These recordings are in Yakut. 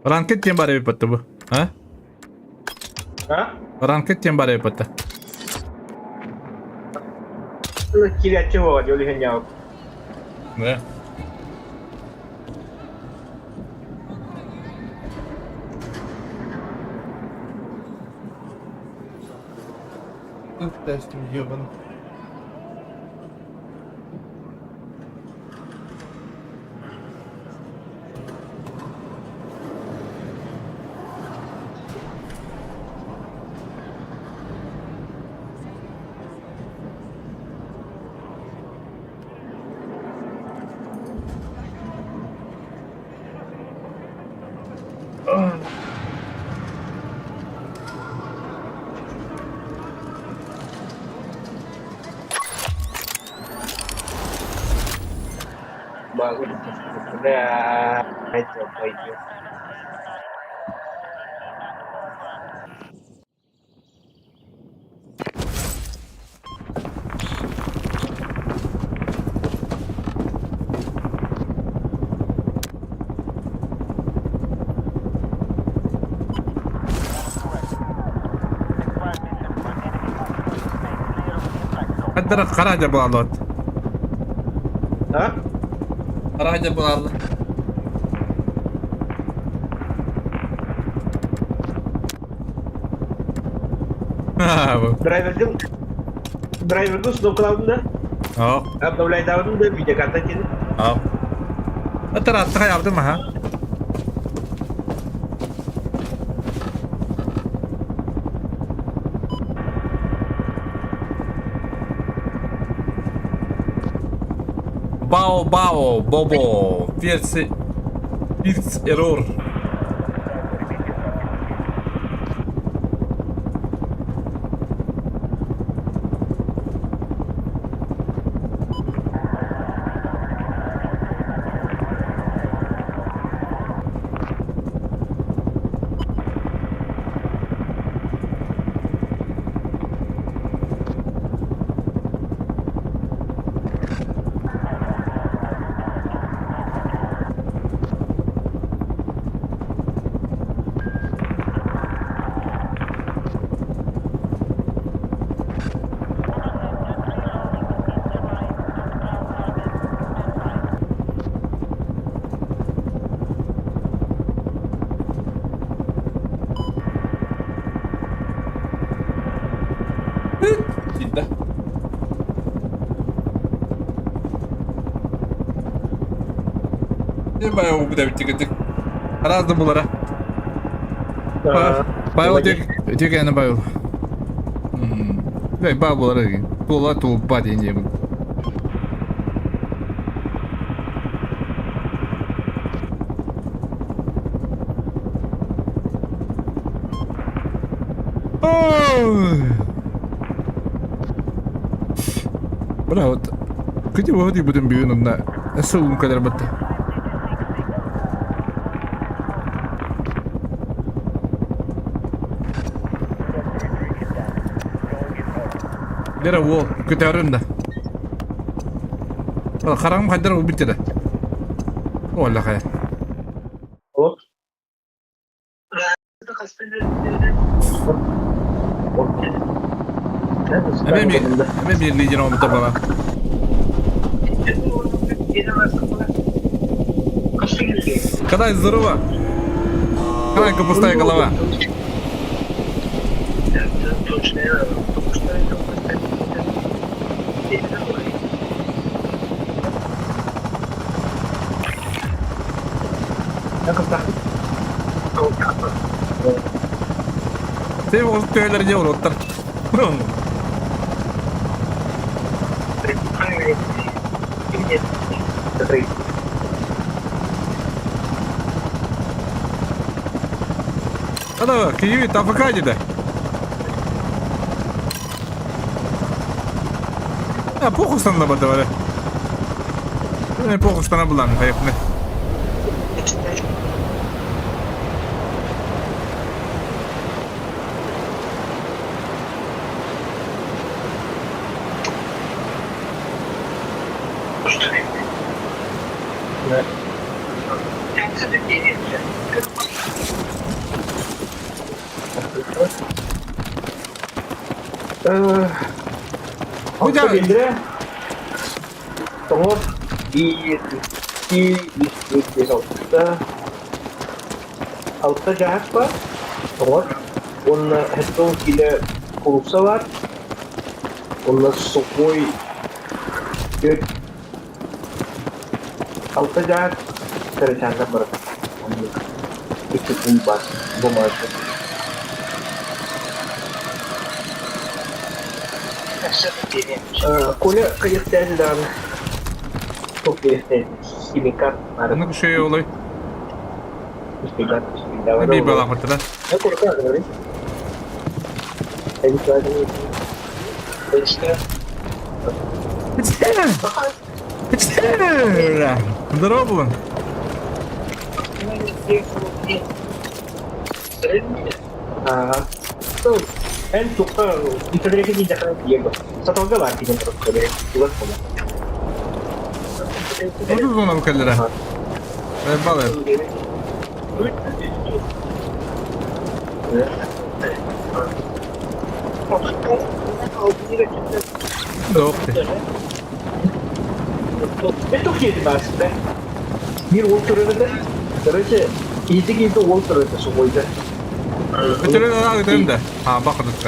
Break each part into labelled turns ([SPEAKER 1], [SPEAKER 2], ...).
[SPEAKER 1] Ранкет диэн баар эбит бу. А?
[SPEAKER 2] А?
[SPEAKER 1] Ранкет диэн баар эбит батта.
[SPEAKER 2] Киирээччи буола дьол иһин ньаабыт.
[SPEAKER 1] Да. Тестим ебан. Хаддара хара буолаллар.
[SPEAKER 2] А?
[SPEAKER 1] Хара буолаллар.
[SPEAKER 2] Драйвердин драйвердин установкалаабын да?
[SPEAKER 1] Оо.
[SPEAKER 2] Обновляйдаабын да видеокарта тиэн.
[SPEAKER 1] Оо. Атара аттаха маха. Бао бао бобо ферси фирс эррор. Тиийдэ. Не бай убыта Араас да булара. Байыл тек байыл. Бай баа булара. Тула тулпа диэн диэбин. Бля, вот где вроде будем бүйін онна эсэ кадar батта. Лера уол көтөрүн да. Хараҥым хайдар убит да. Ола хая.
[SPEAKER 2] Вот.
[SPEAKER 1] Эме bir лидер оңбута бала. Когда здорово. Крайка пустая голова. Сен оғыз төйлер не оттар. Ана, киви АФК деді. А, похуй стана бада Не похуй стана булан, хайпны.
[SPEAKER 2] Алта биэдэрэ, тоҥор, биир, икки, үс, түөрт, биэс, алта. Алта дьааһык баар, тоҥор. Уонна 70 киилэ куурусса баар. Уонна сухой түөрт алта дьааһык кырачааннар барыта. Оннук. Икки куул баар бумажка. Коля кайыктаан даҕаны туох диэхтэй химикат
[SPEAKER 1] Оннук үчүгэй олой. Эбии балаахыттара. Здорово было.
[SPEAKER 2] Эн тухха интеграция диэтэххинэ тиийэн саталга баар тиийэн турар чугас буолар.
[SPEAKER 1] Отут зона кэллэрэ. Балай.
[SPEAKER 2] Это киһи бааста. Биир уол турар этэ. Короче, киһити киһити уол турар этэ сухойда.
[SPEAKER 1] Өтөрүн аraa өтөрүн да. А, бакырдык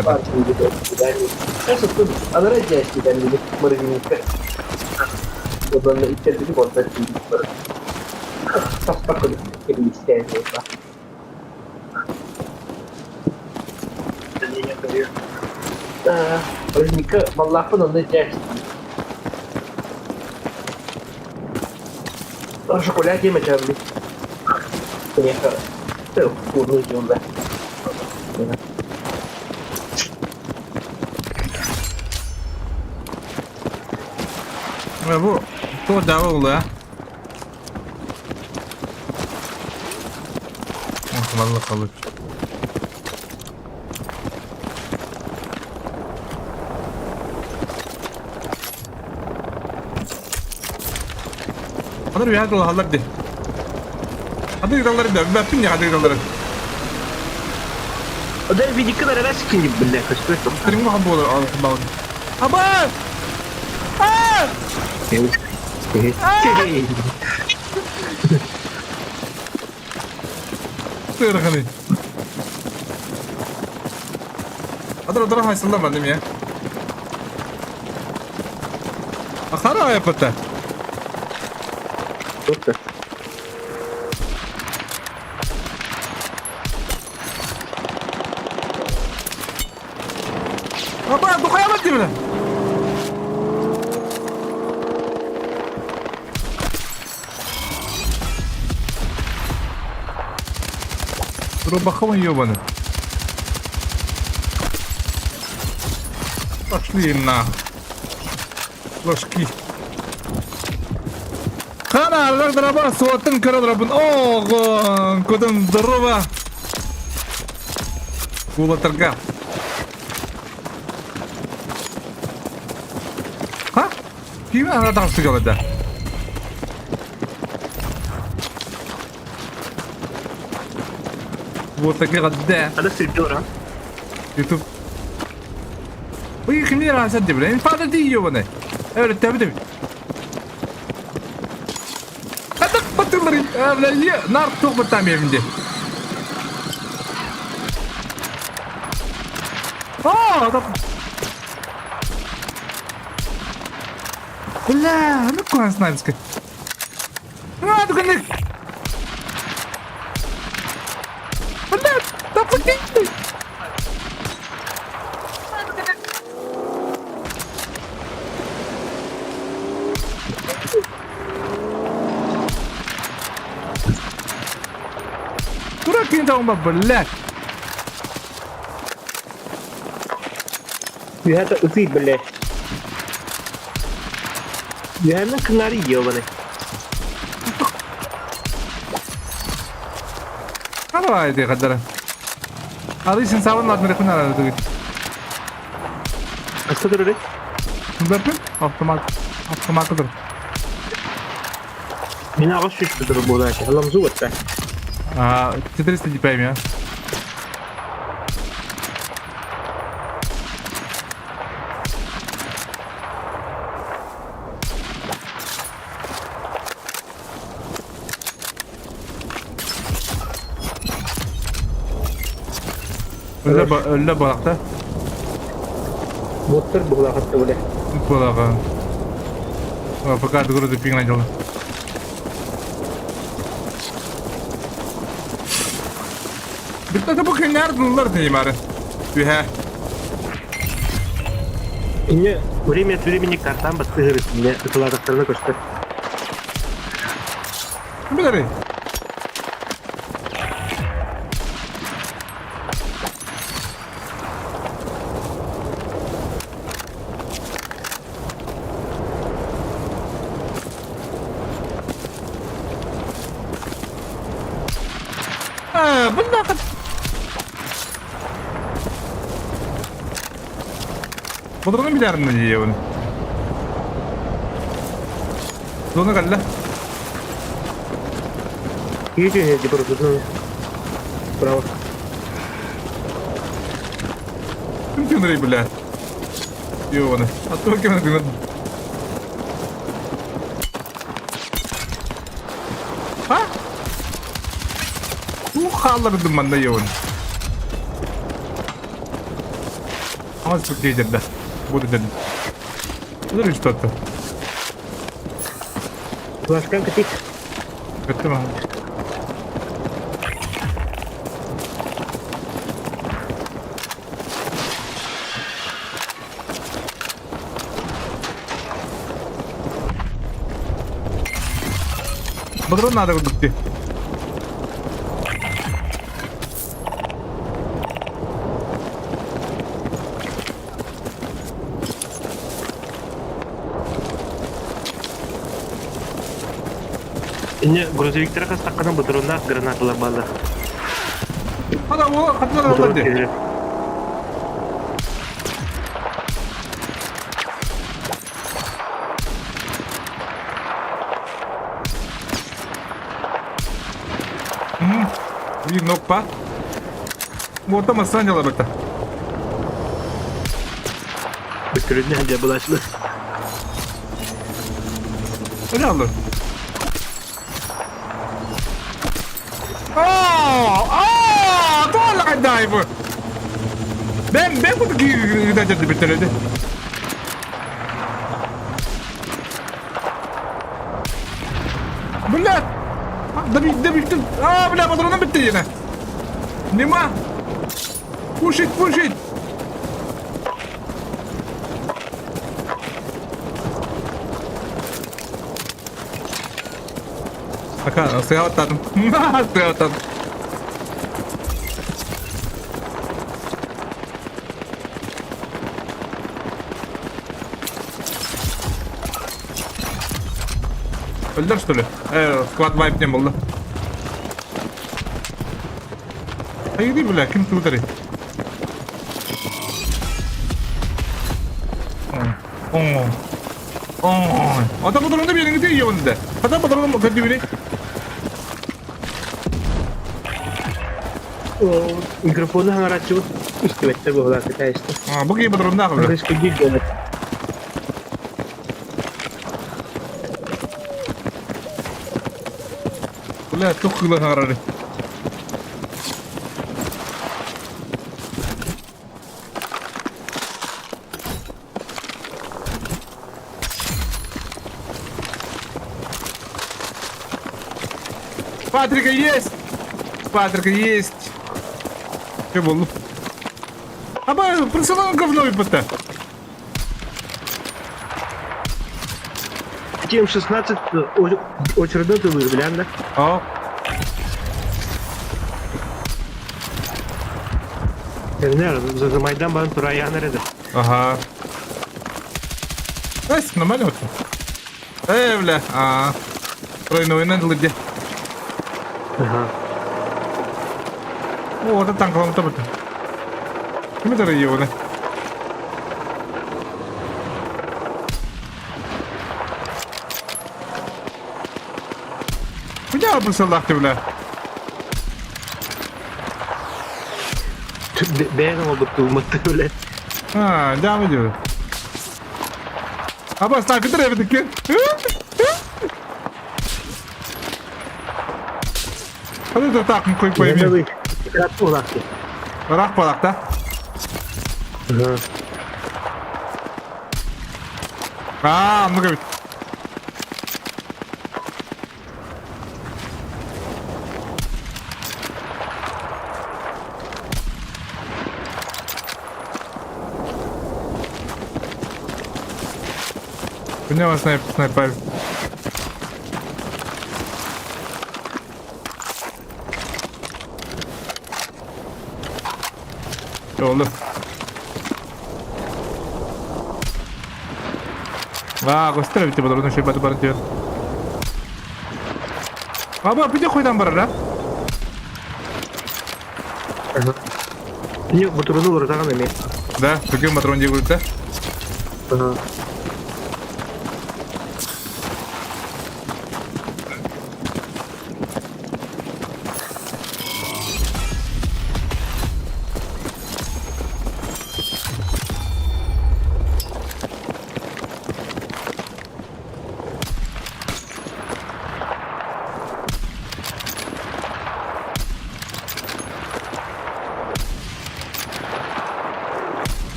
[SPEAKER 2] Анара дьээститэн морозильникка. Онно иттэрбити бордор Таспак кэбилистээн буолла. Морозильникка баллаахпын онно дьээстии. Шоколад диэмэ Конечно, вкусный дьон да.
[SPEAKER 1] Бу туох дьаабы буолла Малла халыч. Ханар үөһэ тулаһаллар дии. Ханнык ыыталлар да, бэппин дии ханнык ыыталлары.
[SPEAKER 2] Да видикка барара скинь бля, көстүбэт.
[SPEAKER 1] Стрим махан буолар баҕын. Аба! Аа! Сырханы. Адар адар хайсыллар манным я. Ахара айаппата. Аба, духаябат дибиле. Рубахом ебаный. Пошли на ложки. Хана, ардар драба, суатын кыра драбын. Ого, кудын здорово. Кулатырга. Ха? Ким ана таҕысты кэлэтэ? Вот такие гадде.
[SPEAKER 2] Аны сирдиора.
[SPEAKER 1] Ютуб. Ой, кимнер аса дебре. Инфада ди ёбаны. Evet, tabii tabii. Атак батылыр. Бля, нар тух баттам евинде. Аа, Бля, ну куан снайперская. А, только не... Бля, да пути! Дурак не дал, блядь.
[SPEAKER 2] Үһэ ытый блядь. Үһэнэн кынары ебаный.
[SPEAKER 1] Давай, ты хадара. Алы син сабын ладно рехун ара тугит.
[SPEAKER 2] Аста турар
[SPEAKER 1] Бәппин автомат автомат тур.
[SPEAKER 2] Мин аҕыс сүүс турар буолааччы. Аламзу батта.
[SPEAKER 1] А, 400 DPM, я. Өллө, өллө балакта.
[SPEAKER 2] Боттар буолаахатта бile.
[SPEAKER 1] Буолаҕа. Пока догрузы пигна дьолу. Bitta bu günler bunlar diyeyim arı. Ühe.
[SPEAKER 3] Инне время от времени картам бастыгыр инне ытылаатахтарына көстөр.
[SPEAKER 1] Билери. Аа, бында Бодоруну билэрин диэбин. Зона кэллэ.
[SPEAKER 3] Киһи дьыбарытын Браво.
[SPEAKER 1] Ким тыынарый бля? Ёбаны. А то ким тыынар. А? Уу хааллардым манна ёбаны. Аз диэдэрдэ. Бу дедин. Бұлар что-то.
[SPEAKER 3] Флажкан кытык.
[SPEAKER 1] Көттүм аха. Бұдырын надо курдук дии.
[SPEAKER 3] Инне грузовиктара хастаххана ботурунаах гранаталар бааллар.
[SPEAKER 1] Хата ол хатылар олар дии. Биир нокпа. Уота массаанньалар бата.
[SPEAKER 3] Бүттүрүннэ сылдьа былаачылар.
[SPEAKER 1] Öyle aldı. Aa, aa, tuolla dive. Ben ben bunu gideceğim bitirdi. Блядь! Добить, добить, А, бля, патроны bitti yine. Nima? Push it, push it. Ака, сыгаваттадым. Сыгаваттадым. Өлдер, что ли? Э, склад вайп не болды. Haydi бля, ким туутари? О. О. Ата патронды бериңиз ийебинде. Ата патрон көтүбүнү.
[SPEAKER 3] Микрофону хаҥарааччыбыт истибэттэр буолаат кытаайысты.
[SPEAKER 1] А, бу кии патроннаах бля.
[SPEAKER 3] Рыскы диир
[SPEAKER 1] Бля, тух кыла хаҥарары. Патрика есть! Патрика есть! Что было? Аба, присылал говно и пота.
[SPEAKER 3] Тем 16 очередной тылыр билэн да?
[SPEAKER 1] А?
[SPEAKER 3] Не, Майдан баран тураян эрэ.
[SPEAKER 1] Ага. Эс, нормально вот. Э, бля, а. Тройной надо где.
[SPEAKER 3] Ага.
[SPEAKER 1] О, это танк вам там. Ким это его, да? Куда присылах ты, бля?
[SPEAKER 3] Бэйэн оҥорбут туумматты бля.
[SPEAKER 1] А, devam ediyor. Ama sakın evdeki. Hadi da takım koyup koyayım.
[SPEAKER 3] Кыратты улаахты.
[SPEAKER 1] Ыраах буолак да? Аа, оннук эбит. Күнэ снайп снайпер. Oldu. Аа, көстөр эбит бодорун шөй баты бары диэн. Аба, бүте хойдан барар, а?
[SPEAKER 3] Не, батуруну урутаҕын эмиэ.
[SPEAKER 1] Да, бүгүн патрон дии курдук.
[SPEAKER 3] Ага.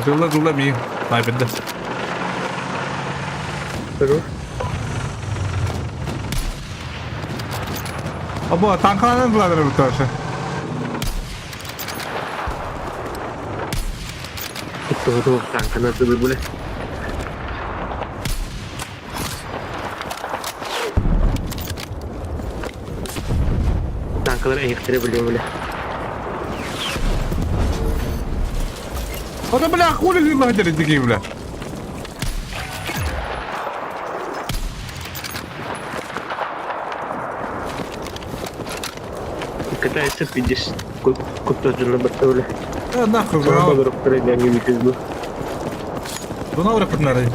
[SPEAKER 1] Тылла тылла мии. Снайперді.
[SPEAKER 3] Хорош.
[SPEAKER 1] Або танкаланан булалар бу тоже.
[SPEAKER 3] Туһу танканы тылы буле. Танкалар эйхтере биле биле.
[SPEAKER 1] Ода бля хули лагерь дикий бля.
[SPEAKER 3] Катается видишь, куттас дьонно батта биле.
[SPEAKER 1] Э, нахуй,
[SPEAKER 3] Саҥа
[SPEAKER 1] бля.
[SPEAKER 3] барыптара диэн үтүс бу.
[SPEAKER 1] Дуна урапытнары.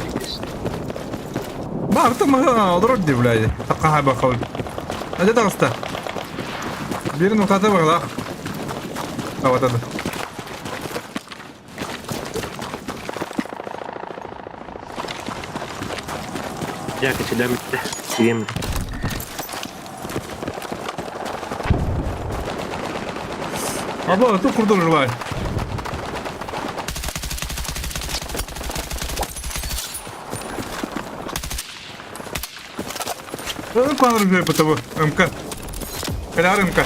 [SPEAKER 1] Баар маһа олорор дии бля. Такка хаба хол. Ада таҕыста. Бирин утата быһылаах. Таватады.
[SPEAKER 3] Дьэ, кэчилэм иттэ. Сиэм.
[SPEAKER 1] Аба, ту курдур бай. Ну, план уже потому МК. Каляр МК.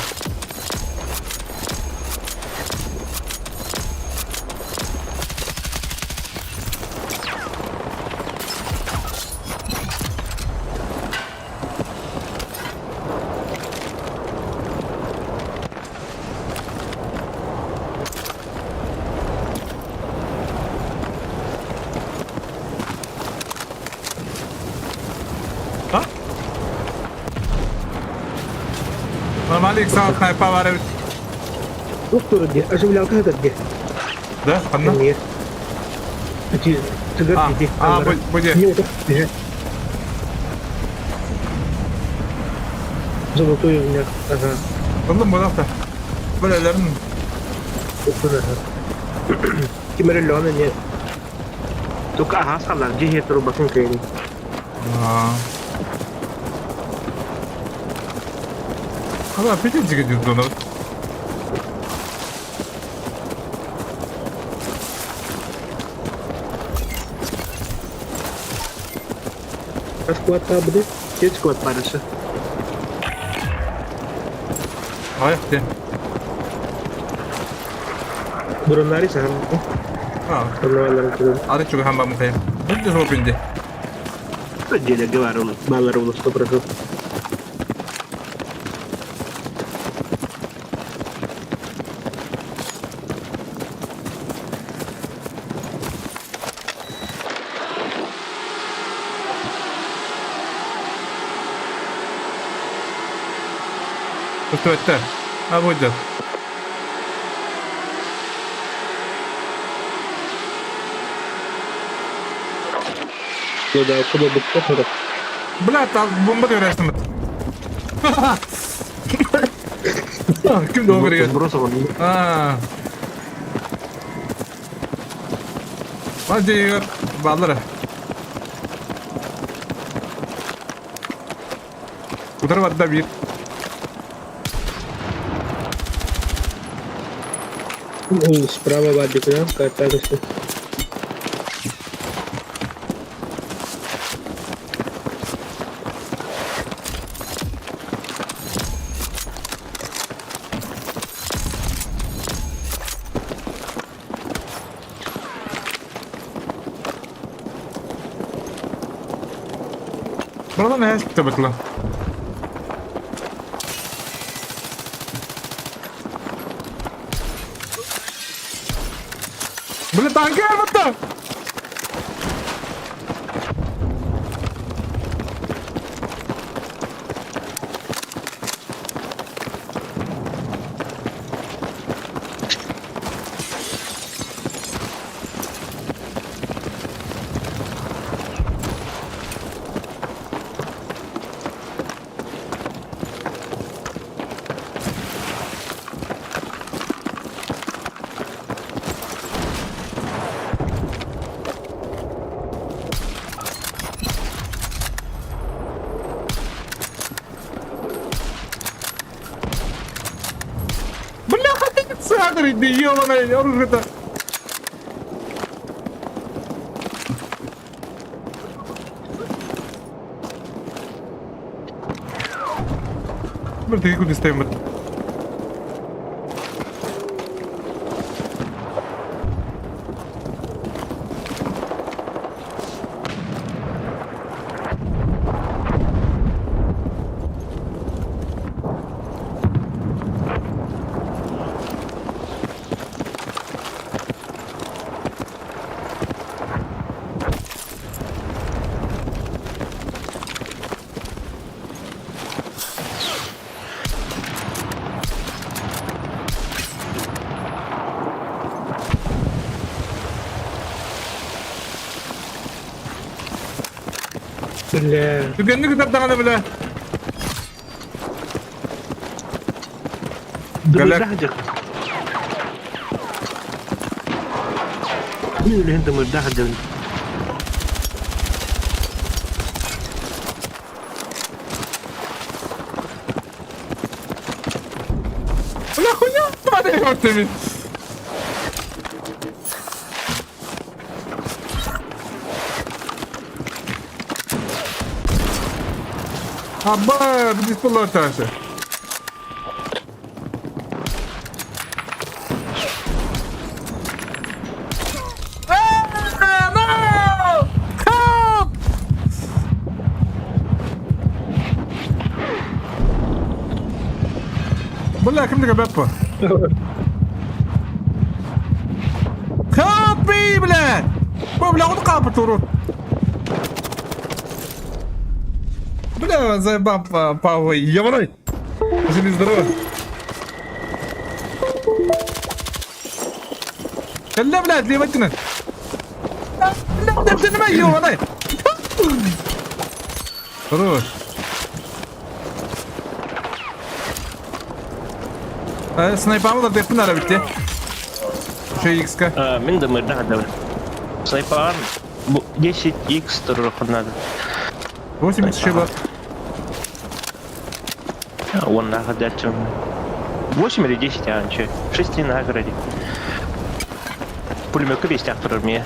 [SPEAKER 1] А? Нормально иксал снайпа бар эбит.
[SPEAKER 3] Туох турар дии, оживлялка сытар дии.
[SPEAKER 1] Да, ханна?
[SPEAKER 3] Эмиэ. Ити тыгар
[SPEAKER 1] А,
[SPEAKER 3] ити.
[SPEAKER 1] а, бу бу дии.
[SPEAKER 3] Не, это. Золотой у меня. Ага.
[SPEAKER 1] Ыллым буолахта. Бөлелерин
[SPEAKER 3] Кимереллөҕүнэ не. Тука аһаас халлар дьиэ турбатын кыайын.
[SPEAKER 1] Аа. Ала петензиге дии донор.
[SPEAKER 3] Склад буде? Є склад париша.
[SPEAKER 1] Ай, де.
[SPEAKER 3] Буроннари саһан.
[SPEAKER 1] А,
[SPEAKER 3] Оннуалларын көрөн.
[SPEAKER 1] ары чуга хамба мухай. Бу жопинде.
[SPEAKER 3] Дьиэлэргэ баар баалар улус 100%.
[SPEAKER 1] Көстүбэттэр. А будет.
[SPEAKER 3] Ну да, куда бы кто
[SPEAKER 1] Бля, там бомба түһэрээстимит. Ким доҕор
[SPEAKER 3] Сбросом.
[SPEAKER 1] Аа. Баа бааллара. Утары барда биир.
[SPEAKER 3] Справа баар дьукунаан карта көстөр.
[SPEAKER 1] Братан, эһэспитэ бытла. Бля, танки арбатта! Бляха, ты инициатор, иди, ёбаное, оружие-то. Бля, ты куда ставим?
[SPEAKER 3] Бля.
[SPEAKER 1] Түгэнник ытардаҕына бля. Галяк.
[SPEAKER 3] Дымырдаах дьон.
[SPEAKER 1] Бля, хуйня, тварь, Аба, беспилотажа. No! Help! Бля, ким деген бэппа? Help me, бля! Бу, бля, он капает, урод. Бля, заебал по Ебаной! Живи здорово. Ля, блядь, левательно. Бля, бля, бля, ебаной! Хорош. Снайпамы да деппин ара битти. Şey X-ка.
[SPEAKER 3] Мин дымырдаах дьон. Снайпан 10x надо.
[SPEAKER 1] 8 еще бар.
[SPEAKER 3] Он нагадать. 8 или 10, а че? 6 на награде. Пулемет весь автор мне.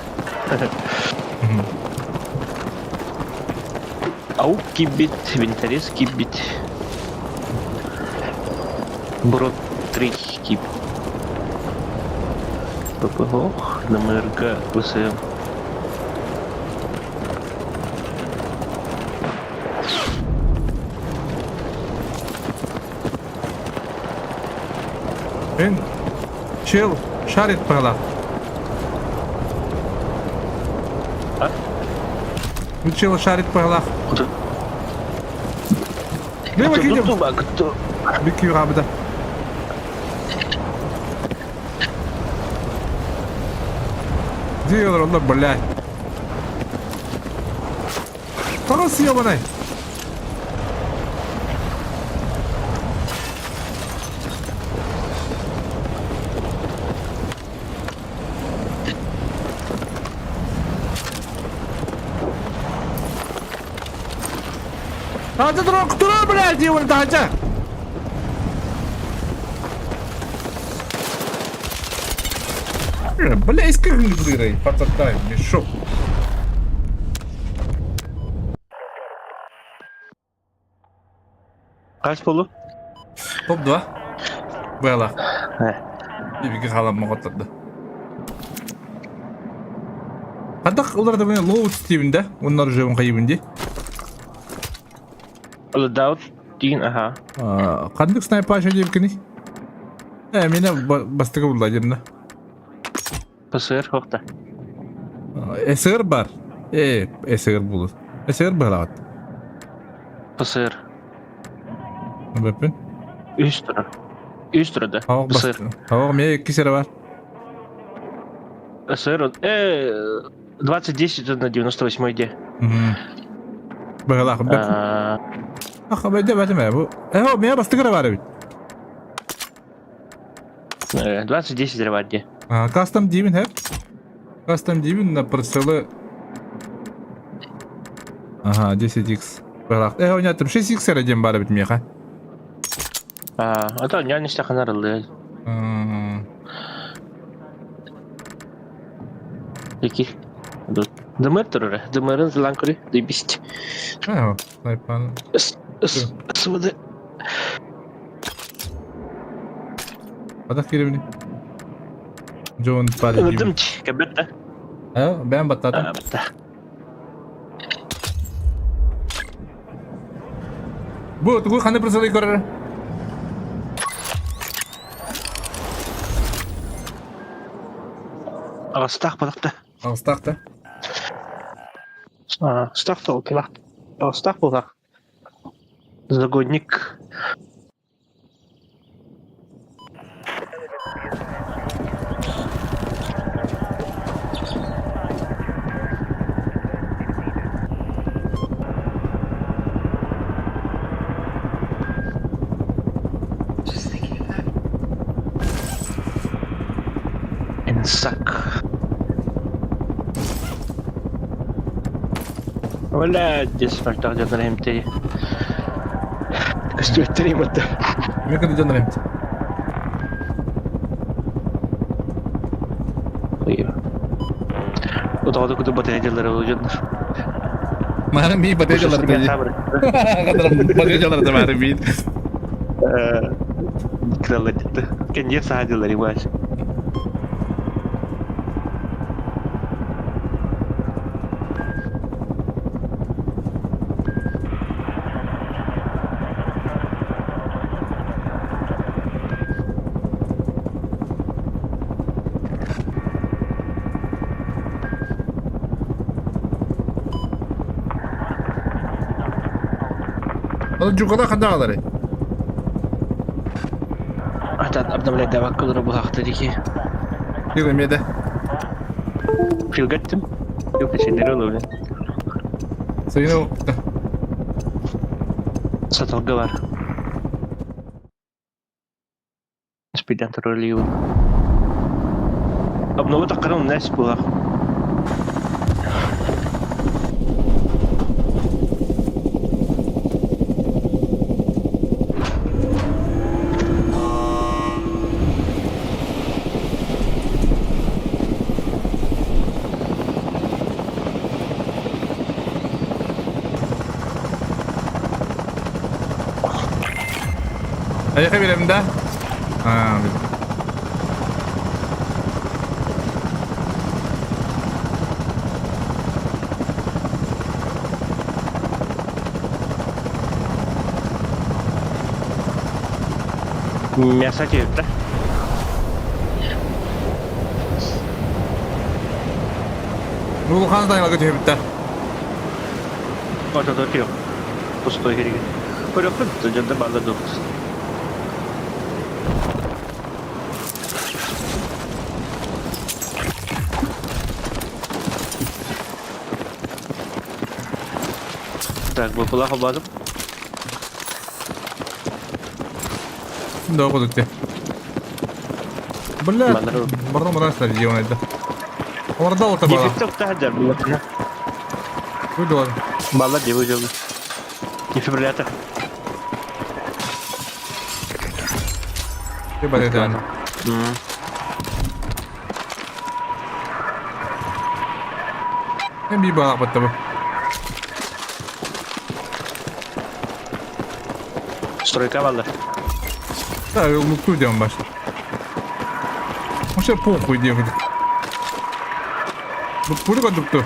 [SPEAKER 3] Аук кибит, винторез кибит. Брод 3 киб. ППО, ДМРГ, ВСМ.
[SPEAKER 1] Эн чел шарит пала.
[SPEAKER 3] А?
[SPEAKER 1] Чел шарит пала. Лево кидем. Бики рабда. Где он, блядь? Тарас ебаный. Таһырдьа турар, турар, блядь, ебаный таһырдьа! Бля, искренне пацатай, мешок.
[SPEAKER 3] Хас буолу?
[SPEAKER 1] Топ-2. Быала.
[SPEAKER 3] Э.
[SPEAKER 1] Биги хаалан моҕотторду. Хадах уларда мен лоут стивин да? Оннар уже хайыбын ди.
[SPEAKER 3] Лодаут дин аха.
[SPEAKER 1] Ханнык снайпаша диэбиккиний? Э, меня бастакы булла диэмна.
[SPEAKER 3] ПСР хохта.
[SPEAKER 1] СР бар. Э, СР булur. СР быһалаҕыт.
[SPEAKER 3] ПСР.
[SPEAKER 1] Бөппүн.
[SPEAKER 3] Үс турар. Үс турар да.
[SPEAKER 1] ПСР. Хавах мне икки сера бар.
[SPEAKER 3] СР, э, 20-10 на 98 де.
[SPEAKER 1] Быһалаах бөп. Ах, бэдэ бэтимэ бу. Э, меня бастыгыра бар эбит.
[SPEAKER 3] 20-10 бар де.
[SPEAKER 1] Кастом диибин хэп. Кастом диибин на прицелы. Ага, 10x. Быһалаах. Э, ойнаттым 6x эрэ диэн бар эбит миэхэ.
[SPEAKER 3] А то няне стаханарылы. Iki. Дымыр турар. Дымырын зылан көрү. Дыбисть.
[SPEAKER 1] Э, снайпан.
[SPEAKER 3] СВД.
[SPEAKER 1] Атах кииребини. Джон Пари.
[SPEAKER 3] Ырдым кэбетте.
[SPEAKER 1] Э, бэйэм баттаатым.
[SPEAKER 3] Батта.
[SPEAKER 1] Бу тугу ханы прицелы көрөр?
[SPEAKER 3] Астах балыкта.
[SPEAKER 1] Астах да?
[SPEAKER 3] Астах толкилах. Астах булах. Загодник. Инсак. Валя, здесь мальтах дьоннор эмтей. Көстүбэттэр иматта.
[SPEAKER 1] Мекада дьоннор эмти.
[SPEAKER 3] Утаҕа куту батареялары дьоннор.
[SPEAKER 1] Мары ми батареялары Батареялары да мары ми.
[SPEAKER 3] Кралла деді. Кенде саадилар имаш.
[SPEAKER 1] Ол жукала хандаалары.
[SPEAKER 3] Атан обновлять давак кылыры булахты дики.
[SPEAKER 1] Кирмеде.
[SPEAKER 3] Филгаттым. Yok içinleri olabilir.
[SPEAKER 1] Сайын
[SPEAKER 3] Саталга бар. Спиден троллиу. Обновы тақырым нәс булах.
[SPEAKER 1] Эйхэ билэм да? Аа, билем.
[SPEAKER 3] Мясо да?
[SPEAKER 1] Улахан дайылга түһэбиттэр.
[SPEAKER 3] Ортодо yok. Пустой керек. Көрөкпүн, жанда балда дук. Так, бу кулак базып.
[SPEAKER 1] Да, кудукте. Бля, барда мырастар жеон Оларда ота бала.
[SPEAKER 3] Дефектов тахаджар булла.
[SPEAKER 1] Выдала.
[SPEAKER 3] Бала деп выжил. Дефибриллятор.
[SPEAKER 1] Ты бар это. Мен биир баҕалаах баттабы.
[SPEAKER 3] Стройка баллар.
[SPEAKER 1] Да, лукту диэн башта. Вообще похуй диэн. Бу пули кодукту.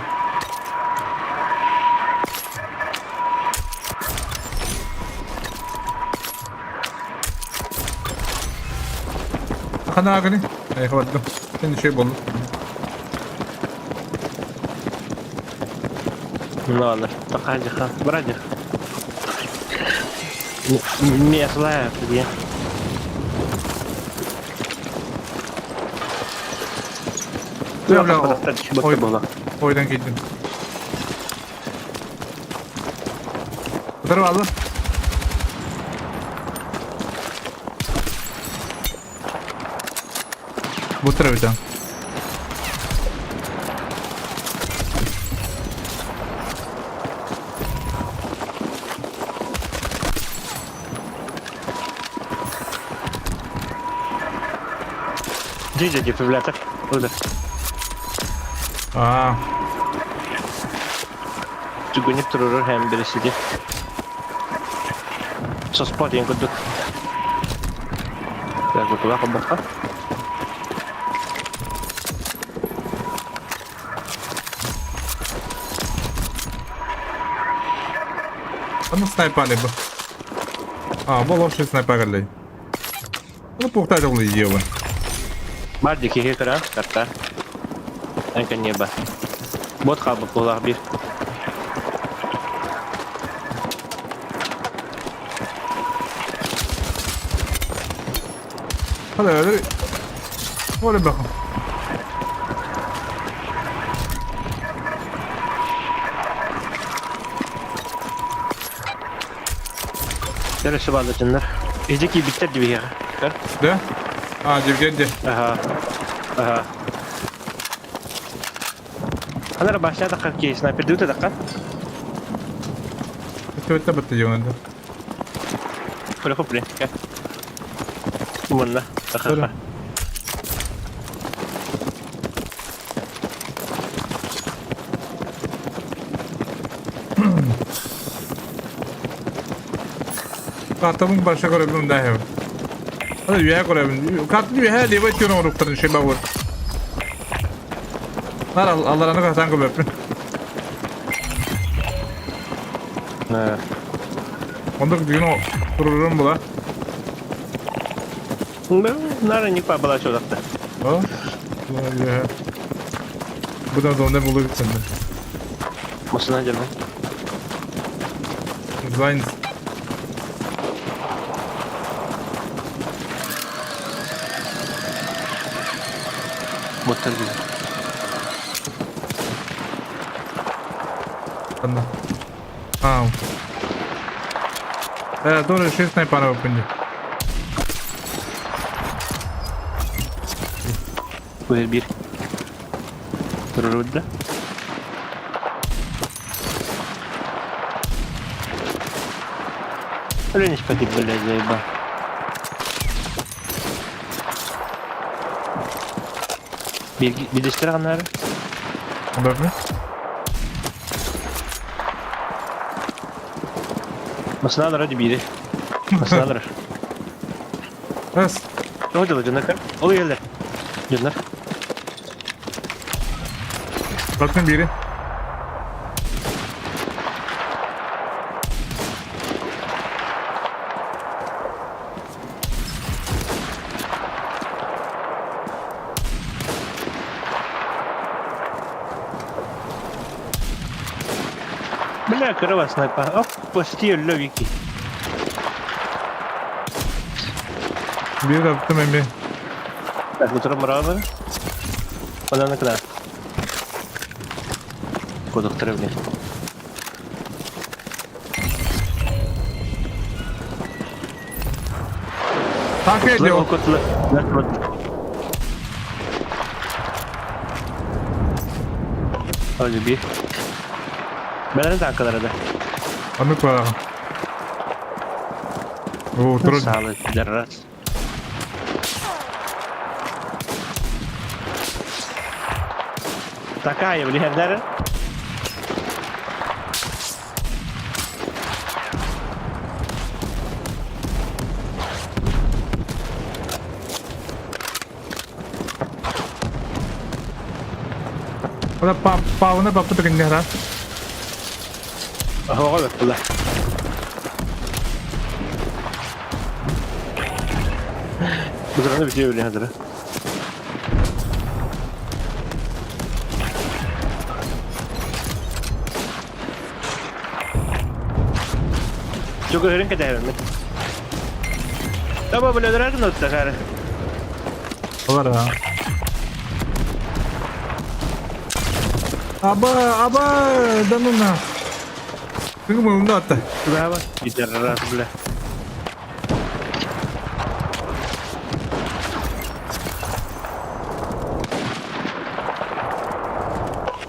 [SPEAKER 1] Ханаагыны? Ай, хабардым. Сен şey болду.
[SPEAKER 3] Баллар. Такадиха. Брадих. Месла, где?
[SPEAKER 1] Ой, ойдан киирдим. Утары бааллар. Бутара бүтэн.
[SPEAKER 3] Дидя дефибриллятор. Удар.
[SPEAKER 1] Аа.
[SPEAKER 3] Түгүнүк турурur һэм бирисиди. Соспо диэн курдук. Так, бутула холбохха.
[SPEAKER 1] Аны снайпали бы. А, бұл вообще снайпа кэллэй. Ну, пухтать ол идея.
[SPEAKER 3] Бар ди киһи кыра, карта. Энка небо. Бот хаалбыт буолаах биир.
[SPEAKER 1] Hadi Hadi bakalım.
[SPEAKER 3] Төрөсө бааллар Иһдэ киирбиттэр дибиһиэхэ. Көр.
[SPEAKER 1] Да? А, дивгенде.
[SPEAKER 3] Аха. Аха. Анара башня таххар киһи снайпердыы таххар.
[SPEAKER 1] Өттө бытты жонады.
[SPEAKER 3] Көрө хопли. Мунна. Таххар.
[SPEAKER 1] Картамын баша көрөбүм да хэв. Hadi üye көрөбүм. Картын üye левой тюрон оруктарын шеба бар. Нар аллараны катан көбөппүн. Ондук бүгүн турурум була.
[SPEAKER 3] Нара не была чудакта.
[SPEAKER 1] О? Будан зонда болу битсенде.
[SPEAKER 3] Машина дерме.
[SPEAKER 1] Зайнс.
[SPEAKER 3] Боттар gibi.
[SPEAKER 1] Ладно. А. Э, тоже 6 снайпера выпунди.
[SPEAKER 3] Бир бир. Турурудда. Ленечка ты, блядь, заеба. Birleştir anları.
[SPEAKER 1] Бөпмү?
[SPEAKER 3] Masına alır hadi biri. Masına alır.
[SPEAKER 1] Раз.
[SPEAKER 3] Ne oldu canlar? Oluyor yerler. Canlar.
[SPEAKER 1] Bakın biri.
[SPEAKER 3] Бля, корова снайпа. Оп, почти легкий.
[SPEAKER 1] Biri de attım emmi.
[SPEAKER 3] Так, утром рано. Она на куда? Куда блядь.
[SPEAKER 1] Так ediyor.
[SPEAKER 3] Kutlu. Hadi bir. Бәрін танкалар да.
[SPEAKER 1] Аны куа. О, тур.
[SPEAKER 3] Салы, пидорас. Такая, блядь, да?
[SPEAKER 1] Ола паауна баппыт гыннара.
[SPEAKER 3] Оһоҕо баппыла. Быдыраны бүтүө билин хадыра. Чугуһурун кэтэһэбин. Таба билэлэрин оттахары.
[SPEAKER 1] Олар Аба, аба, да ну на. Күн атта.
[SPEAKER 3] Браво. Пидорас, бля.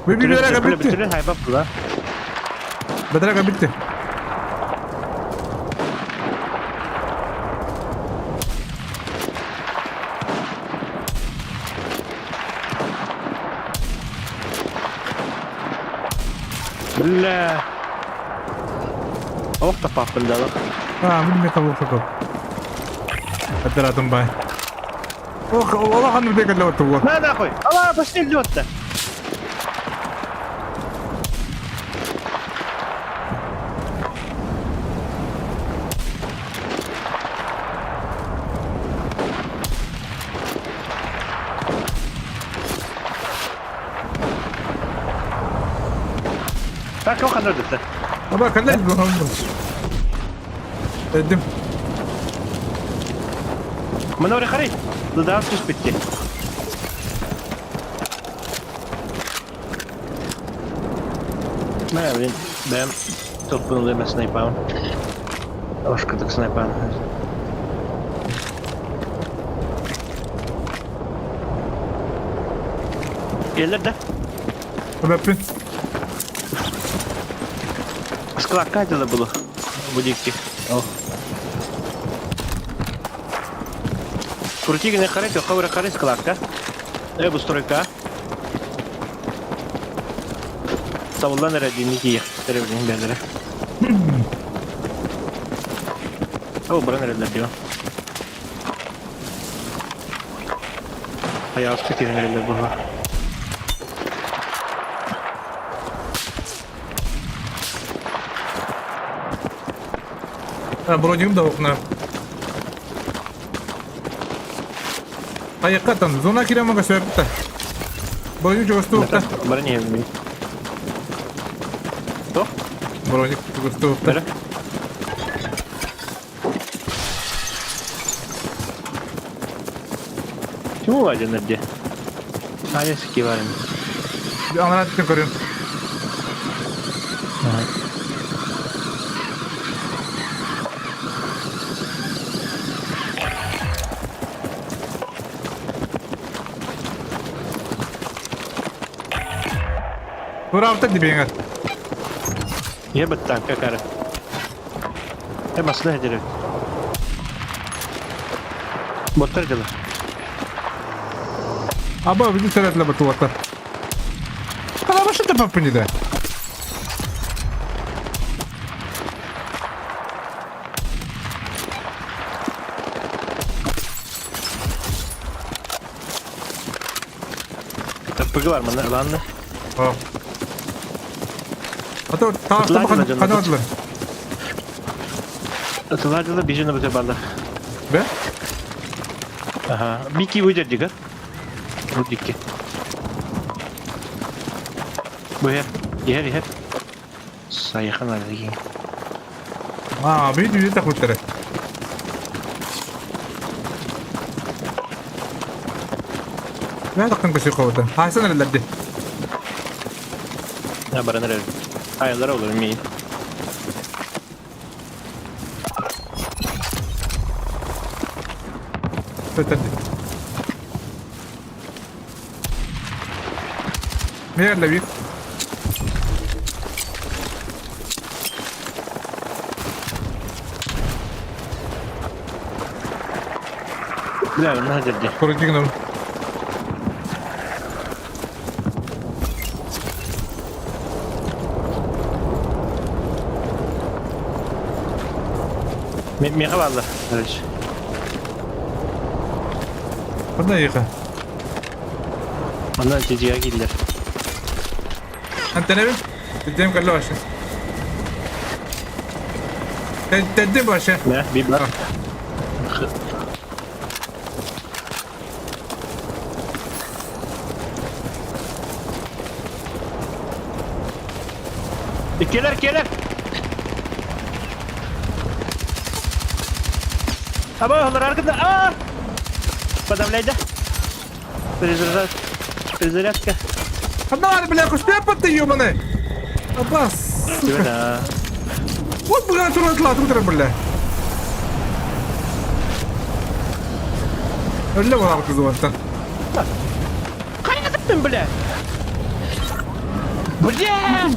[SPEAKER 1] Бибилere bitti.
[SPEAKER 3] Бүтүрүн хайбап була.
[SPEAKER 1] Бедрага bitti.
[SPEAKER 3] Бля. Ох, тапаппын дала.
[SPEAKER 1] А, мин металл сатып. Оператор бай. Ох, олахан үрдек эле отуга.
[SPEAKER 3] На нахуй! Ала, пошли лед-то! Так, ох, оно да.
[SPEAKER 1] Аба, калай Эдим.
[SPEAKER 3] Манори харый. Дадан түспүтти. Мә, блин, бәм топпун ылыма снайпаун. Ошкадык снайпаун. Келер да.
[SPEAKER 1] Öpün.
[SPEAKER 3] Склад дела было. Будикки. Крутигин харай, хавра харай складка. Э, стройка. Табылдан эрэ диники теребилин бэлэрэ. О, баран эрэллэр дио. Аяаска тиһэн эрэллэр буһа.
[SPEAKER 1] Бронигым да окна. Аяққатан, зона киремага сөпті. Броник жогосту укта.
[SPEAKER 3] Баран иһэбин. То?
[SPEAKER 1] Броник жогосту укта.
[SPEAKER 3] Бэрэ. Чему ваден эрде? Аяски барым.
[SPEAKER 1] Анара түтін көрүм. Тура дибеңер.
[SPEAKER 3] Я бы так, какара. Я масла дерев. Боттар дела.
[SPEAKER 1] Аба, види сәрәтлі бұтуаттар. Кала башы тапап да.
[SPEAKER 3] Таппыгы бар мына, ладно.
[SPEAKER 1] Ата тағақта бақан қанадылар.
[SPEAKER 3] Тылар дела бежені бітер барды.
[SPEAKER 1] Бе?
[SPEAKER 3] Ага. Бики выйдет дига. Вот дикки. Бу хер. Ехер, ехер. Сайхан ары деген.
[SPEAKER 1] А, бейді үйде тақылттары. Бә таққан көсі қауыты. Хайсан әрелерді.
[SPEAKER 3] Ha, баран эрер. Аялар olur мейін.
[SPEAKER 1] Өтірді. Мерлі бит.
[SPEAKER 3] Бля, мына жерде.
[SPEAKER 1] Көрдігін
[SPEAKER 3] Меха барды. Короче.
[SPEAKER 1] Қандай иқа?
[SPEAKER 3] Онdan тежиге келдер.
[SPEAKER 1] Антенебин. Тем кэллэ вообще. Теддим вообще.
[SPEAKER 3] Да, библа. Келер, келер! Аба, олар аркында. А! Подавляй, да? Перезаряд. Перезарядка.
[SPEAKER 1] Давай, бля, куштепа ты, ёбаный! Абас, сука.
[SPEAKER 3] Да.
[SPEAKER 1] Вот, бля, тура, тура, бля. Өллө буолар кызыбаттан.
[SPEAKER 3] Хайа бля? Бля!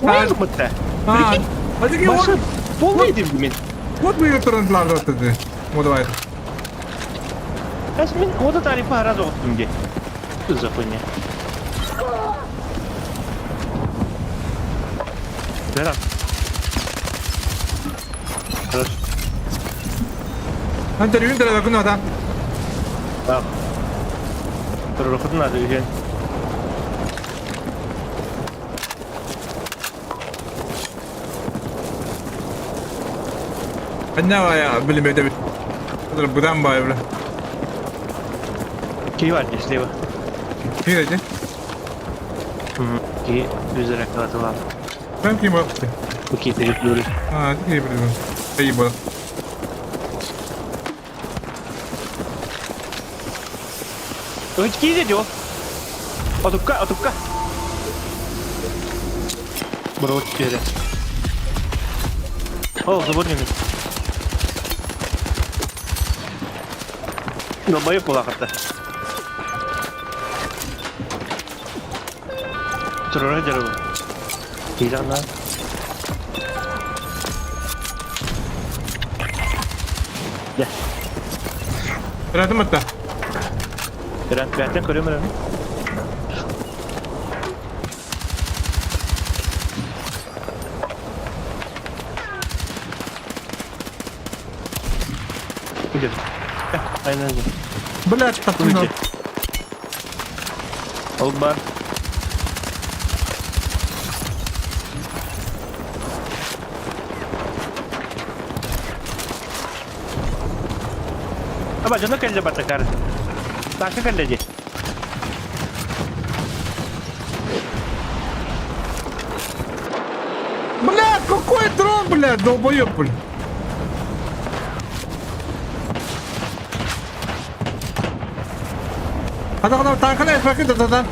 [SPEAKER 3] Уйрмыта.
[SPEAKER 1] А,
[SPEAKER 3] Башы полный дим мен.
[SPEAKER 1] Вот мы туран тларды. Ну давай.
[SPEAKER 3] Әс мен ода тарифа араз оқтым де. Что за хуйня? Бера. Хорош.
[SPEAKER 1] Интервью интервью күн ата.
[SPEAKER 3] Так. Тұрғытын надо үйген.
[SPEAKER 1] Анна билим өтөбүт. Будан бай бля.
[SPEAKER 3] Кей бар слева.
[SPEAKER 1] Кире
[SPEAKER 3] Кей өзірек атылады.
[SPEAKER 1] Там ким бар?
[SPEAKER 3] Окей, переплюри.
[SPEAKER 1] А, кие билим. Эй, бар.
[SPEAKER 3] Ой, кире дeo. Отукка, отукка. Бро, теперь. О, заборник. Долбоеб була хатта. Турара дерево. Кийлана. Я.
[SPEAKER 1] Рядом это.
[SPEAKER 3] Рядом көрөм рядом. Идет. Айнан.
[SPEAKER 1] Блядь, так
[SPEAKER 3] Выйди. Олбар. Аба, жана кэллэ батакар. Таша кэллэ ди.
[SPEAKER 1] Блядь, какой дрон, блядь, долбоёб, блядь. Хата хата танкана эффект да да.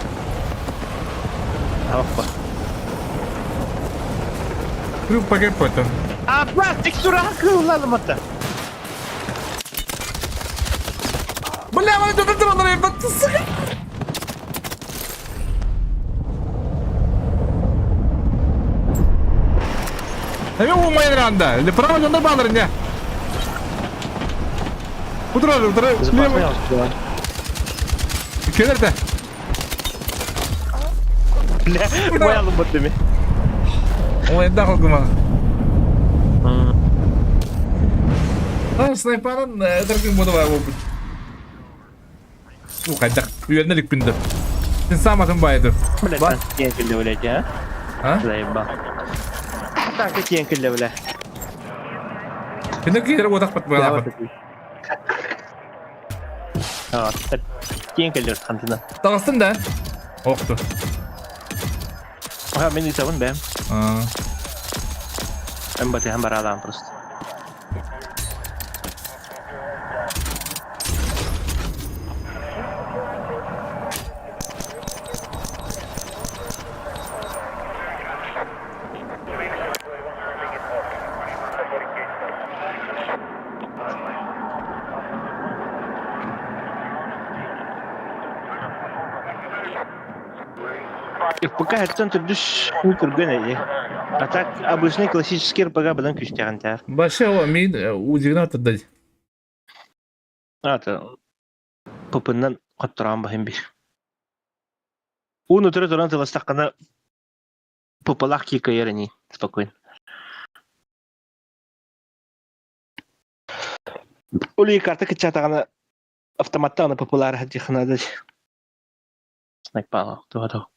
[SPEAKER 3] Опа.
[SPEAKER 1] Крюк пакет потом.
[SPEAKER 3] А, пластик сурак ылалым ата.
[SPEAKER 1] Бля, мы тут дрон ребят, сука. Эми умайын ранда. Или право жонда баныр не. Утро, утро.
[SPEAKER 3] Запасной алып.
[SPEAKER 1] Келерде.
[SPEAKER 3] Бля, боялым бот деме.
[SPEAKER 1] Ойында кылгыма. А, снайперын эдерген буду бар опыт. Ну, кайдак, үйренелик күндө. Сен сам атын байды.
[SPEAKER 3] Бля, тиен килде, блядь, а?
[SPEAKER 1] А?
[SPEAKER 3] Заебал. Так, тиен килде, бля.
[SPEAKER 1] Күнү кейдер отак бат буялап.
[SPEAKER 3] А, тиен килде хантына.
[SPEAKER 1] Тагыстын да. Окту.
[SPEAKER 3] Ага, мен исабын бәм.
[SPEAKER 1] А.
[SPEAKER 3] Мен баты хам баралам просто. РПГ это түрдүш көргөн эди. А так обычный классический РПГ бадан күстәгән тәр.
[SPEAKER 1] Башы о мин удигна таддай.
[SPEAKER 3] А, то попыннан каттыран бахым бир. Уну түрі туран тыластаққана попалах кика ерени спокойно. Ули карта кычатагана автоматтагана популяр хадиханада. Снайпала, тугато.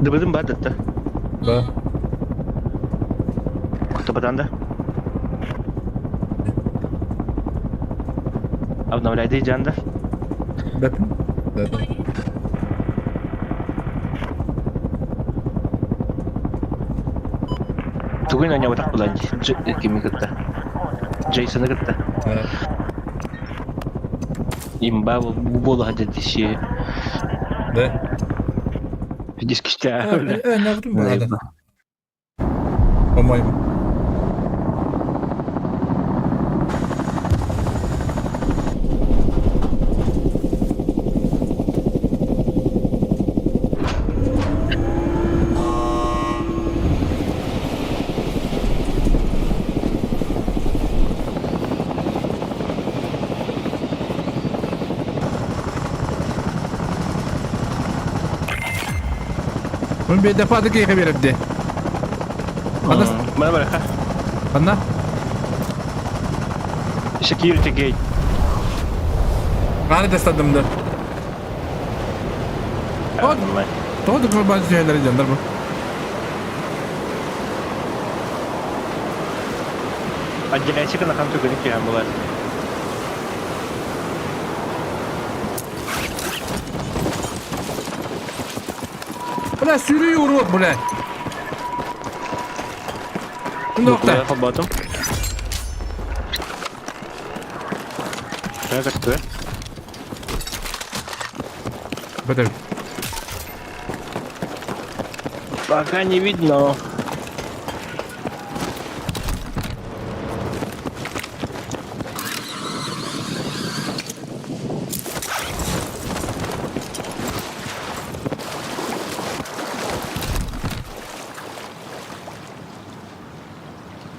[SPEAKER 3] Дыбытым бар датта.
[SPEAKER 1] Да.
[SPEAKER 3] Кутабатан да. Обновляйды жанда.
[SPEAKER 1] Бэпин. Да.
[SPEAKER 3] Тугун оонньооботох буолан кими кытта? Джейсоны кытта. Имба буола сылдьар
[SPEAKER 1] Да.
[SPEAKER 3] Дискистää.
[SPEAKER 1] Оонньообутум баҕата. По-моему. Мин биэрдэ паады киһиэхэ биэрэрди. Ханна?
[SPEAKER 3] Мана бараха.
[SPEAKER 1] Ханна?
[SPEAKER 3] Security gate.
[SPEAKER 1] Хааны тастадым да. Тоҕо да кылбаан түһэлэр дьоннор бу.
[SPEAKER 3] Отделяйся на ханту гынып түһэн булар.
[SPEAKER 1] Бля, сүүрүү урод, бля. Нокта.
[SPEAKER 3] Холботум. Это
[SPEAKER 1] Бөтөр.
[SPEAKER 3] Пока не видно.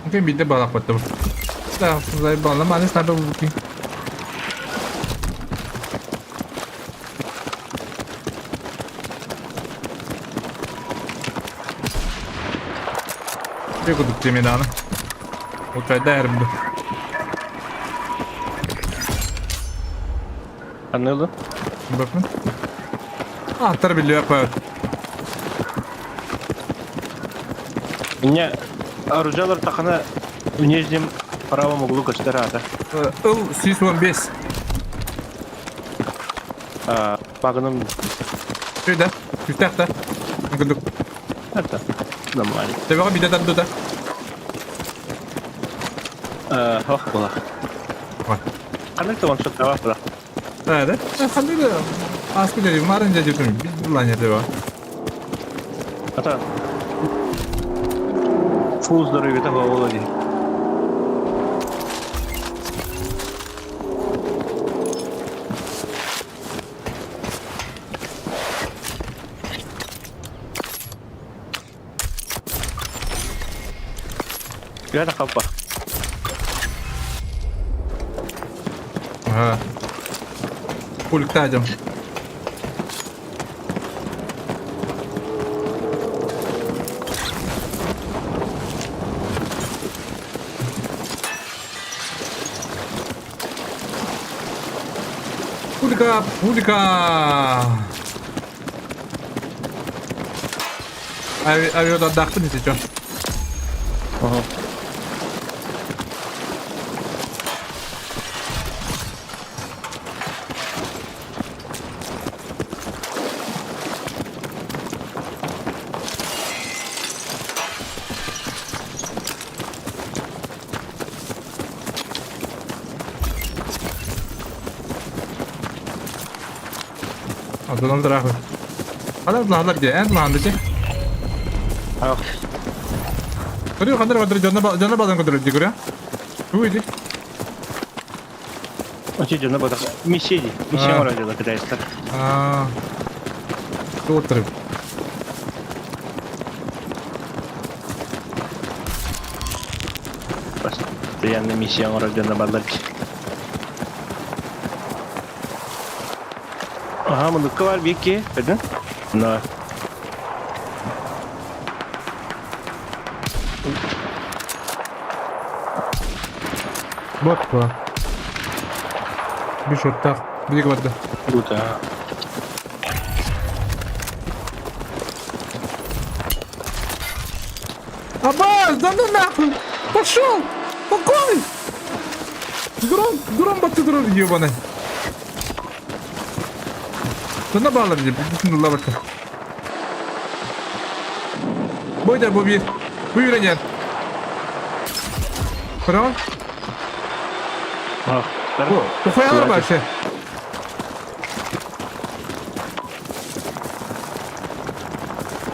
[SPEAKER 1] Окей, биирдэ баҕалаах Да, заебал, маны снайпер булки. Чэ курдук тиэмэ Утайда эрим
[SPEAKER 3] Анылы?
[SPEAKER 1] Баппын. Аттар биллиэхпэ.
[SPEAKER 3] Меня оружалар тахана в нижнем правом углу көстөр аата.
[SPEAKER 1] Ыл 115.
[SPEAKER 3] Пагыным.
[SPEAKER 1] Şurada. Күстәх та. Курдук.
[SPEAKER 3] Это нормально.
[SPEAKER 1] Төбөҕө биде тардыта.
[SPEAKER 3] Ох була. Ханнык да ваншот таба була.
[SPEAKER 1] Да, да? Ханнык да ааспыт дьэ марын дьэ дьүтүн булан дьэ
[SPEAKER 3] Ата фул здоровье того Володи. Я хапа.
[SPEAKER 1] Ага. Пульк тадем. Пулька, пулька! Авиадаахпын ити чо.
[SPEAKER 3] Ага.
[SPEAKER 1] Адынан дырахы. Ханар лаһалар дии, эн лаһан дии.
[SPEAKER 3] Ах.
[SPEAKER 1] Көрү ханар бадар дьонно дьонно бадан көтөрөр дии көрө. Тугуй дии.
[SPEAKER 3] Очи дьонно бадар. Миссия дии. Миссия оҥорор дьонно китайстар.
[SPEAKER 1] Аа. Туоттарым.
[SPEAKER 3] Постоянно миссия оҥорор дьонно баллар Аха, муннукка бар биир көрдүн? Но.
[SPEAKER 1] Бот по. Bir шоттах. Биир барда.
[SPEAKER 3] Круто.
[SPEAKER 1] Абаз, да ну нахуй! Пошел! Покой! Дрон, дрон батты дрон ебаный. Тына баалар дии, бүтүн ыллабакка. Бойдар бу биир. Бу үүрэнэр. Көрөҕүн? Бу, тухайалар башы.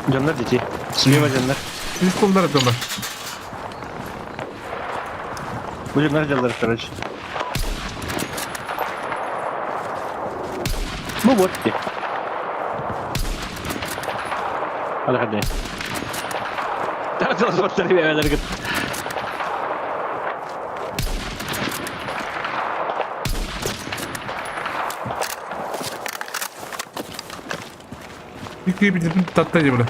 [SPEAKER 3] Дьоннор дити. Слева дьоннор.
[SPEAKER 1] Үс куллар дьоннор.
[SPEAKER 3] Бу дьоннор дьаллар, короче. Бу вот ти. Алла хадэ.
[SPEAKER 1] Икки билбитин татта дии бile.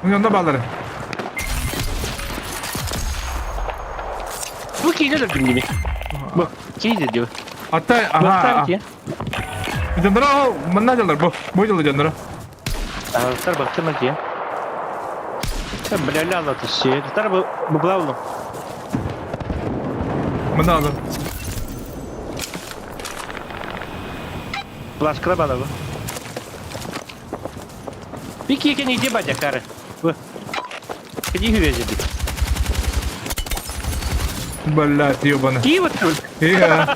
[SPEAKER 1] Онно баалары.
[SPEAKER 3] Бу киинэ өлөрдүм дии. Бу киинэ дио.
[SPEAKER 1] Атта аха. Дьонноро ол манна дьаллар бу. Бу дьаллар дьонноро.
[SPEAKER 3] Тар бахтыма дии. Бля ла тысячи. Тар бу главну.
[SPEAKER 1] Манна алар.
[SPEAKER 3] Плашкала бала бу. Пики кен иди бадя кары. Бу. Иди хүвезе ди.
[SPEAKER 1] Блядь, ебаный.
[SPEAKER 3] Ки вот
[SPEAKER 1] Iya.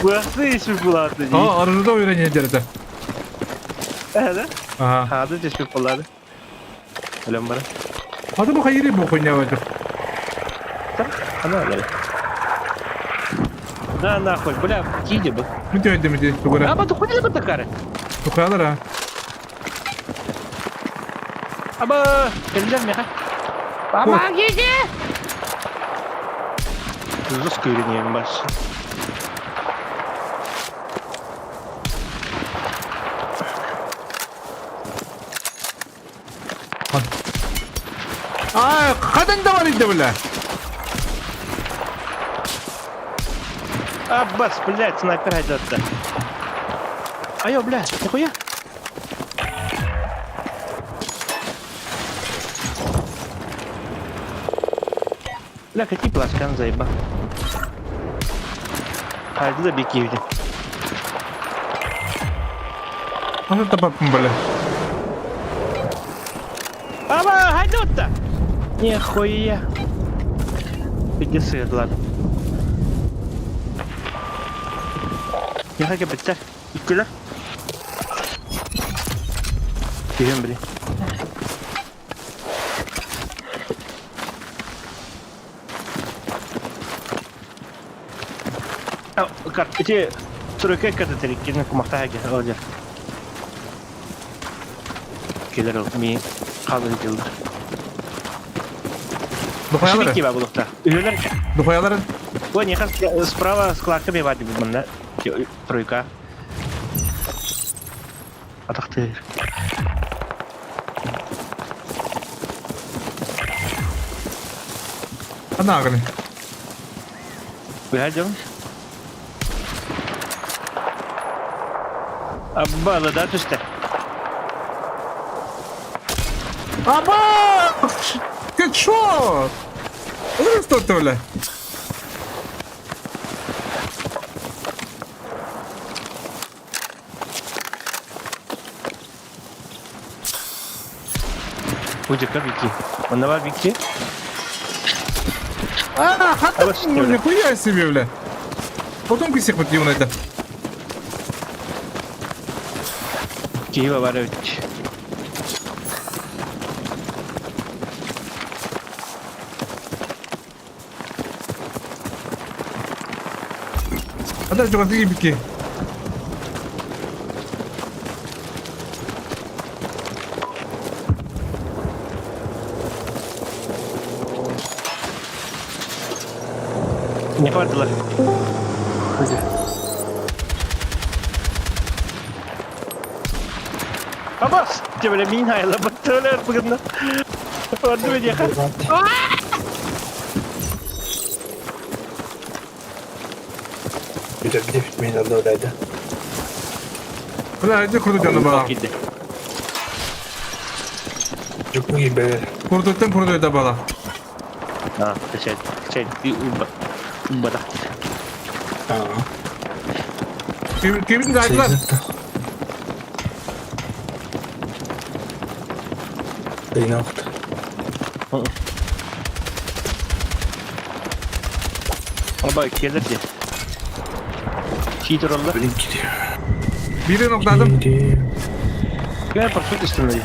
[SPEAKER 3] Бахты еще булаты ди.
[SPEAKER 1] О, арыда үйренен жерде.
[SPEAKER 3] Да?
[SPEAKER 1] Ага.
[SPEAKER 3] Хады түспүт буллады. Өлөн бара.
[SPEAKER 1] Аты бу хайыри бу хуйня бачыр.
[SPEAKER 3] Ана өлөр. На нахуй, бля, киди бу.
[SPEAKER 1] Мүте өйдө мүте тугура.
[SPEAKER 3] Аба тухуй бу такары.
[SPEAKER 1] Тухалар а.
[SPEAKER 3] Аба, кэллэр меха. Помогите! Жестко или не маш.
[SPEAKER 1] А, хадан да бар иде бля.
[SPEAKER 3] Аббас, блядь, снайпер айдатта. Айо, блядь, нихуя. Бля, какие плашкан заеба. Хайды да беки видим.
[SPEAKER 1] Аны табаппын бля.
[SPEAKER 3] Аба, хайдутта! Нихуя. Иди ладно. Я беттер. Иккилер. Киһим били. Карт, ити түрөкө катетер иккини кумахтаха ке олжар. Келер ол ми калын жылдар.
[SPEAKER 1] Духаялары.
[SPEAKER 3] Шибики ба булукта. Үйлер.
[SPEAKER 1] Духаялары.
[SPEAKER 3] Ой, не справа складка бе бад мында. Тройка. Атахтыр.
[SPEAKER 1] Ана аганы.
[SPEAKER 3] Выходим. Абба, да түстэ.
[SPEAKER 1] Аба! Ты чё? Что ты, бля?
[SPEAKER 3] Удика Вики. Онова Вики.
[SPEAKER 1] А, хата, нихуя себе, бля. Потом всех вот это.
[SPEAKER 3] Киһи бар эбит.
[SPEAKER 1] Ада чугастык бики.
[SPEAKER 3] Не хватило. Абас! Тебе мин айла баттылар бүгін. Орды мен
[SPEAKER 2] Бүтэ бүтэ мен орда ойлайды.
[SPEAKER 1] Бля, иди курдук бала.
[SPEAKER 2] Жүктің кийбер.
[SPEAKER 1] Курдуктан курдук бала.
[SPEAKER 3] А, качай, качай, ты уба.
[SPEAKER 2] Аа.
[SPEAKER 1] Кибин зайдылар.
[SPEAKER 2] Ыйнаахт.
[SPEAKER 3] Оба келер де. Читер oldu.
[SPEAKER 2] Блин, киди.
[SPEAKER 1] Бирин октадым.
[SPEAKER 3] Gel парашют üstüne.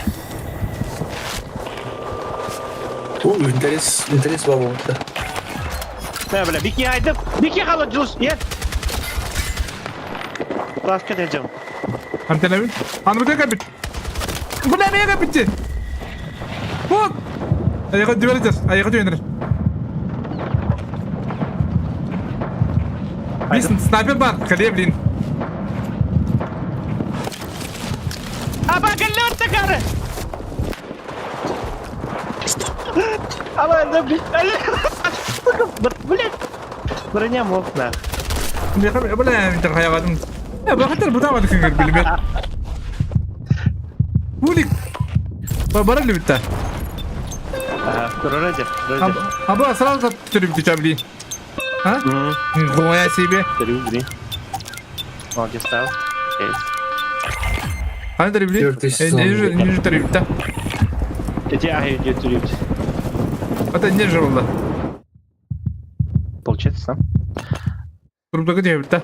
[SPEAKER 2] Бу интерес, интерес бар болду.
[SPEAKER 3] Не бля, бики айдым. Бики хала жус. Ет. Класска дежем.
[SPEAKER 1] Антенабин. Аны бит. Бля, не битти. Вот. Аяга дибердер. Аяга дибердер. Бисин снайпер бар. Кале, блин.
[SPEAKER 3] Аба каллар такары. Аба да блин. Броня мог на.
[SPEAKER 1] Бля, мен хаягадым. Э, бахатар бутамады күнгөр билбет. Булик. Бара лүтта.
[SPEAKER 3] Ага, Рожер, Рожер.
[SPEAKER 1] Аба сразу түрүп түчө блин. А? Нихуя себе.
[SPEAKER 3] Блин. Молодец, стал.
[SPEAKER 1] Қандай түрі блин? Не же түрі бітті.
[SPEAKER 3] Эти ахи идет түрі.
[SPEAKER 1] Это не же было.
[SPEAKER 3] Получается,
[SPEAKER 1] Трубдагы деп бітті.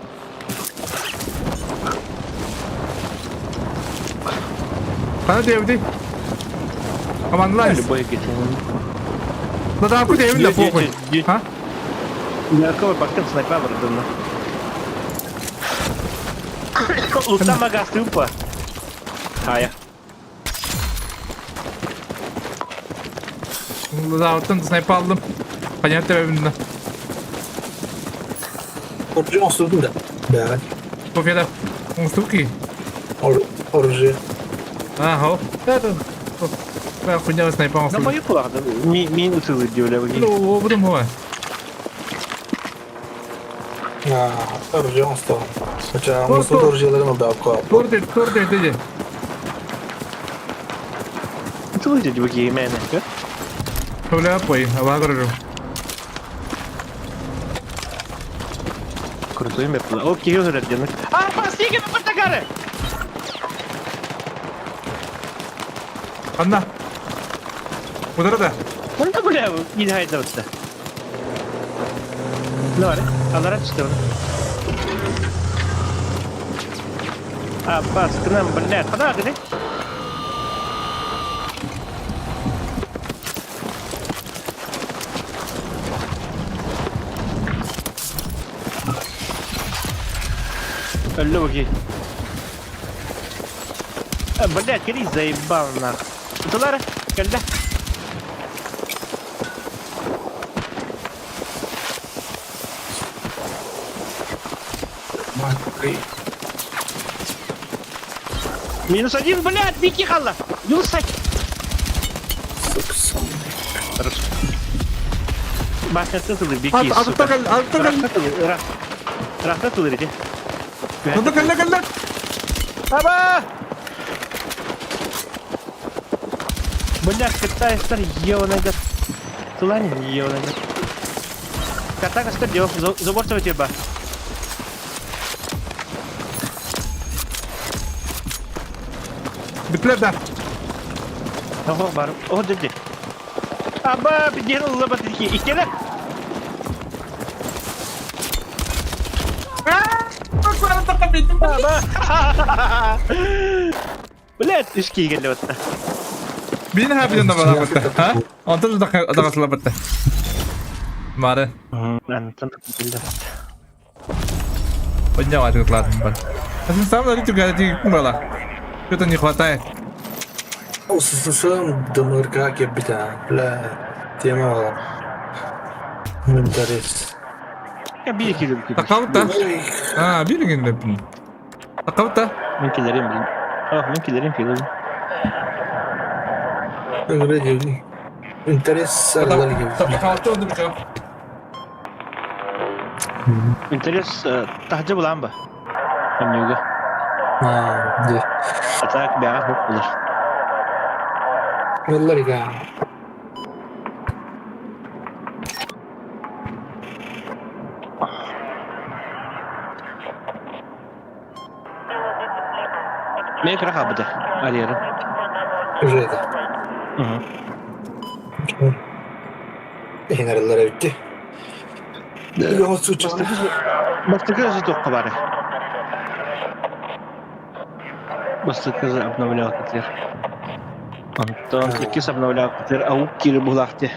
[SPEAKER 1] Қандай деп Командалар.
[SPEAKER 3] Любой где.
[SPEAKER 1] Да да, куда я похуй. А?
[SPEAKER 3] Я кого бактым снайпа вырдым. Лута гаступа. Хая.
[SPEAKER 1] Заводтан снайпа алдым. Понятно, бәбімді.
[SPEAKER 2] Оружие оңстудум да. Бәғат.
[SPEAKER 1] Кофеда. Оңстуки.
[SPEAKER 2] Оружие.
[SPEAKER 1] А, хо. Это. Бә, хуйня снайпа
[SPEAKER 3] На
[SPEAKER 1] оңстуки.
[SPEAKER 3] мою кулак, мин утылы диоле.
[SPEAKER 1] Ну, обудым хо.
[SPEAKER 2] Оружие оңсту. Хотя оңстуд оружиелерин алда алып
[SPEAKER 1] Торт, торт, деди.
[SPEAKER 3] Утылы диди буги мене.
[SPEAKER 1] Бля, пой, ава көрөрүм.
[SPEAKER 3] Крутой меп. Окей, өрден. А, пасиге патагары.
[SPEAKER 1] Анда. Удара да.
[SPEAKER 3] Мында бля, не хайдабытта. Лар, алара түштү. А, бас, к нам, бля, куда где? Логи. А, блядь, Крис заебал нах. Тулара, когда? Минус один, блядь, Вики Халла! Минус один. Хорошо. Башня тылы, беги,
[SPEAKER 1] Ат,
[SPEAKER 3] сука.
[SPEAKER 1] атта кал, атта кал.
[SPEAKER 3] Рахта тылы, иди.
[SPEAKER 1] Атта кал, кал.
[SPEAKER 3] Аба! Бля, китайцтар ебаный Туланин ебаный. Кота костер делал, забор тебе.
[SPEAKER 1] Бүтлер да.
[SPEAKER 3] Ого, бар. О, деді. Аба, біден ұлы батырки. Иккелер. Аба. Блядь, үс киигелли батта.
[SPEAKER 1] Бин хабиден да бара Ha? Онтон да дагасла батта. Мары.
[SPEAKER 3] Антон билdi батта.
[SPEAKER 1] Поднял этот ладно. А ты сам на тебя было. Что-то не хватает.
[SPEAKER 4] Осысым дымырга кебита. Бля, тема была. Интерес.
[SPEAKER 3] Я бир килим килим.
[SPEAKER 1] Такалта. А, бирген деп. Такалта.
[SPEAKER 3] Мен килерим билим. Oh, мен килерим килим.
[SPEAKER 4] Интерес
[SPEAKER 1] Такалта oldu bir
[SPEAKER 3] Интерес тахжы булан ба? Анюга.
[SPEAKER 4] А, да.
[SPEAKER 3] А так бяга хук булар.
[SPEAKER 4] Валларика.
[SPEAKER 3] Мен кыра хабыда. Алеры.
[SPEAKER 4] Уже это.
[SPEAKER 3] Угу.
[SPEAKER 4] Хенералар битти. Йо, суча.
[SPEAKER 3] Бастыкы же тоққа бары. Бастыкы же обновлял кетер. Антон иккис обновлял кетер. Аук кири булахте.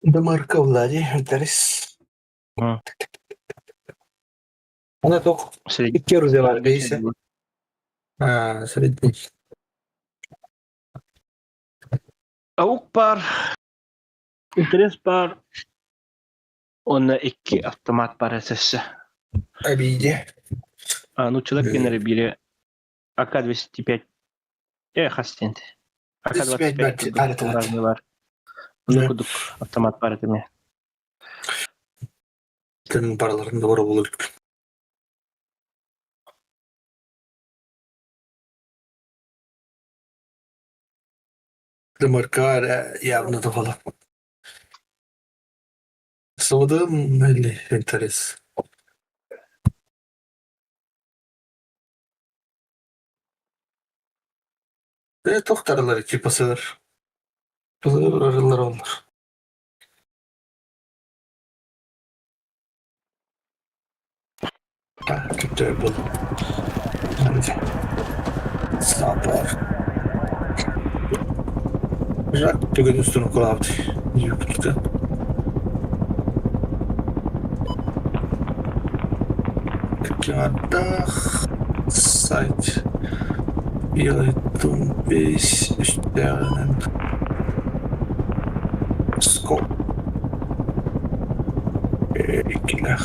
[SPEAKER 4] Дымырка Влади, интерес. Она только
[SPEAKER 3] Средний.
[SPEAKER 4] икки бар бейсе. А, средний.
[SPEAKER 3] Аук бар. Интерес бар. Онна икки автомат бар эсэссе.
[SPEAKER 4] Обиде.
[SPEAKER 3] А, ну человек кеннери бире АК-205. Хастент.
[SPEAKER 4] 205
[SPEAKER 3] АК-25 бар. Уну кудук автомат бар этеме.
[SPEAKER 4] Тын бараларында бар болur. Дымырка явно да falan. Содым или интерес. Тохтарлар ики пасылар. Пасылар арылар олар. Kötü bu. Sapar. Жак түген үстін құлапты. Юктı. Кадах сайт. Белый весь үстерінен. Скоп. Экилер.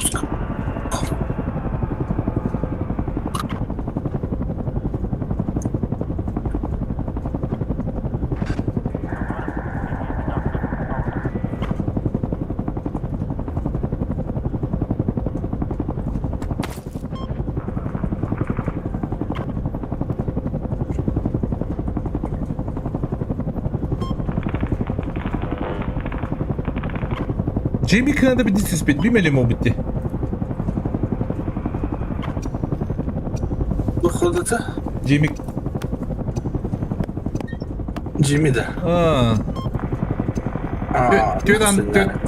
[SPEAKER 4] Скоп.
[SPEAKER 1] Jimmy Kanada bir dispet, bir melemo bitti.
[SPEAKER 4] Выходит,
[SPEAKER 1] Jimmy.
[SPEAKER 4] Jimmy да.
[SPEAKER 1] А. Түйдан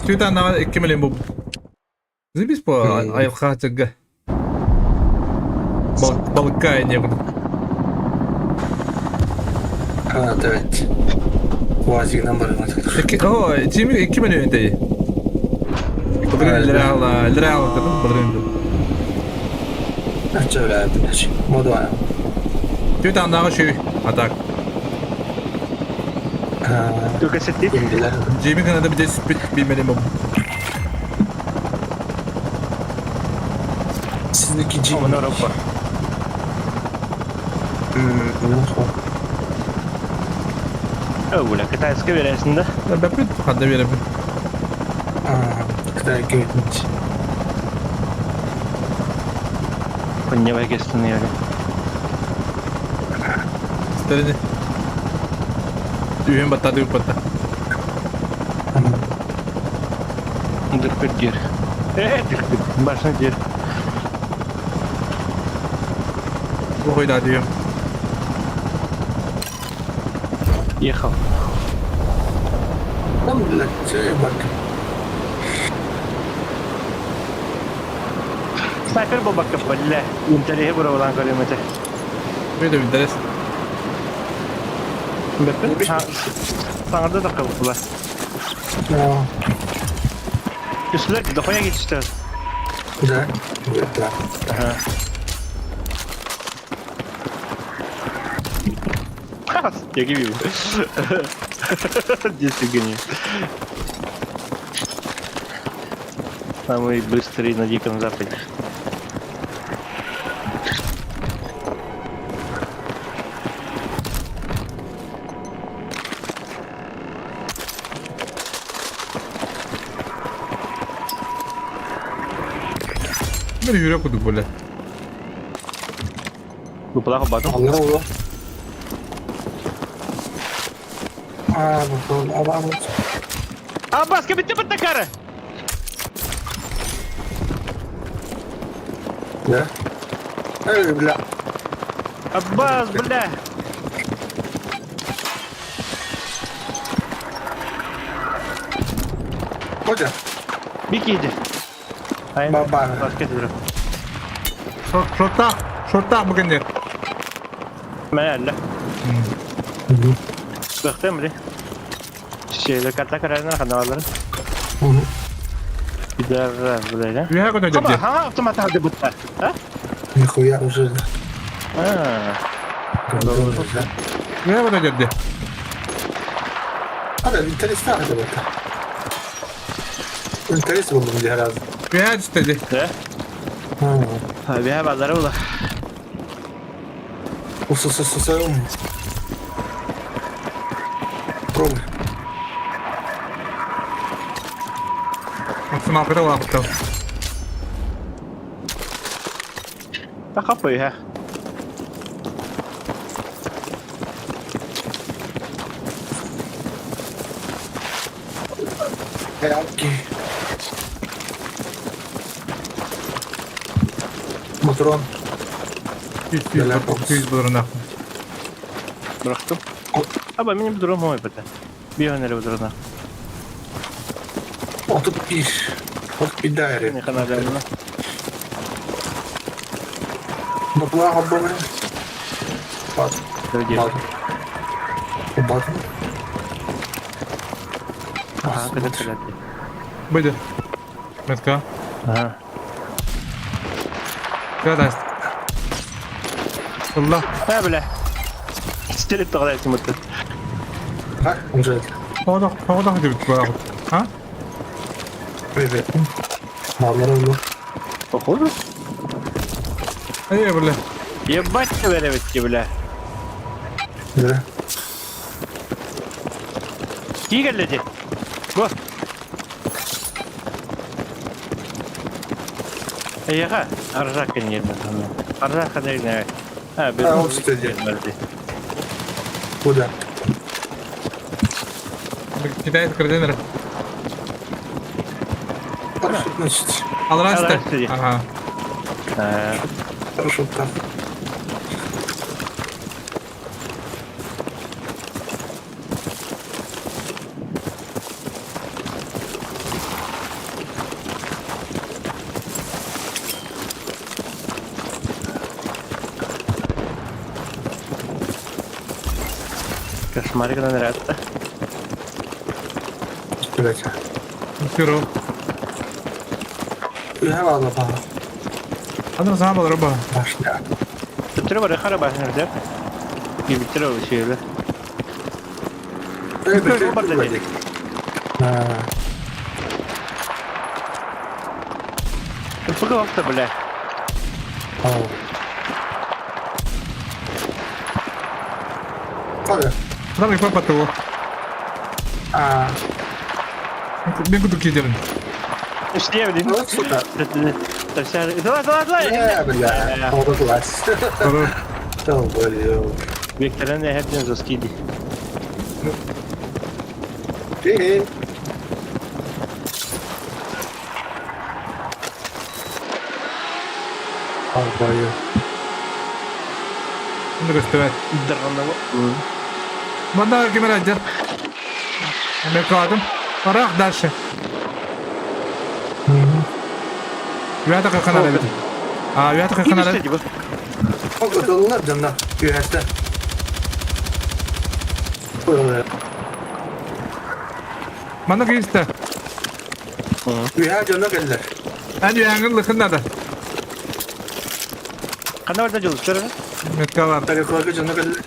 [SPEAKER 1] түйдан 2 миллион бу. Забис по айылхатыга. Балкай не буду.
[SPEAKER 4] А, evet. Вазигнан бар.
[SPEAKER 1] О, Jimmy 2 миллион дейdi. Былырын лирала, лирала деп былырын.
[SPEAKER 4] Чөйлә бинәч. Мода.
[SPEAKER 1] Түйдан дағы шүй. Атак.
[SPEAKER 3] Только сетти.
[SPEAKER 1] Jimmy Kanada bir dispet bir milyon bu.
[SPEAKER 4] Sizdeki Jimmy.
[SPEAKER 3] Aman Avrupa. Бля, китайская биэрээсин да?
[SPEAKER 1] Бэппит, ханна биэрэбин.
[SPEAKER 4] Китайга этинч.
[SPEAKER 3] Конневай кестин яри.
[SPEAKER 1] Истэрини. Үйэн баттады ыппатта.
[SPEAKER 3] Дыркыт дир. Дыркыт. Башня дир.
[SPEAKER 1] Уһуйда дүйөм.
[SPEAKER 3] Ехал.
[SPEAKER 4] Там, блядь, бак.
[SPEAKER 3] Снайпер буолбакка, бля, интэриэһи быраҕылаан көрүөм этэ.
[SPEAKER 1] Бүйтэ интерес.
[SPEAKER 3] Бэппин саҥарда да кыбытылар. Түстүлэр дохуя кетиштер.
[SPEAKER 4] Да, да.
[SPEAKER 3] Ага. Я гибил. Десять гений. Самый быстрый на Диком Западе.
[SPEAKER 1] Бир yürek кудук бля.
[SPEAKER 3] Лупалаах батым.
[SPEAKER 4] Аллар оло. А, бу аба
[SPEAKER 3] Аббас, кебитте баттакары!
[SPEAKER 4] Да? Эй, бля.
[SPEAKER 3] Аббас, бля!
[SPEAKER 4] Ходя.
[SPEAKER 3] Бики иди.
[SPEAKER 4] Баба.
[SPEAKER 3] Баскет игры.
[SPEAKER 1] Шорттаах, шорттаах бу кэннигэр.
[SPEAKER 3] Мэ, Кыахтым били. Сиэлэ карта көрөрүнэн ханалары. Пидорас, блядь, а?
[SPEAKER 1] Үөһэ көтө
[SPEAKER 3] Хаба,
[SPEAKER 1] дьэ.
[SPEAKER 3] хаҥа автомат аһады бутта. А?
[SPEAKER 4] Нихуя уже.
[SPEAKER 3] А.
[SPEAKER 1] Үөһэ көтө дьэ.
[SPEAKER 4] Hadi интересно hadi bak. Интерес buldum diye herhalde.
[SPEAKER 1] Үөһэ түстэ дии.
[SPEAKER 3] Да?
[SPEAKER 4] Ha.
[SPEAKER 3] Үөһэ баллары була.
[SPEAKER 4] Ус. Пробуй.
[SPEAKER 1] Максималката улааппыта.
[SPEAKER 3] Тахаппа үөһэ.
[SPEAKER 4] Окей. Мотрон.
[SPEAKER 1] 200 буолар
[SPEAKER 3] Бырахтым. Аба, мин бу мой бата. Биһөн эрэ бутурuna.
[SPEAKER 4] 31. 31 daire.
[SPEAKER 3] Не ханаданна.
[SPEAKER 4] Бабла абоне. Бат. Бат. Бат.
[SPEAKER 3] Ага, когда стрелять.
[SPEAKER 1] Быйды. Метка.
[SPEAKER 3] Ага.
[SPEAKER 1] Када. Алла.
[SPEAKER 3] А, бля. Стрелять тогда этим вот.
[SPEAKER 4] А, уже.
[SPEAKER 1] Тоҕо тоҕо диэбит буолаҕыт. А?
[SPEAKER 4] Привет. Маллар oldu.
[SPEAKER 3] Походу.
[SPEAKER 1] Эй, бля.
[SPEAKER 3] Ебать ты, бля.
[SPEAKER 4] Да.
[SPEAKER 3] Кигэллэди. Го. Эйэхэ, аржака не Аржака не А, без.
[SPEAKER 4] А, вот что Куда?
[SPEAKER 1] Китайец контейнер.
[SPEAKER 4] Хорошо, значит.
[SPEAKER 1] Алрасты. Ага.
[SPEAKER 4] Хорошо, там.
[SPEAKER 3] Кошмарик наряд.
[SPEAKER 4] Блять.
[SPEAKER 1] Кирилл.
[SPEAKER 4] Я ладно, ба.
[SPEAKER 1] Аны саҥа балары ба.
[SPEAKER 4] Башня.
[SPEAKER 3] Төттөрү бары хара башня да. Кибиттер ол шейле.
[SPEAKER 4] Э, А,
[SPEAKER 3] Пуговка, бля.
[SPEAKER 4] Қара.
[SPEAKER 1] Там и папа того.
[SPEAKER 4] А,
[SPEAKER 1] Мин курдук киидэбин.
[SPEAKER 3] Үстиэбин.
[SPEAKER 4] вот сука.
[SPEAKER 3] Давай, давай, давай!
[SPEAKER 4] Э, бля, класс.
[SPEAKER 1] Хорош.
[SPEAKER 4] Долбоёб.
[SPEAKER 3] Викторын эһэрдин заскиди.
[SPEAKER 4] Привет. Долбоёб.
[SPEAKER 1] Bunu көстүбэт.
[SPEAKER 3] Дырҕаннаба.
[SPEAKER 1] Манна ким эрэ дьэ. Мекадым. Барах дальше. Үөтэ каханар эбит. А, үөтэ каханар эбит.
[SPEAKER 4] Ытыллар дьонно үөһэттэн.
[SPEAKER 1] Манна киистэ.
[SPEAKER 4] Үөһэ дьоно кэллэр.
[SPEAKER 1] Эн үөһэҥҥин лыхын надо.
[SPEAKER 3] Ханна барда дьулустар?
[SPEAKER 1] Меткалар.
[SPEAKER 4] Тарихларга дьоно кэллэр.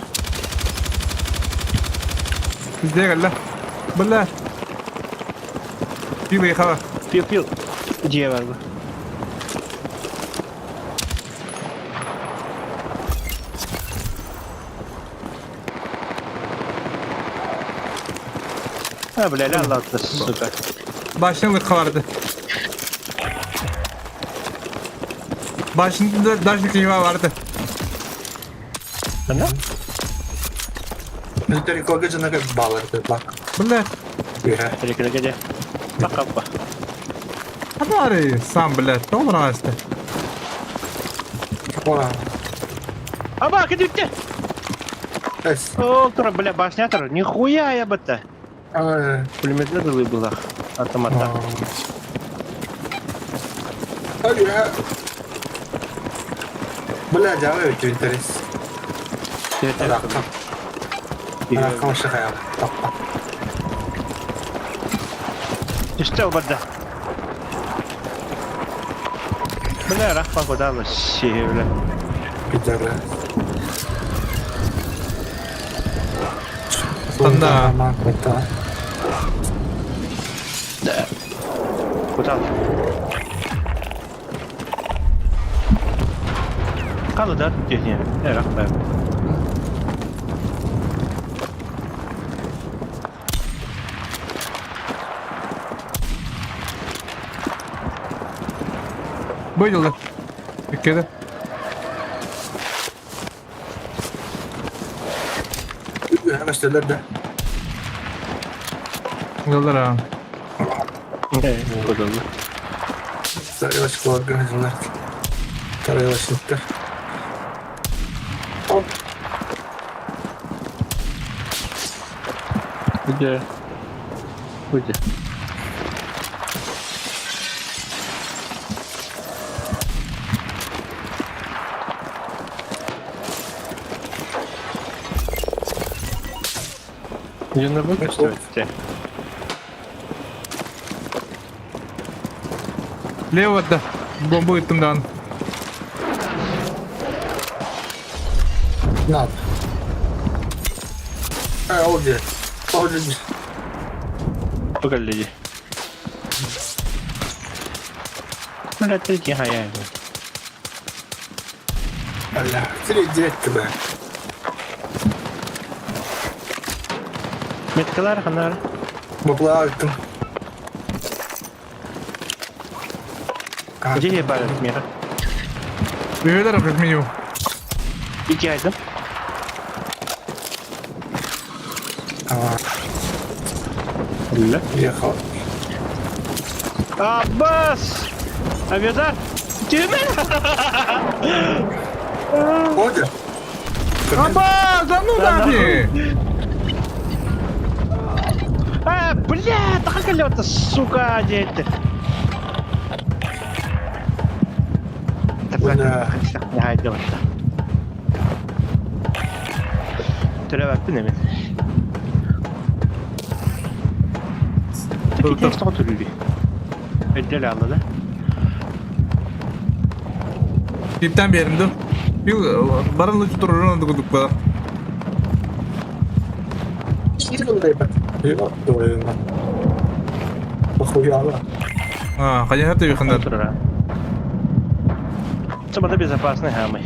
[SPEAKER 1] Везде кэллэ. Бля. Пил ехала.
[SPEAKER 3] Пил, пил. Дьиэ бар бу. А, бля, ля, ладно, сука.
[SPEAKER 1] Башня лыхха барды. Башня дальше кива барды.
[SPEAKER 3] Ханна?
[SPEAKER 4] Тарихларга дьоно кэллэр баалар бак.
[SPEAKER 1] Бля.
[SPEAKER 4] Үөһэ.
[SPEAKER 3] Тарихларга дьэ. Бакаппа.
[SPEAKER 1] Хабары сам, блядь, толрасты.
[SPEAKER 3] Аба, кэдүттэ!
[SPEAKER 4] Эс.
[SPEAKER 3] Ол тура, бля, башня тур. Нихуя я бытта. Пулеметная дылы была. Автомата.
[SPEAKER 4] Үөһэ. Бля, дьаҕай өтү интерес. Ракка. Ракка машихая. Таппа.
[SPEAKER 3] Түстэ барда. Бля, рахпа куда вообще, бля.
[SPEAKER 4] Пидорас.
[SPEAKER 1] Стандарт.
[SPEAKER 3] Да. Куда? Хала да, техния. Рахпа.
[SPEAKER 1] Выделил. Иккеде.
[SPEAKER 4] Үөһэ көстөлөр да.
[SPEAKER 1] Ыллар а.
[SPEAKER 3] Куда?
[SPEAKER 4] Тарелочкаларга дьоннор. Тарелочниктар. Оп.
[SPEAKER 3] Где? Где? Дьонно выключить?
[SPEAKER 1] Лево да. Бомбу ыттым даҕаны.
[SPEAKER 4] Надо. Э, ол дьэ. Ол дьэ.
[SPEAKER 3] Погоди. Бля, третий хаяй.
[SPEAKER 4] Бля, 3-9 тебе.
[SPEAKER 3] Меткалар ханар.
[SPEAKER 4] Баплаактым.
[SPEAKER 3] Где я барат мира?
[SPEAKER 1] Үһүлэр как минимум.
[SPEAKER 3] Ики айдым. Бля.
[SPEAKER 4] Ехал.
[SPEAKER 3] Аббас! Авиадар! Тюмен!
[SPEAKER 4] Оля.
[SPEAKER 1] Аба, да ну нафиг!
[SPEAKER 3] А, бля, так сука, дети.
[SPEAKER 4] Бля.
[SPEAKER 3] Төлөбөппүн эми. Текст төлүлү. Өдөл алды да.
[SPEAKER 1] Типтен берим ду. Бил баран лучше турурун кудук ба.
[SPEAKER 4] Похуяла.
[SPEAKER 1] А, конечно ты вихандар.
[SPEAKER 3] Турара. Самада безопасный хамы.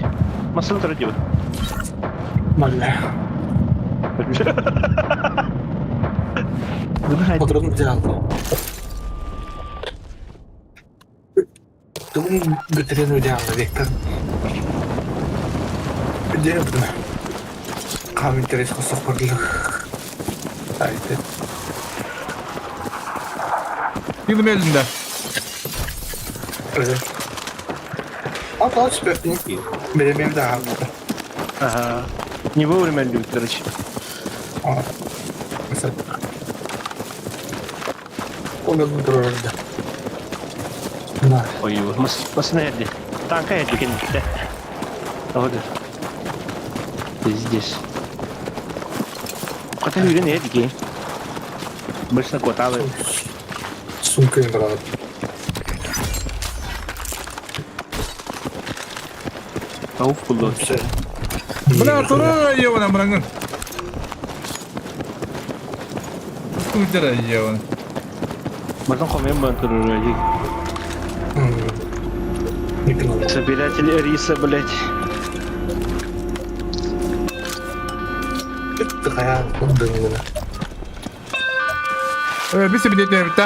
[SPEAKER 3] Масын туру дип.
[SPEAKER 4] Бля. Отырын дьаалла. Тугун бүтэрэн удьаалла Виктор. Дьэ бутуна. Хаам интерес хосохпорлук. Айты.
[SPEAKER 1] Yılım elinde.
[SPEAKER 4] Öyle. At at süpersin. Benim evde abi.
[SPEAKER 3] Ага. Не вовремя любит, короче.
[SPEAKER 4] Mesela. Onu dururdu.
[SPEAKER 3] Ой, масына эрди. Танка эрди кэнниттэ. Тоҕо Пиздец. Хата үүрэн эрди киин. Быстро коталы.
[SPEAKER 4] Сумканы брат.
[SPEAKER 3] Ауф булду.
[SPEAKER 1] Бля, тура ебана, бранган. Тура ебана.
[SPEAKER 3] Мартан хомем бан турur. Собиратель риса, блядь.
[SPEAKER 1] Бisi bitti bitti.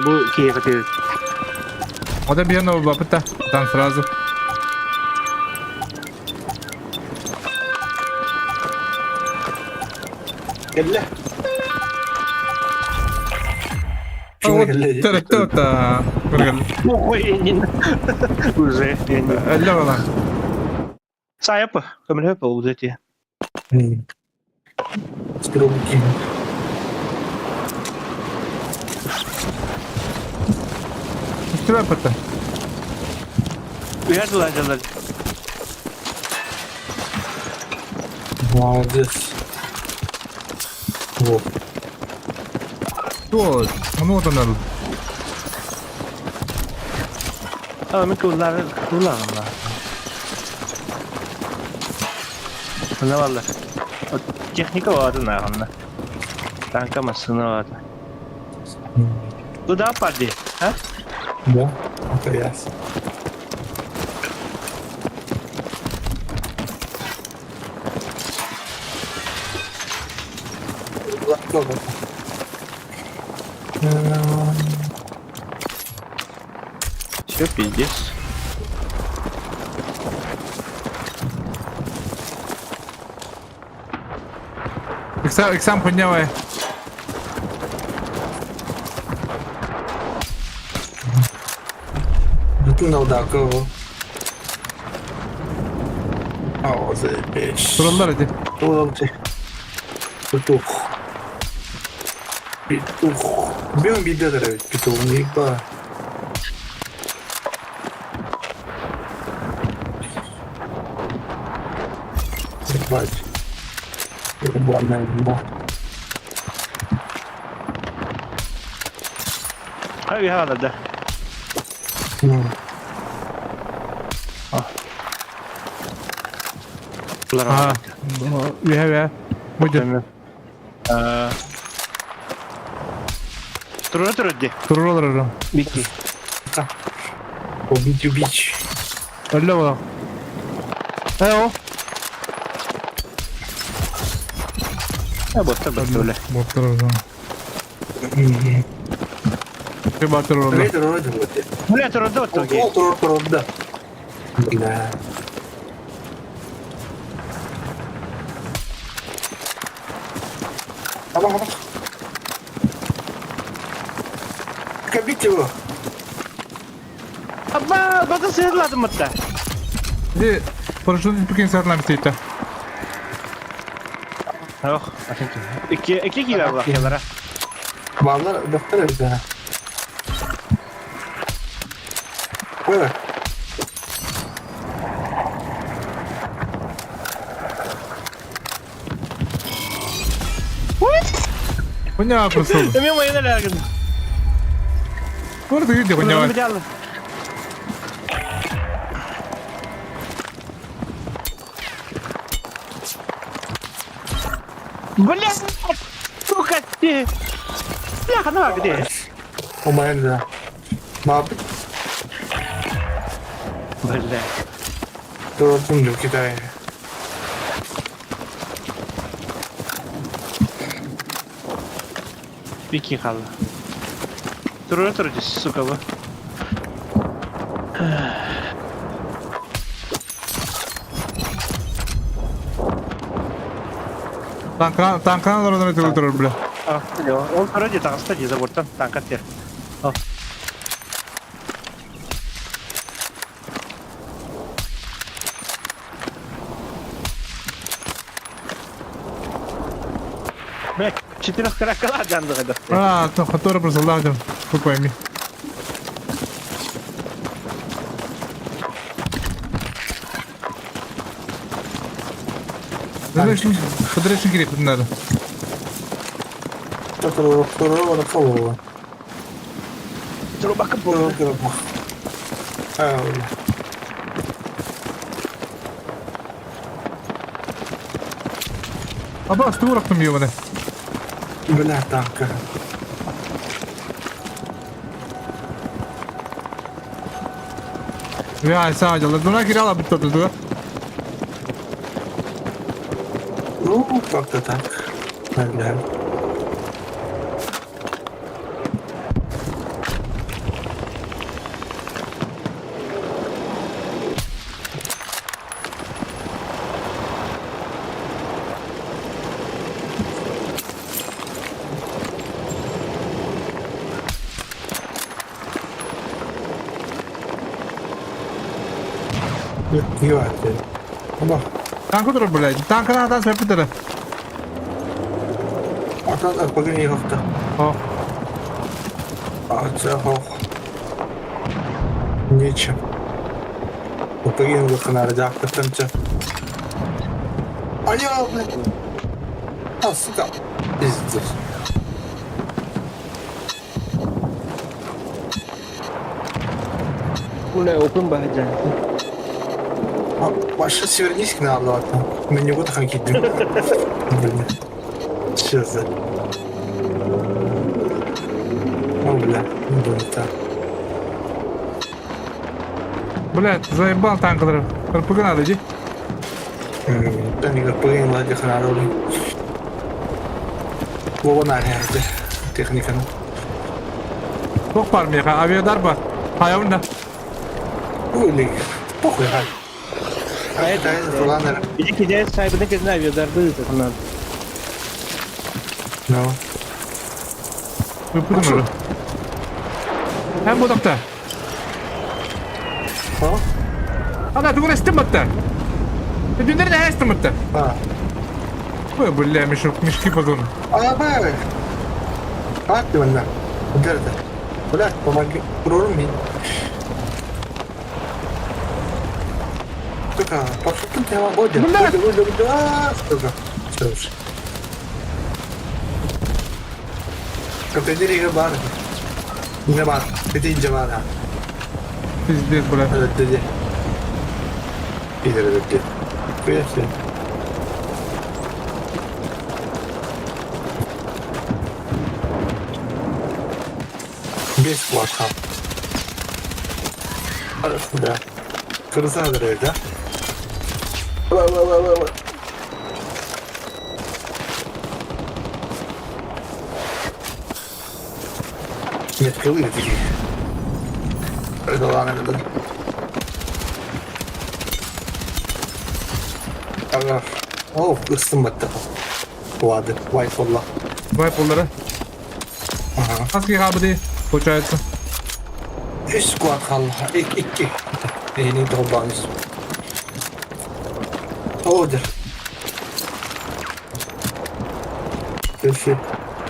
[SPEAKER 3] Бу киһи
[SPEAKER 1] Вот это бьёно бапыта. Там сразу.
[SPEAKER 4] Кэллэ.
[SPEAKER 1] Та-та-та.
[SPEAKER 3] Ой, уже.
[SPEAKER 1] Алло,
[SPEAKER 3] Сайапа, көмөлөп ол эти.
[SPEAKER 4] Строгий.
[SPEAKER 1] Что
[SPEAKER 3] Уярдылар дьалар.
[SPEAKER 4] Молодец. Вот.
[SPEAKER 1] Что? Ну вот она.
[SPEAKER 3] А, мен куллары кулларым Мына баллар. Техника баҕатын ааҕынна. Танка массыына баҕата. Туда пади, а?
[SPEAKER 4] Да, это ясно.
[SPEAKER 3] Все, пиздец.
[SPEAKER 1] Иксам поднявай.
[SPEAKER 4] Ну да, кого? О, заебись.
[SPEAKER 1] Тураллар иди.
[SPEAKER 4] Туралды. Петух. Петух. Бьем бедра ведь петух, не еба. Ебать. Ебаная еба.
[SPEAKER 3] А, я да.
[SPEAKER 4] Ну.
[SPEAKER 1] А, я. Будет.
[SPEAKER 3] Тура тура ди.
[SPEAKER 1] Туралар.
[SPEAKER 3] Бики.
[SPEAKER 4] Убить, убить.
[SPEAKER 1] Алло. Эо.
[SPEAKER 3] А, вот так вот, бля.
[SPEAKER 1] Вот туралар. Бля, туралар.
[SPEAKER 3] Бля, тура да,
[SPEAKER 4] тура да. Бля. Аба, аба. Кабить его.
[SPEAKER 3] Аба, бата сырладым атта.
[SPEAKER 1] Ди, парашют пикин сарлам стоит.
[SPEAKER 3] Ох, Ики, ики килә була киләр.
[SPEAKER 4] Балалар доктор өзі. Қой.
[SPEAKER 1] Хуйня просто.
[SPEAKER 3] Мен майына ләгін.
[SPEAKER 1] Вот ты где хуйня.
[SPEAKER 3] Бля, сука ты. Бля, хана где?
[SPEAKER 4] Омайын да. Мап.
[SPEAKER 3] Бля.
[SPEAKER 4] Туратын Китай.
[SPEAKER 3] Икки хаалла. Турура тур сука бу.
[SPEAKER 1] Танкан, танкан олорон турар турар, бля.
[SPEAKER 3] Ол турар дии, таҕыста дии забортан танка тиэр. Бля, четырех каракала дьандыга
[SPEAKER 1] А, то который просто ладен. Хуй пойми. Подрежь грипп надо.
[SPEAKER 4] Второго.
[SPEAKER 1] Аба, стурахтым ебаный.
[SPEAKER 4] Бля, танка.
[SPEAKER 1] Я сам делал. Дуна киряла бы кто-то, да?
[SPEAKER 4] Ну, как-то так. Наверное. Оба.
[SPEAKER 1] Танка турар, блядь. Танка надо сөпүтэрэ.
[SPEAKER 4] Atan РПГ не хохта.
[SPEAKER 1] О.
[SPEAKER 4] А це хох. Нечем. РПГ выханары жақтыртымчы. Алло, блядь. А, сука. Пиздец.
[SPEAKER 3] Бля, open баһа
[SPEAKER 4] А, Вообще свернись к нам, ладно. На него так кидем. Блин. Че за... О, бля, не думаю, так.
[SPEAKER 1] Блядь, заебал танкалары. РПГ надо, иди.
[SPEAKER 4] Да не РПГ не ладно, ханары, блин. Вова на техниканы.
[SPEAKER 1] Туох баар миэхэ, авиадар бар. Хайа
[SPEAKER 4] Ой, похуй, хай. А это, это, ладно.
[SPEAKER 3] Иди кидает сайбы, не знаю, авиадарды это надо.
[SPEAKER 4] Ну.
[SPEAKER 1] Выпутым уже. Эн будакта.
[SPEAKER 4] А?
[SPEAKER 1] Ана, тугун эстим батта. Дүндер не эстим батта.
[SPEAKER 4] А.
[SPEAKER 1] Ой, бля, мешок, мешки по зону.
[SPEAKER 4] А, бля. А, ты вон, Дерда. Бля, помоги. Прорум Сука, пошел ты тебя Бодя.
[SPEAKER 1] Бля.
[SPEAKER 4] Бодя, Бодя, Бодя. А, Сука. Все уж. Контейнер бар. Не бар. Это инжа бар.
[SPEAKER 1] Пиздец, бля.
[SPEAKER 4] Это Пидор, это Хуя себе. Без флага. Да. Красавец, да? Ла, ла, ла, ла, ла. Нет, крылы такие. Да ладно, да. Ага. О, ыстымматта. Ладно, вайф Аллах.
[SPEAKER 1] Вайпуллары.
[SPEAKER 4] Ага.
[SPEAKER 1] Хаски хабыды, получается.
[SPEAKER 4] Үс сквад қалла. Икки. Эйни долбаныз. Ордер. Köşe.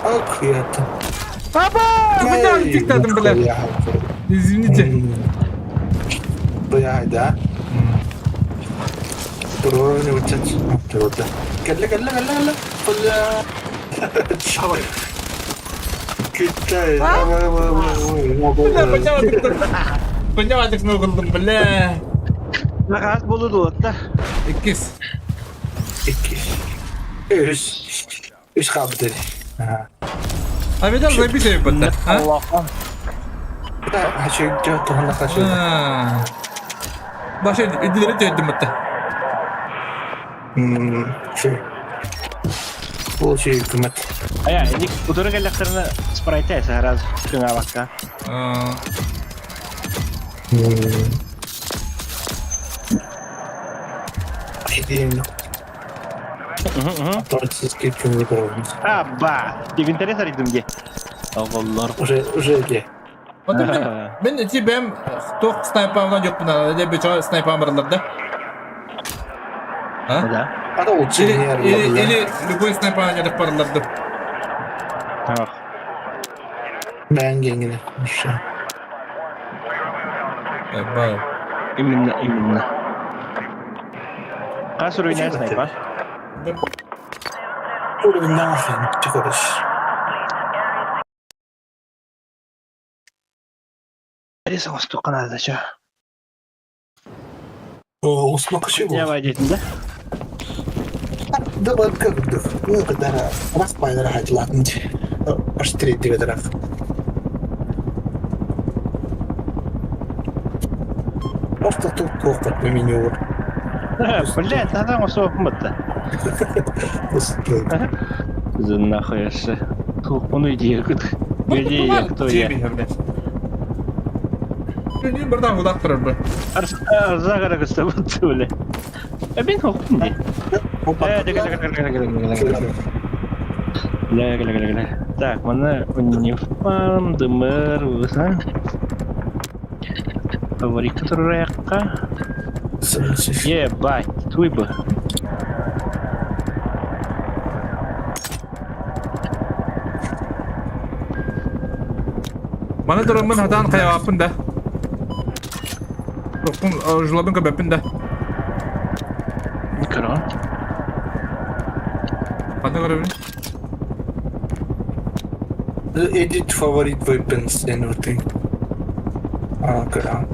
[SPEAKER 4] Ak fiyatı.
[SPEAKER 1] Аба! Бля, тиктадым, бля. Извините.
[SPEAKER 4] Бля, да. Турваны учат. Турвада. Кэллэ, кэллэ, кэллэ, кэллэ. Бля. Китай.
[SPEAKER 1] Бля, Понял, кылдым, бля.
[SPEAKER 3] Нахас болу дуотта.
[SPEAKER 1] Иккис.
[SPEAKER 4] Икки. Үс. Үс хабдыр. Ага.
[SPEAKER 1] А видел, забили бата, а?
[SPEAKER 4] Да, хочу идет, он хочу.
[SPEAKER 1] Баша, иди, иди, иди, бата.
[SPEAKER 4] Мм, Получи көмөт.
[SPEAKER 3] Ая, ник утары кэллэхтэринэ спрайта сразу кыҥаабакка.
[SPEAKER 4] Идеально. Творческий көмө көрөбүн.
[SPEAKER 3] Аба, инвентаре сарыйдым де. Оҕоллор.
[SPEAKER 4] Уже уже де.
[SPEAKER 1] Мин ити бэм туох снайпамдан жокпун де бечо снайпам баралар да. А?
[SPEAKER 3] Да.
[SPEAKER 4] Ата улучшение
[SPEAKER 1] Или, или любой снайпа жарып баралар да.
[SPEAKER 3] Так.
[SPEAKER 4] Бән геңгене.
[SPEAKER 1] Бай.
[SPEAKER 3] Именно, именно. Хас уруйнаа снайпа?
[SPEAKER 4] Уровень нахрен, чекорыш.
[SPEAKER 3] Рис оҥостуохха наада чэ.
[SPEAKER 4] Оҥостуохха
[SPEAKER 3] Дьэ диэтин да?
[SPEAKER 4] Да барка курдук. Ну, когда раз пайдара хатылаатын аж третьего тарах. Просто тут туохпат меню.
[SPEAKER 3] Блядь, надо оҥостуохпун батта. За нахуй ясы. Туохпун идея кыт. Где я, кто я?
[SPEAKER 1] Бірдан құлақ тұрар бір.
[SPEAKER 3] Загара кыста бутты бля. Мен хоқпын де. Гля, гля, гля, гля. Так, мана унифам, дымыр, уса. Фаворитка турарайыққа. Ебать, туй бы.
[SPEAKER 1] Маны тураммын хатаан хайааппын да. Тохпун жулабын көбөппүн да.
[SPEAKER 3] Көрөҕүн?
[SPEAKER 1] Ханна көрөбүн?
[SPEAKER 4] Edit favorite weapons and everything. А, көрөҕүн.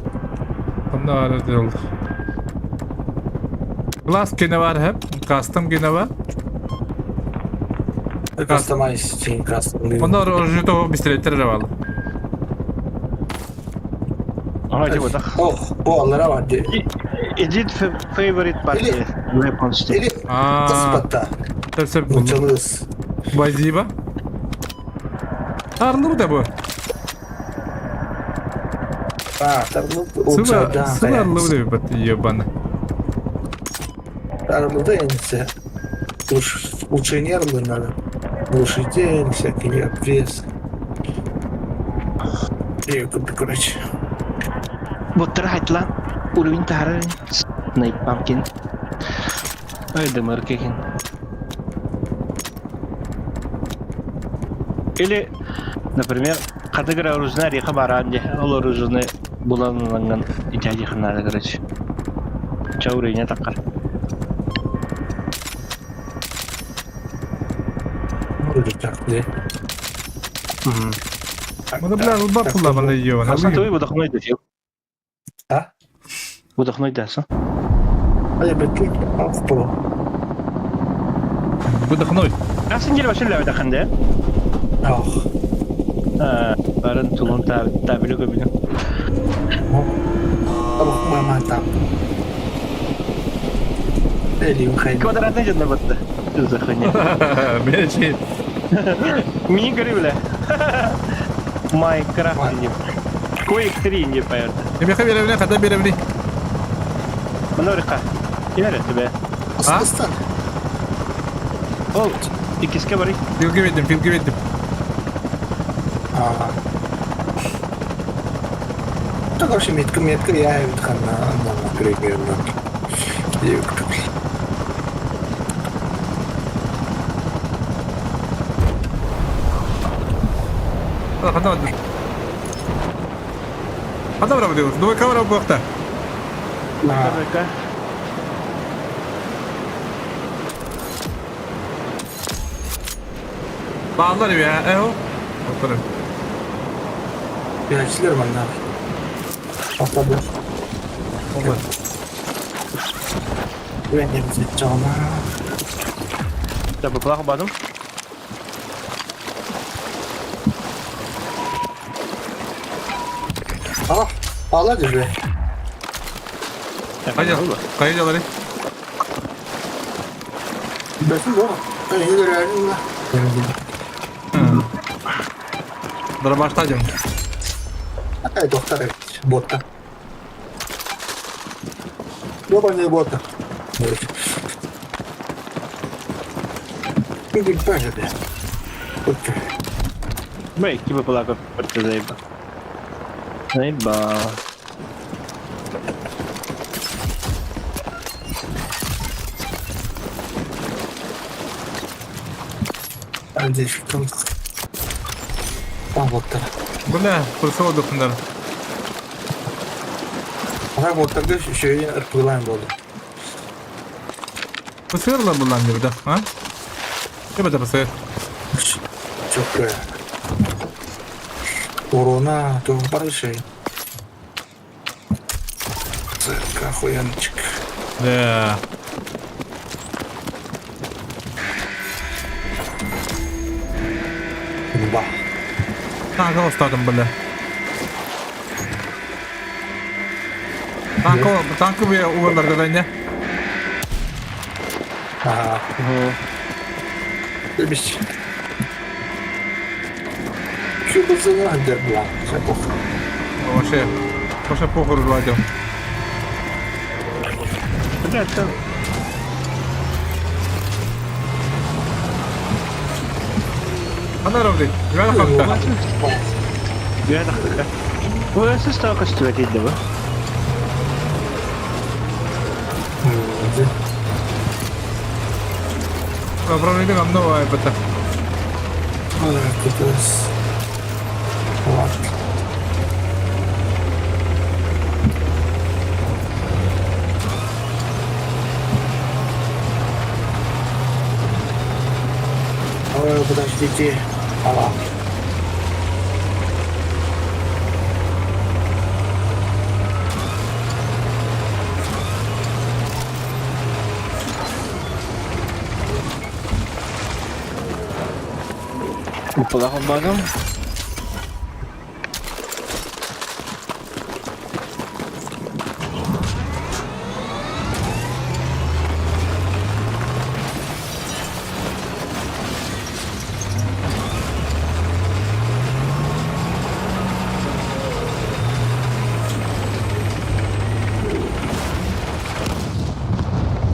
[SPEAKER 1] Ханна баар ол. Класс кene бар hep. Custom кene бар.
[SPEAKER 4] Customize için custom.
[SPEAKER 1] Онда оружие того пистолеттер эрэ бааллар.
[SPEAKER 3] Ага, дьэ бутах.
[SPEAKER 4] Ох, бу аллара бар дии.
[SPEAKER 3] Edit favorite party. Weapons
[SPEAKER 4] Или
[SPEAKER 1] Аа,
[SPEAKER 4] кыспатта.
[SPEAKER 1] сөп сөп
[SPEAKER 4] Нучалыс.
[SPEAKER 1] Спасибо. Тарлы да бу.
[SPEAKER 4] А, тарлы
[SPEAKER 1] Сыла, сыла да бат ебана.
[SPEAKER 4] Тарлы да энсе. Уж улучшение надо. Глушитель, всякие обвес. Короче.
[SPEAKER 3] Буттар хайтла. Уровень тары. Найпамкин. Ой, дымыр кекин. Или, например, категория оружина реха баран де, ол оружины буланыланган итяди ханада, короче. Чаурыня таккар.
[SPEAKER 4] Де.
[SPEAKER 1] Мына бля, бап пулла мына ебана.
[SPEAKER 3] Асан той выдохной да фил.
[SPEAKER 4] А?
[SPEAKER 3] Выдохной да, сан.
[SPEAKER 4] А я бетли, авто.
[SPEAKER 1] Выдохной.
[SPEAKER 3] Асан жер башын ләбі тақанды,
[SPEAKER 4] Ах.
[SPEAKER 3] Барын тулун табилі көбілі.
[SPEAKER 4] Абах мама там. Или ухай.
[SPEAKER 3] Квадратный жадна батты. За хуйня.
[SPEAKER 1] Бечи.
[SPEAKER 3] Мини говори, бля. Майнкрафт не. Quake 3 не поверьте.
[SPEAKER 1] Эмиэхэ биэрэбинэ, хата биэрэбиний.
[SPEAKER 3] Манорика. Кимэр тебе?
[SPEAKER 1] А?
[SPEAKER 4] Астан.
[SPEAKER 3] Ол, иккиске барый.
[SPEAKER 1] Филге биэрдим, филге биэрдим.
[SPEAKER 4] А. Так вообще метка метка я ведь хана на примерно.
[SPEAKER 1] Хата бардым. Хата барабы Двойка барабы буохта.
[SPEAKER 3] Двойка.
[SPEAKER 1] Бааллар я, эho. Отырын.
[SPEAKER 4] Пиачилер манна. Атады.
[SPEAKER 1] Олар.
[SPEAKER 4] Мен жана.
[SPEAKER 3] Да, быплах бадым.
[SPEAKER 4] А, ала дебе.
[SPEAKER 1] Кайда? Кайда алар?
[SPEAKER 4] Бәсін бо.
[SPEAKER 1] Дробаштадим.
[SPEAKER 4] Доктор бота. Ёбаная бота.
[SPEAKER 3] Бэй, киба плакав заебал. Заебал.
[SPEAKER 1] Бля, присыл духындар.
[SPEAKER 4] Ага, вот тогда еще и РПЛАем буолла.
[SPEAKER 1] ПСР булан диир да, а? Кем это ПСР?
[SPEAKER 4] Чөккө. Урона, то барышей. Церка, охуенчик.
[SPEAKER 1] Да.
[SPEAKER 4] Ба.
[SPEAKER 1] Танк остатым, бля. Танк, танковые угарларга не?
[SPEAKER 4] Ага. Любишь. Что бы за надо было? Все плохо.
[SPEAKER 1] Вообще, вообще похуй владел.
[SPEAKER 3] Бля, это...
[SPEAKER 1] Ана ровный, я хапта.
[SPEAKER 3] Я так. Ой, состав костюм да?
[SPEAKER 1] Управление новое это.
[SPEAKER 4] Ой, подождите. Алла.
[SPEAKER 3] Упала багом.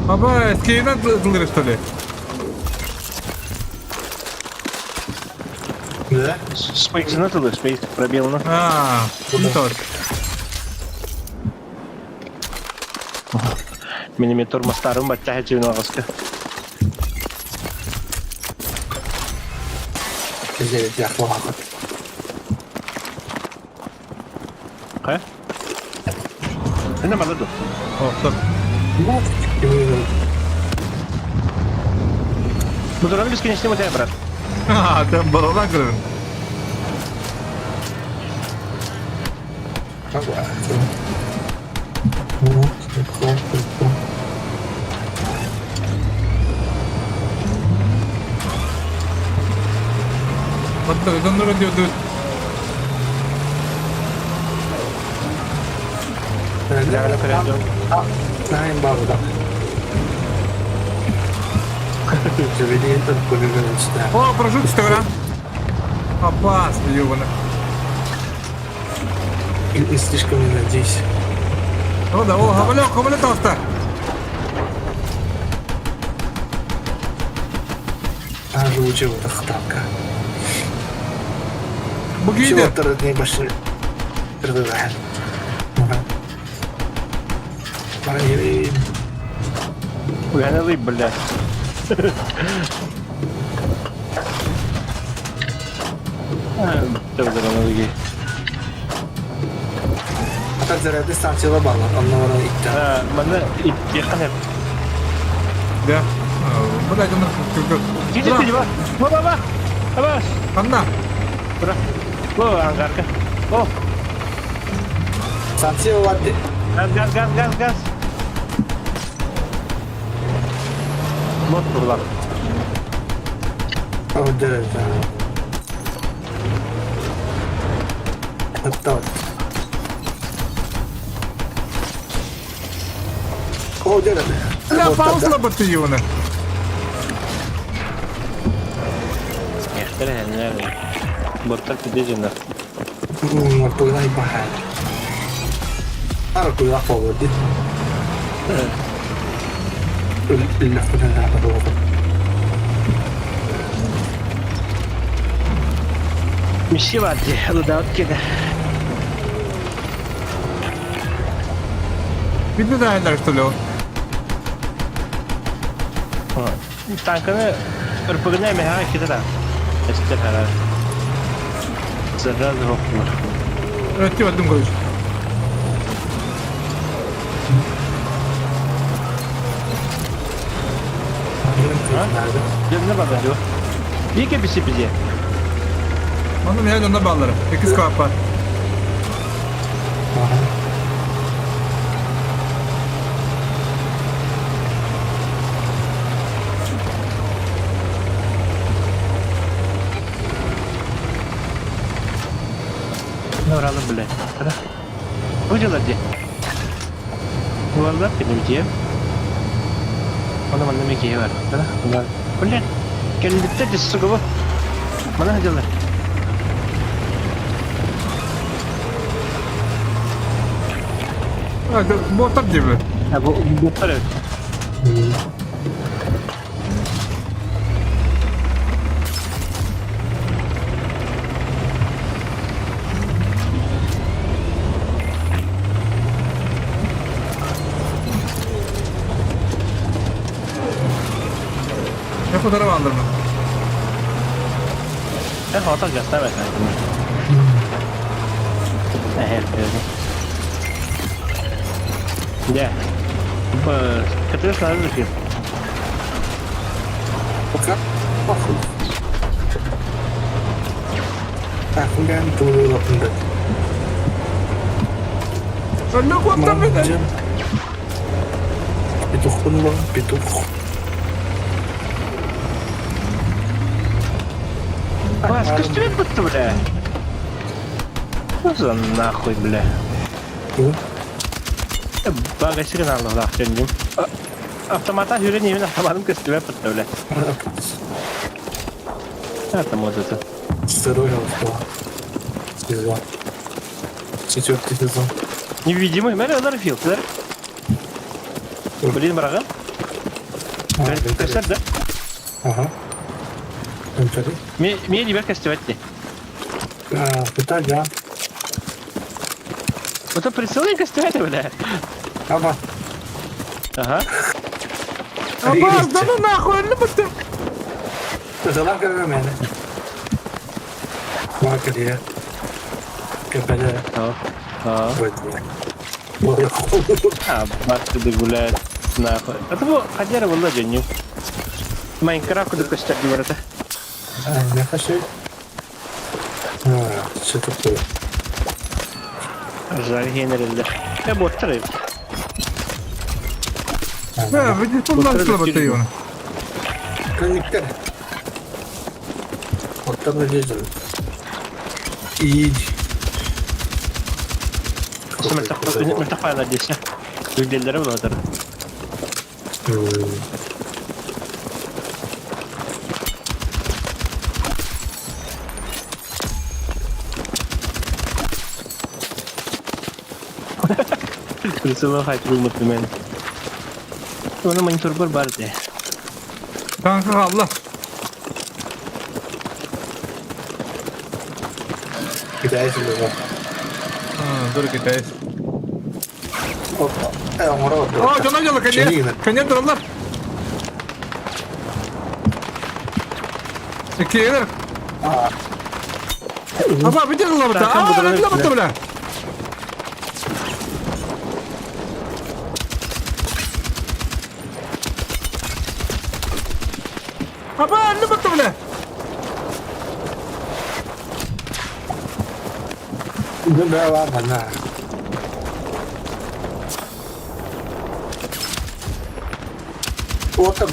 [SPEAKER 1] Аба, скейна дылыры, что ли?
[SPEAKER 4] Да?
[SPEAKER 3] Спейс на туда, спейс пробел на.
[SPEAKER 1] А, не тот.
[SPEAKER 3] Миллиметр мастарым баттаха чивин ағаска. Ха? Это молодо.
[SPEAKER 1] О, стоп.
[SPEAKER 3] Ну, дурак бесконечный вот я, брат.
[SPEAKER 1] А, там барона көрөн. Доннура диодут.
[SPEAKER 4] Nine бабу да.
[SPEAKER 1] О, прожут что ли? Опасно, ёбана.
[SPEAKER 4] И слишком не надейся.
[SPEAKER 1] О, да, о, хабалек, хабалек толста.
[SPEAKER 4] А живучий вот танка.
[SPEAKER 1] Бугиде.
[SPEAKER 4] Чего не пошли.
[SPEAKER 3] Уяналы, блядь.
[SPEAKER 4] А так зарядный станция лобала, он наверное идти.
[SPEAKER 3] Мана ехали.
[SPEAKER 1] Да. Блядь, он...
[SPEAKER 3] Иди ты, ба. Ба, ба, ба. Абас.
[SPEAKER 1] Анна.
[SPEAKER 3] Бра. О, ангарка. О.
[SPEAKER 4] Станция ладно.
[SPEAKER 3] Газ, газ, газ, газ, газ. Вот турлар.
[SPEAKER 4] О, да, да. Вот. О, да, да.
[SPEAKER 1] Бля, пауза батыюна.
[SPEAKER 3] Тэрээһиннэр Боттар кыдыы дьоннор.
[SPEAKER 4] Ортугунан баһаар. Ортугунан буолуо дии. Үллэхпинэн аата буолуо.
[SPEAKER 3] Миссия баар дии, ылыдаабыт киэнэ.
[SPEAKER 1] Видно да, что ли?
[SPEAKER 3] Танканы РПГ-ны эмэһэҕэ иккитэ да. Эстер хара. Сразу хоптулар.
[SPEAKER 1] Өттү бардым короче.
[SPEAKER 3] Дьонно барда дуо? Биир кэбиси бизе.
[SPEAKER 1] Онно миһэ дьонно бааллара. Иккис клаппа.
[SPEAKER 3] Норалы блядь. Бу дьылар дии. Улаллар кэннибитиэ. Ону манна эмиэ киһи бар. Блядь, кэлбиттэр дии сугубу. Мана сылдьаллар.
[SPEAKER 1] А, боттар диэби.
[SPEAKER 3] А, бу боттар эбит.
[SPEAKER 1] Ne fotoğraf aldırma.
[SPEAKER 3] Эн хотон гастаабат Дьэ, кытыы сразу же
[SPEAKER 4] Пока похуй. Так, ben туруураппын
[SPEAKER 1] Онно куоттан битэ.
[SPEAKER 4] Петухпун буолан петух.
[SPEAKER 3] Вас көстүбэт бутта, бля. Что за нахуй, бля? Багасигын аллах дьонньум. Автомата хүрэн иһин автоматым көстүбэт бутта, бля. Это вот это.
[SPEAKER 4] Сырой авто. Сезон. Четвертый сезон.
[SPEAKER 3] Невидимый, мэр удар фильтр. Блин, бараган. Көстөр да?
[SPEAKER 4] Ага. Инвентарь.
[SPEAKER 3] Мне не көстүбэт дии.
[SPEAKER 4] Это да.
[SPEAKER 3] Вот прицелы көстүбэт, бля.
[SPEAKER 4] Аба.
[SPEAKER 3] Ага.
[SPEAKER 1] Абаас, да ну нахуй, ну бутта.
[SPEAKER 4] Залар көрөр мені. Макария. Кэбэлэ.
[SPEAKER 3] А. А, баттыды гуляет. Нахуй. Это бу хадера буолла дьонньум. Майнкрафт кудук көстөр дии барыта.
[SPEAKER 4] Не хочу. Что такое?
[SPEAKER 3] Жаль, генералде. Э, боттар эбит.
[SPEAKER 1] Бля, видишь, полнан бутта его.
[SPEAKER 4] Коннектор. Вот там надежда. Иди.
[SPEAKER 3] Мөлтөх десе. Үлделлere булатар. Прицелы хайт булмут мен. Оны монитор бар бар де.
[SPEAKER 1] Kanka Allah.
[SPEAKER 4] Китайцы было.
[SPEAKER 1] Dur китайцы.
[SPEAKER 4] О,
[SPEAKER 1] О, дьоно дьоло, конец. Конец тураллар. Иккиэлэр. Аба, видел лабата? А, лабата, бля. Аба, лабата, бля.
[SPEAKER 4] Ну да ладно, на. Вот так.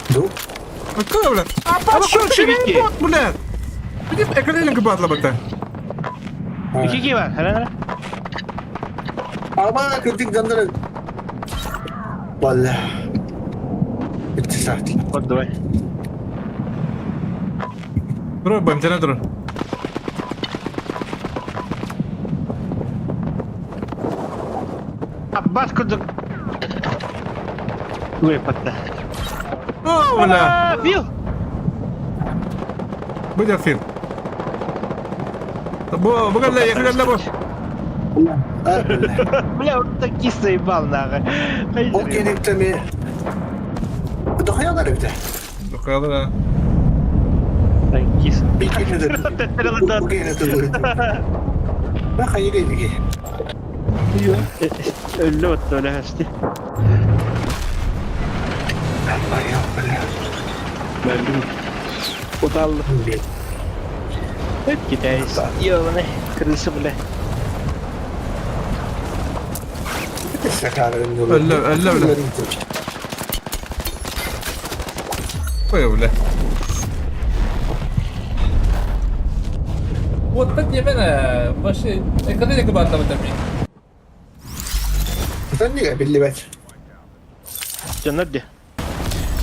[SPEAKER 4] Ду?
[SPEAKER 1] Откуда, бля? А, пошел,
[SPEAKER 3] Вики.
[SPEAKER 1] бот, бля. Видишь, эколелинг бат лабата.
[SPEAKER 3] Ики бар, хара
[SPEAKER 4] Аба, кырдык дандыр. Валла. Итсат.
[SPEAKER 3] Вот давай.
[SPEAKER 1] Турар бэмтэнэ турар.
[SPEAKER 3] Аббас курдук выпадта.
[SPEAKER 1] О, бля!
[SPEAKER 3] Фил!
[SPEAKER 1] Бу Фил. Бу, бу кэллэ, якы кэллэ бу.
[SPEAKER 3] Бля, он так заебал нахуй.
[SPEAKER 4] Ол кэнниттэн Дохуялар эбитэ.
[SPEAKER 1] Дохуялар.
[SPEAKER 3] Кис. Өллө отто өлөһөсти. Бөлдүм. Уталлы. Китайс. Ёбаный, крыса, бля.
[SPEAKER 1] Өллө, өллө, бля. Ой, бля.
[SPEAKER 5] Уоттан диэмэн ээ, вообще экономика бааттабыта мин.
[SPEAKER 4] Тэннигэ биллибэт.
[SPEAKER 3] Дьоннор дии.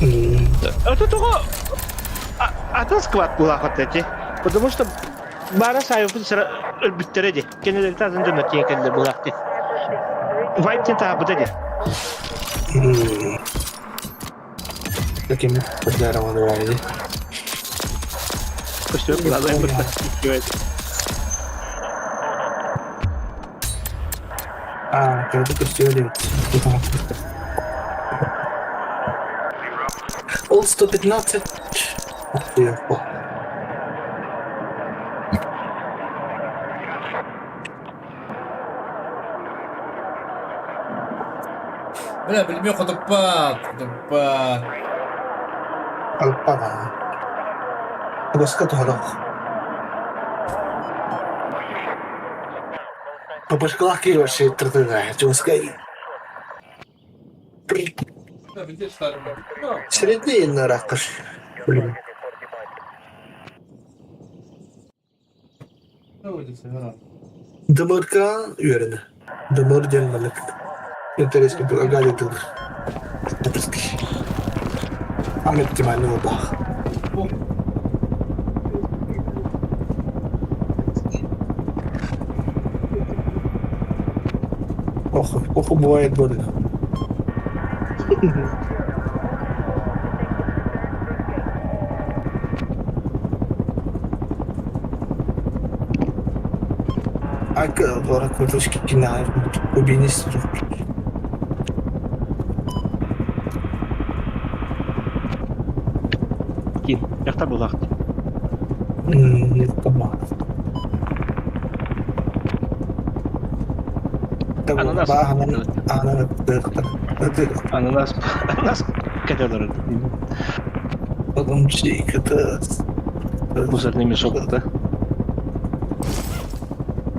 [SPEAKER 3] Это тоҕо атын склад булаахат эти. Потому что бара сайыппыт сыра өлбүттэрэ ди. Кенелерте атын дьоннор тиийэн кэллэр булаах ди. Вайп диэн таһаарбыта ди.
[SPEAKER 4] Таким подлярован
[SPEAKER 3] Көстүбэт булаах
[SPEAKER 4] А, көрдүк көстүбэт эбит. Ол 115. Ух ты,
[SPEAKER 5] Бля, билимиэ хотуппат, хотуппат.
[SPEAKER 4] Алпана. Баска туһалах. Папашкалах киһи вообще тртына, чугаскай. Средний наракаш. Блин. Дымырка үөрэнэ. Дымыр диэн маннык интэриэскэ галя тылыр. Ам оптимальный буолбах. Ох, ох, бывает больно. Ак, куртушки убийниц.
[SPEAKER 3] Кин, яхта булаахт. Ананас. Ананас. Ананас кэтэлэр. Мусорный мешок, да?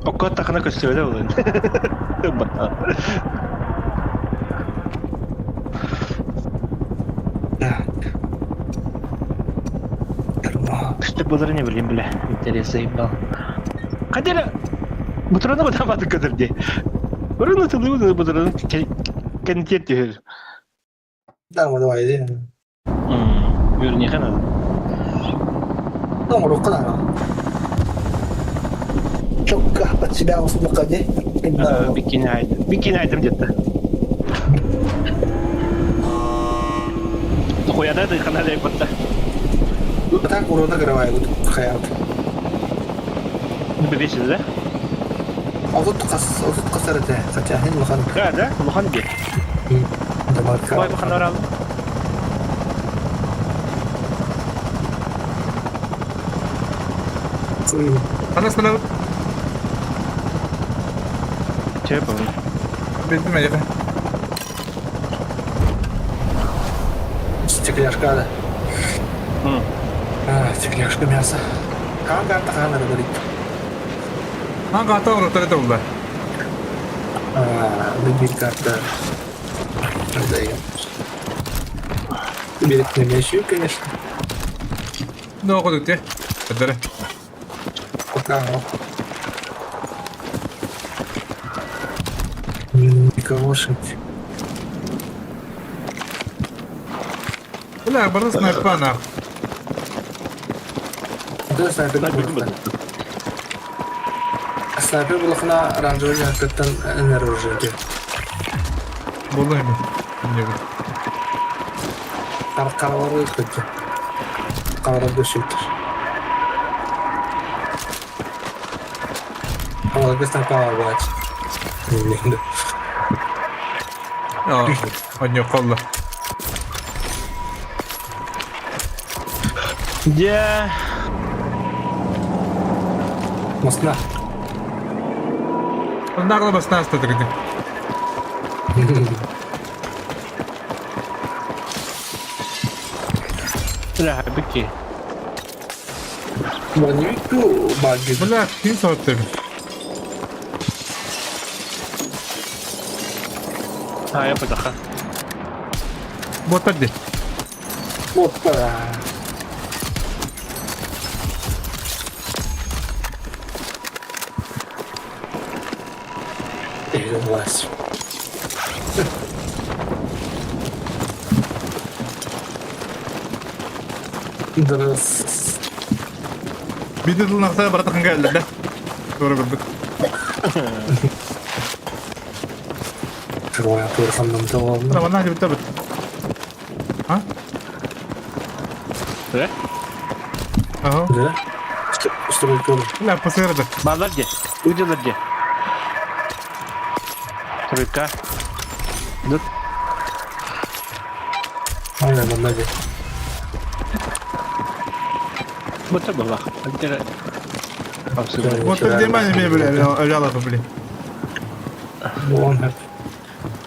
[SPEAKER 3] Окко тахана көстүбэтэ буолан. Что было не блин, бля, интересно ебал. Хотя, бутыраны бутаматы көтөрдө. Бұрын тылы бутыраны кенетер түһөр.
[SPEAKER 4] Да, давай, иди.
[SPEAKER 3] Үөрүнүөххэ наада.
[SPEAKER 4] Ну, рукана. Чокка под себя услуга, де?
[SPEAKER 3] Бикини айдым. Бикини айдым где-то. Хуяда ты хана дай
[SPEAKER 4] Так урона каравай, вот хаят.
[SPEAKER 3] Бебесіз, да?
[SPEAKER 4] Отут қас, отут қасар это, хотя хин лохан.
[SPEAKER 3] Да, да, лохан де. Ой, баханар
[SPEAKER 1] Анасына
[SPEAKER 3] Че был?
[SPEAKER 1] Билдим эйиэхэ.
[SPEAKER 4] Стекляшка, да. А, стекляшка мясо. Хаан карта хаан говорит.
[SPEAKER 1] Хаан карта оҥорор это булла.
[SPEAKER 4] А, бир карта. Берет на конечно.
[SPEAKER 1] Ну, кудук те. Өдөрө.
[SPEAKER 4] Пока. Никого шить.
[SPEAKER 1] Бля, бары снайпа нах.
[SPEAKER 4] Аты снайпер булахтан. Снайпер булахына оранжевый дьаһаккыттан энергия.
[SPEAKER 1] Буолла ими. Инньэ
[SPEAKER 4] Каркалары көтө. Каралар көсүттэр. Аларга снайпер албач.
[SPEAKER 1] Онньо холла.
[SPEAKER 3] Дьэ,
[SPEAKER 4] Мосна.
[SPEAKER 1] Оннааҕы басна астатык ити.
[SPEAKER 3] Бля, бики.
[SPEAKER 4] Броневик баги.
[SPEAKER 1] Бля, ким соһуттар?
[SPEAKER 3] А, я потаха.
[SPEAKER 1] Буоттар дии.
[SPEAKER 4] Опа. Власть. Дұрыс.
[SPEAKER 1] Биир тылын баратахын кэллэр да. Туора көрбүт. Манна бүттэ бит. А?
[SPEAKER 3] Э?
[SPEAKER 1] Ага.
[SPEAKER 4] Да? Стройка.
[SPEAKER 1] Бля, пасырды.
[SPEAKER 3] Баллар де. Уйдылар де. Тройка. Тут.
[SPEAKER 4] Ана, манна де.
[SPEAKER 3] Вот это было.
[SPEAKER 1] Вот это внимание мне, бля, ляла, блин.
[SPEAKER 4] Вон.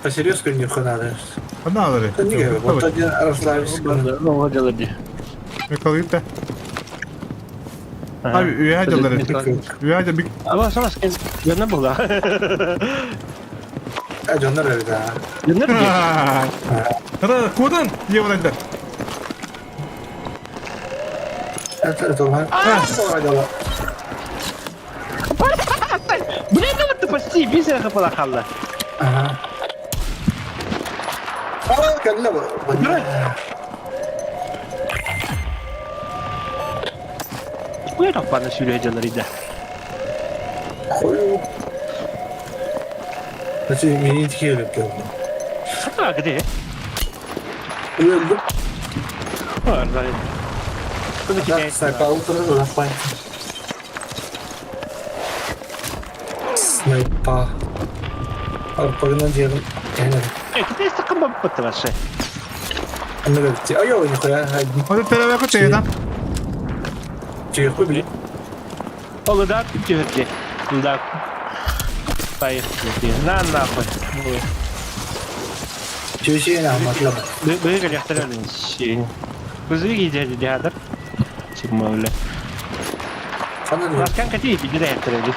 [SPEAKER 4] Посерьезку не надо.
[SPEAKER 1] Надо ли?
[SPEAKER 4] Не, вот один расслабился.
[SPEAKER 3] Ну, делали.
[SPEAKER 1] Миколита. А, я делали. Я делали.
[SPEAKER 3] А, сама скин. Я не была.
[SPEAKER 4] А, дьоннор да.
[SPEAKER 1] Куда? Евродер.
[SPEAKER 4] Это это А,
[SPEAKER 3] Блин, ну ты почти бисер хапала
[SPEAKER 4] Ага. А, кэллэ.
[SPEAKER 3] Ой, пана сюря делали, да.
[SPEAKER 4] Хою. Значит, мини тхелеп келді.
[SPEAKER 3] А, где?
[SPEAKER 4] Өлдім.
[SPEAKER 3] А, да.
[SPEAKER 4] Снайпа утырды, ұзақпай. Снайпа. Арпагынан жерім.
[SPEAKER 3] Э, ты стакан баб вообще.
[SPEAKER 4] Ай, нихуя.
[SPEAKER 1] Вот это я да?
[SPEAKER 4] Тихо, блин.
[SPEAKER 3] Олыда түһэрди. Да. Поехали. На нахуй.
[SPEAKER 4] Чүшен алматлама.
[SPEAKER 3] Быга лехтаралын сень. Бызыги дяди дядер. Тимоля. Ласкан кати бигре хтарали.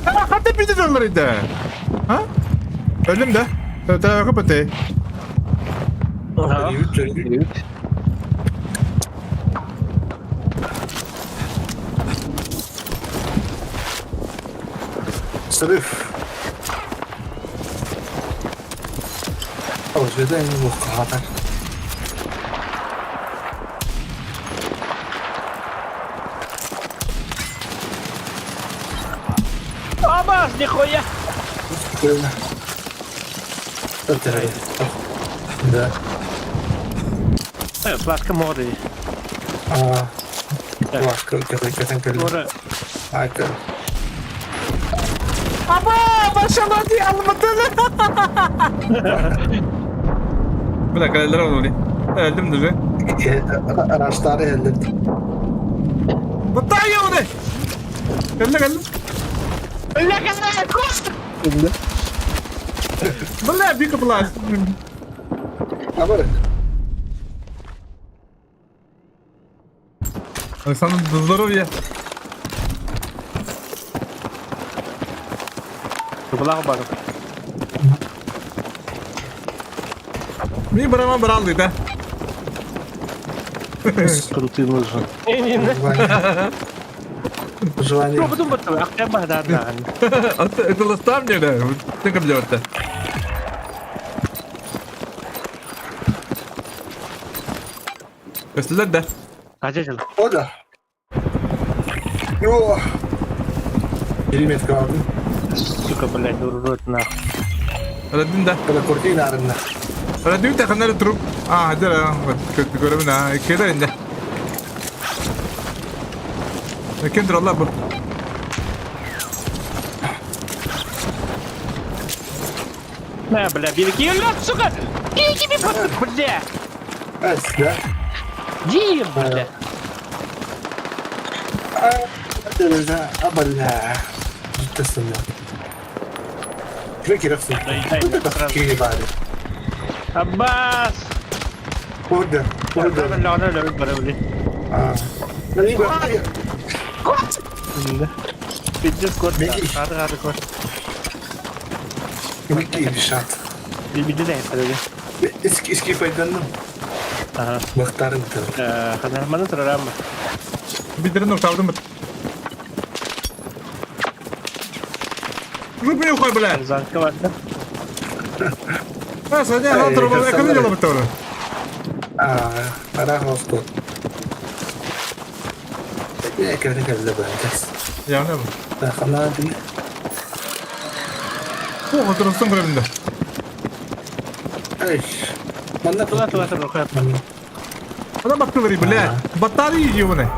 [SPEAKER 1] Хата биде иде. А? Өлдүм да. Тәбәкә пәтәй.
[SPEAKER 3] Ага.
[SPEAKER 4] Срыв. О, звезда не мог хата.
[SPEAKER 3] Абас, нихуя!
[SPEAKER 4] Спокойно. Да.
[SPEAKER 3] Э, флашка моды.
[SPEAKER 4] А. Флашка, какой-то. А, это.
[SPEAKER 1] Аба, башалады алматыны. Бля, калелер oldu. Öldüm de.
[SPEAKER 4] Araçları elde.
[SPEAKER 1] Баттайя оны. Кэллэ кэллэ.
[SPEAKER 3] Бля, кэллэ, кост!
[SPEAKER 1] Бля, бика была.
[SPEAKER 4] Абар.
[SPEAKER 1] Александр, до здоровья.
[SPEAKER 3] Была бага.
[SPEAKER 1] Мин барама баралды да.
[SPEAKER 3] Крутый нужен.
[SPEAKER 4] Желание.
[SPEAKER 3] Ну, потом потом, ах, я бага, да.
[SPEAKER 1] Это наставник, да? Ты как делать-то? Көстүлэр да?
[SPEAKER 3] Хача дьыл.
[SPEAKER 4] О да. О! Переметка алдым.
[SPEAKER 3] Сука, блядь, урод нахуй.
[SPEAKER 1] Өлөдүн да?
[SPEAKER 4] Когда куртин арынна.
[SPEAKER 1] Өлөдүн тэхэннэр труп. А, дьэ, көрөбүн а. Кэлэр инде. Ким тураллар бу?
[SPEAKER 3] На, бля, бери, сука! Беги, бля!
[SPEAKER 4] Эс, да?
[SPEAKER 3] Ди, бля!
[SPEAKER 4] Абалла. Естественно. Кири баары.
[SPEAKER 3] Аббас!
[SPEAKER 4] Куда? Куда?
[SPEAKER 3] Пиздец, кот. Хаты, хаты, кот.
[SPEAKER 4] Бики решат.
[SPEAKER 3] Билбиде да хатыры.
[SPEAKER 4] Иски пайданным.
[SPEAKER 3] Ага.
[SPEAKER 4] Бактарын
[SPEAKER 3] Хана, маны турарам.
[SPEAKER 1] Бидерин октавдым. Рубин ухай, бля.
[SPEAKER 3] Занка бар.
[SPEAKER 1] А, Саня, ана турар, эканы жолы бит турар.
[SPEAKER 4] А, ара хосту. Кэрэ кэллэ бэнтэс.
[SPEAKER 1] Яны.
[SPEAKER 4] Хана ди.
[SPEAKER 1] О, отырыстың көрөбүндө.
[SPEAKER 4] Эй. Манна
[SPEAKER 3] Тула тула тула.
[SPEAKER 1] Ана баттылары, бля. Батарея ебаная.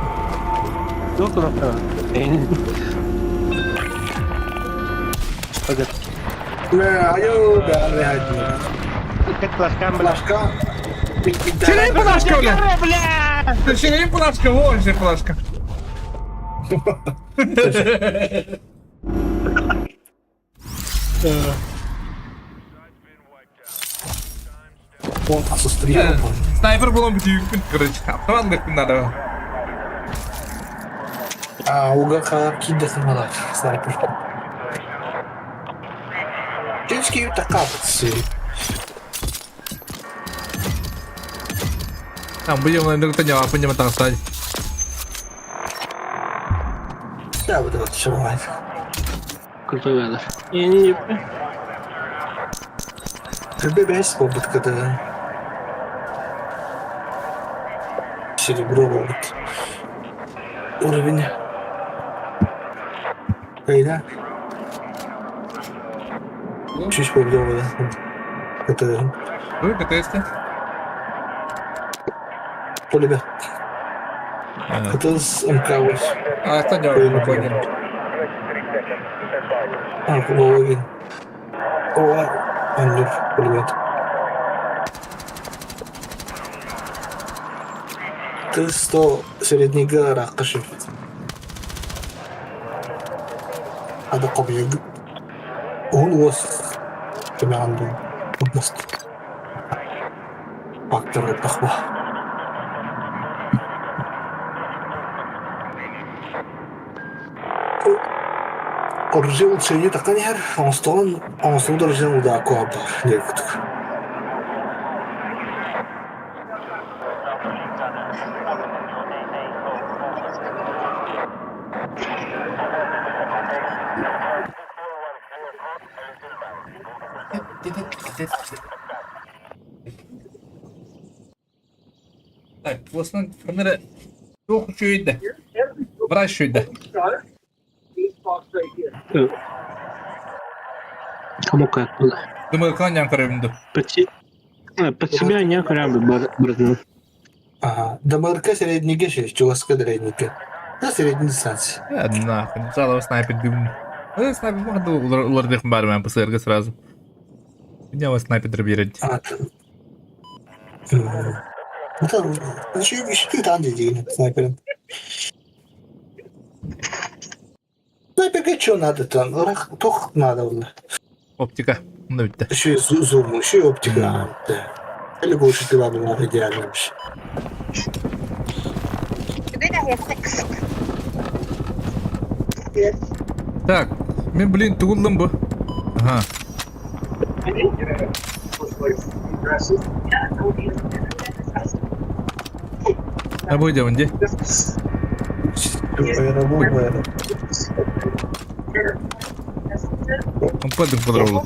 [SPEAKER 3] Тула тула.
[SPEAKER 4] Бля, айо, да, бля.
[SPEAKER 3] Флажка, бля.
[SPEAKER 4] Флажка.
[SPEAKER 1] Сирень флажка, бля.
[SPEAKER 3] Бля!
[SPEAKER 1] Сирень флажка, вон же флажка.
[SPEAKER 4] Он асустрировал.
[SPEAKER 1] Снайпер булан бүтүйүкпүн, короче. Автомат гыппын надо.
[SPEAKER 4] А, уга халап киддехин малак, снайпер. Женский такапцы.
[SPEAKER 1] Там будем на друг таня, пойдем там стать.
[SPEAKER 4] Да, вот это все бывает.
[SPEAKER 3] Крутой надо. Не,
[SPEAKER 4] ББС опыт, когда серебро опыт. Уровень. Кайда? Чуть победил, да? Это
[SPEAKER 1] Вы КТС-те?
[SPEAKER 4] поле Это с МК-8.
[SPEAKER 1] А, это не понял.
[SPEAKER 4] А, Вологин. О, Андер, пулемет. Ты 100 среднего ракаши. هذا قبيض هون وسخ كما عنده بوست فاكتور الضخمة Оржил чейни таканер, онстон, онстон доржил да куаб, некутук.
[SPEAKER 1] Так, осынан фонарь туох үчүгэй Врач үчүгэй
[SPEAKER 3] Кому как было?
[SPEAKER 1] Думаю, кланян көрөбүн
[SPEAKER 3] Под себя не крабы, братан.
[SPEAKER 4] Ага, да МРК средний шесть, чуваска средний. Да средний дистанции.
[SPEAKER 1] Э, нахуй, сало снайпер дым. Э, снайпер можно улардых бармен по СРГ сразу. Меня вас снайпер дробирать.
[SPEAKER 4] А, Это, еще, еще ты там где снайпером. Снайперка что надо там? Тох надо.
[SPEAKER 1] Оптика. Ну, да.
[SPEAKER 4] Еще и зум, еще и оптика. Да. Или больше ты ладно, идеально вообще.
[SPEAKER 1] Так, мен, блин, тугуллым бу. Ага. А будем где? Он падает подробно.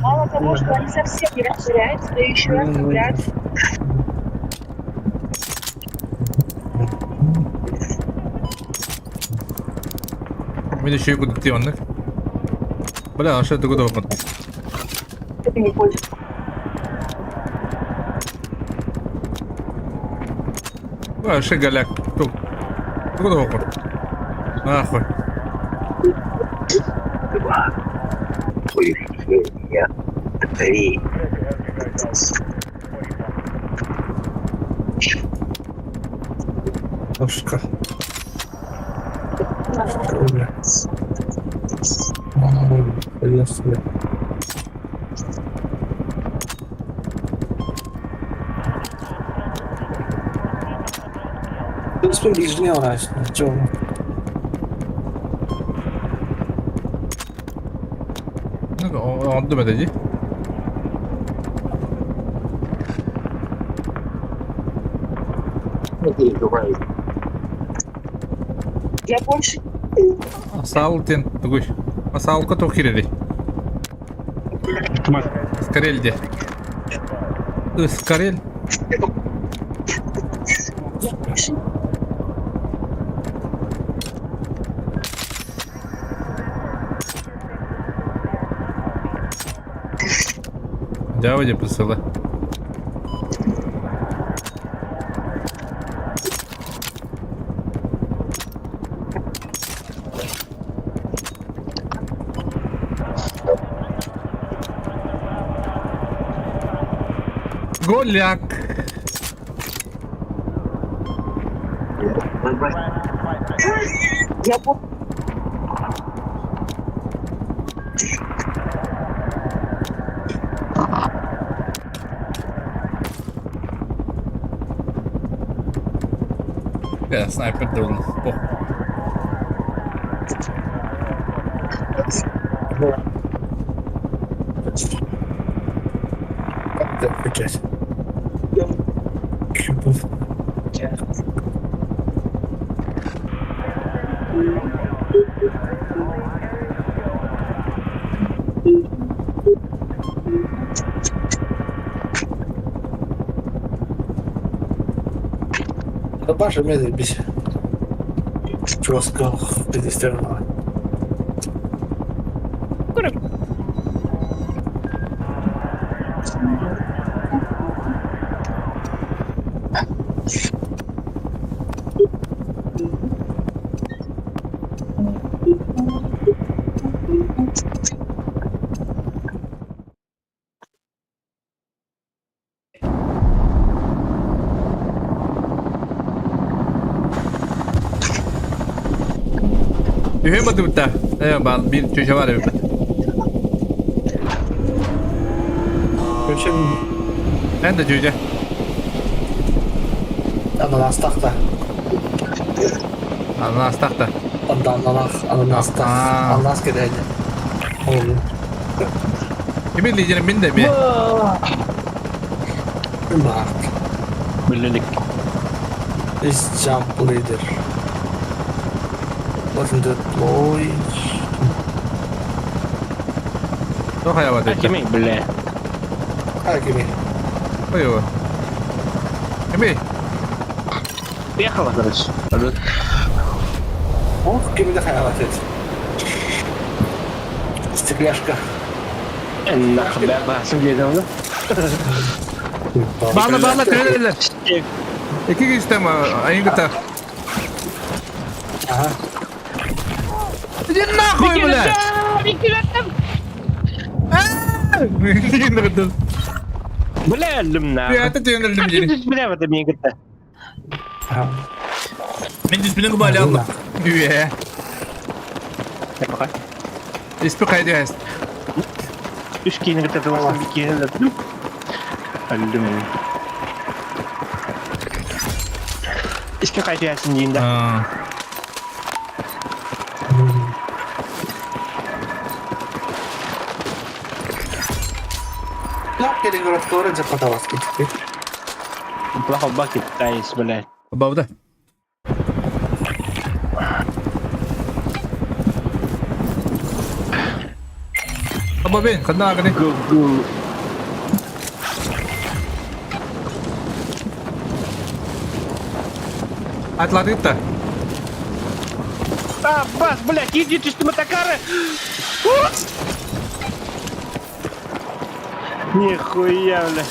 [SPEAKER 6] Мало того, что они совсем не расширяются, да еще и оставляют.
[SPEAKER 1] Мин еще кудук дии оннук. Бля, а что это куда выпад? Вообще голяк. Тук. Куда выпад? Нахуй.
[SPEAKER 2] Два. Увеличение. Три.
[SPEAKER 4] Ошка. Бля. Ой, бля. В принципе, ближний раз. Чё?
[SPEAKER 1] Онтум этэ дии.
[SPEAKER 2] Я больше
[SPEAKER 1] Саал диэн тугуй? Саалка туох киирэрий? Скорель диэ. Скорель? Дьэ, дьэ присыла. Голяк!
[SPEAKER 2] Я
[SPEAKER 1] Бля, снайпер должен. Пох.
[SPEAKER 4] Блять. Кубов. Да Паша, мне заебись. Чего сказал, пиздец,
[SPEAKER 1] Үһү батыбыта. Э, бал биир чүчэ бар эбит.
[SPEAKER 4] Включим
[SPEAKER 1] Эн да чүчэ.
[SPEAKER 4] ананастахта.
[SPEAKER 1] Ананастахта.
[SPEAKER 4] Ананах, ананастах.
[SPEAKER 1] Аа.
[SPEAKER 4] Ананас кэдэһэ. Ол.
[SPEAKER 1] Кими лидерин мин да эмиэ.
[SPEAKER 4] Mark.
[SPEAKER 3] Билилик.
[SPEAKER 4] Is jump leader. Wasn't deployed.
[SPEAKER 1] Туох хайабат эттэ?
[SPEAKER 3] Кими, бля.
[SPEAKER 4] А, кими.
[SPEAKER 1] Ой, ой. Кими?
[SPEAKER 3] Приехала, короче.
[SPEAKER 4] Ох, кими да хайабат эт. Стекляшка.
[SPEAKER 3] Нахуй, бля, басым диэтэ да?
[SPEAKER 1] Баала, баала, кэлэлэр. Ики кистем, айын кытта.
[SPEAKER 4] Ага.
[SPEAKER 1] Иди нахуй, бля!
[SPEAKER 3] Бля, өллүм на.
[SPEAKER 1] Бля, это тебе өллүм дири.
[SPEAKER 3] Бля, вот мин кытта.
[SPEAKER 4] Ага.
[SPEAKER 1] Мин диспинен кубали алла. Үе.
[SPEAKER 3] Пока.
[SPEAKER 1] Испи кайды хайст.
[SPEAKER 3] Үс киини кытта тыластым, бир киини өллүм. Өллүм. Испи кайтыясын дейін да.
[SPEAKER 4] Ну, перегородка запоталась.
[SPEAKER 3] Плохо баки таис, блядь.
[SPEAKER 1] Бабда. Абабин, ханна агни.
[SPEAKER 3] Go, go.
[SPEAKER 1] Атлатытта.
[SPEAKER 3] А, бас, блядь, иди ты мотокары! Нихуя, бля.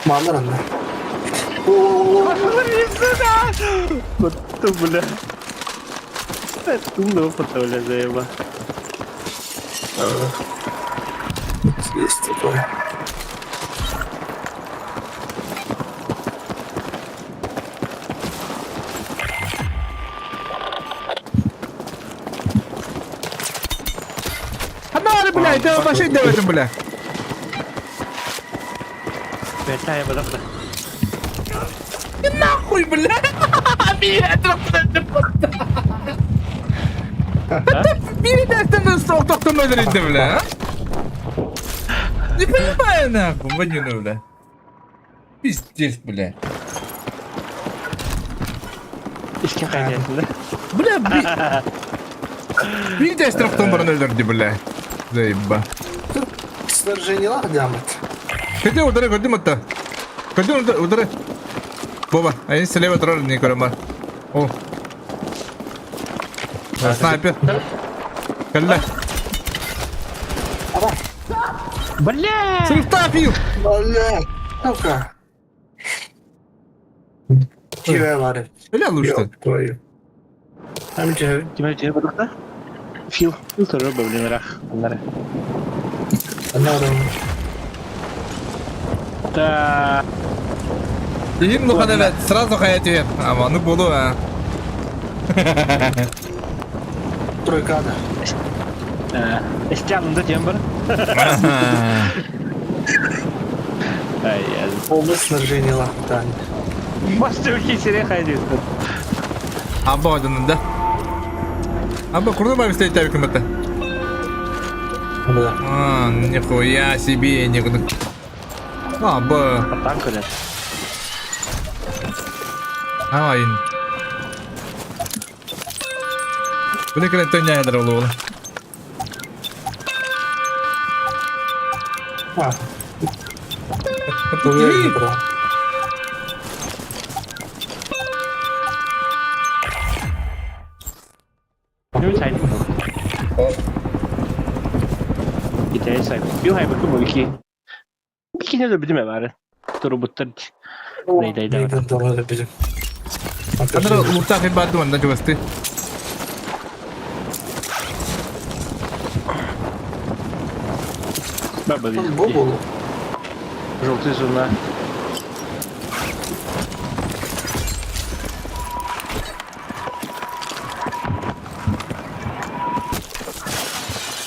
[SPEAKER 4] Маллар анна.
[SPEAKER 3] Сюда! Вот ты, бля. Тумного фото, бля, заеба.
[SPEAKER 4] Есть такое.
[SPEAKER 1] Ханары, бля, это вообще делаем, бля.
[SPEAKER 3] Бэтая, бля, бля.
[SPEAKER 1] Нахуй, бля! Меня Передай стол, кто бля, а? Не понимаю, нахуй, вонюну, бля. Пиздец, бля.
[SPEAKER 3] Искин хайдайсың да?
[SPEAKER 1] Бля, би... Биир тохтон баран өлөрдү, бля. Заеба.
[SPEAKER 4] Снаряжение диамат.
[SPEAKER 1] Көтө удары көрдүм атта. Көрдүм удары. Боба, они слева тролль не көрөм О. Снайпер. Кэллэ.
[SPEAKER 3] Бля!
[SPEAKER 1] Срыв
[SPEAKER 4] Бля, ну-ка. Кивэ бар.
[SPEAKER 1] Бля, лучше.
[SPEAKER 4] Твою. Там же
[SPEAKER 3] Тимер, тебе подохта? Фил, фил тоже был, блин, рах.
[SPEAKER 4] Анаром.
[SPEAKER 3] Да.
[SPEAKER 1] Им ну хана сразу хаяти. А ну буду, а.
[SPEAKER 4] Тройка, да.
[SPEAKER 3] Стянында тем бар. Ай, я.
[SPEAKER 4] Полное снаряжение лахтан.
[SPEAKER 3] Басты серия хайдайсың.
[SPEAKER 1] Аба одунун да. Аба курду ба бистей таби күмөтө.
[SPEAKER 4] Да.
[SPEAKER 1] А, нихуя себе, никуда. Аба.
[SPEAKER 3] Танк, бля.
[SPEAKER 1] Ай. Бile кэлэн төннәдер олула.
[SPEAKER 4] А, уверен, бро.
[SPEAKER 3] Юу сайн. Китай сайн. Юу хайбы кім wiki. Wiki не билме бары. Туруbuттар. Ней дай
[SPEAKER 4] Нейден доллары bizim.
[SPEAKER 1] Анара урта хин баду анда жуасты.
[SPEAKER 3] Баба.
[SPEAKER 4] Боболу.
[SPEAKER 3] Желтый зона.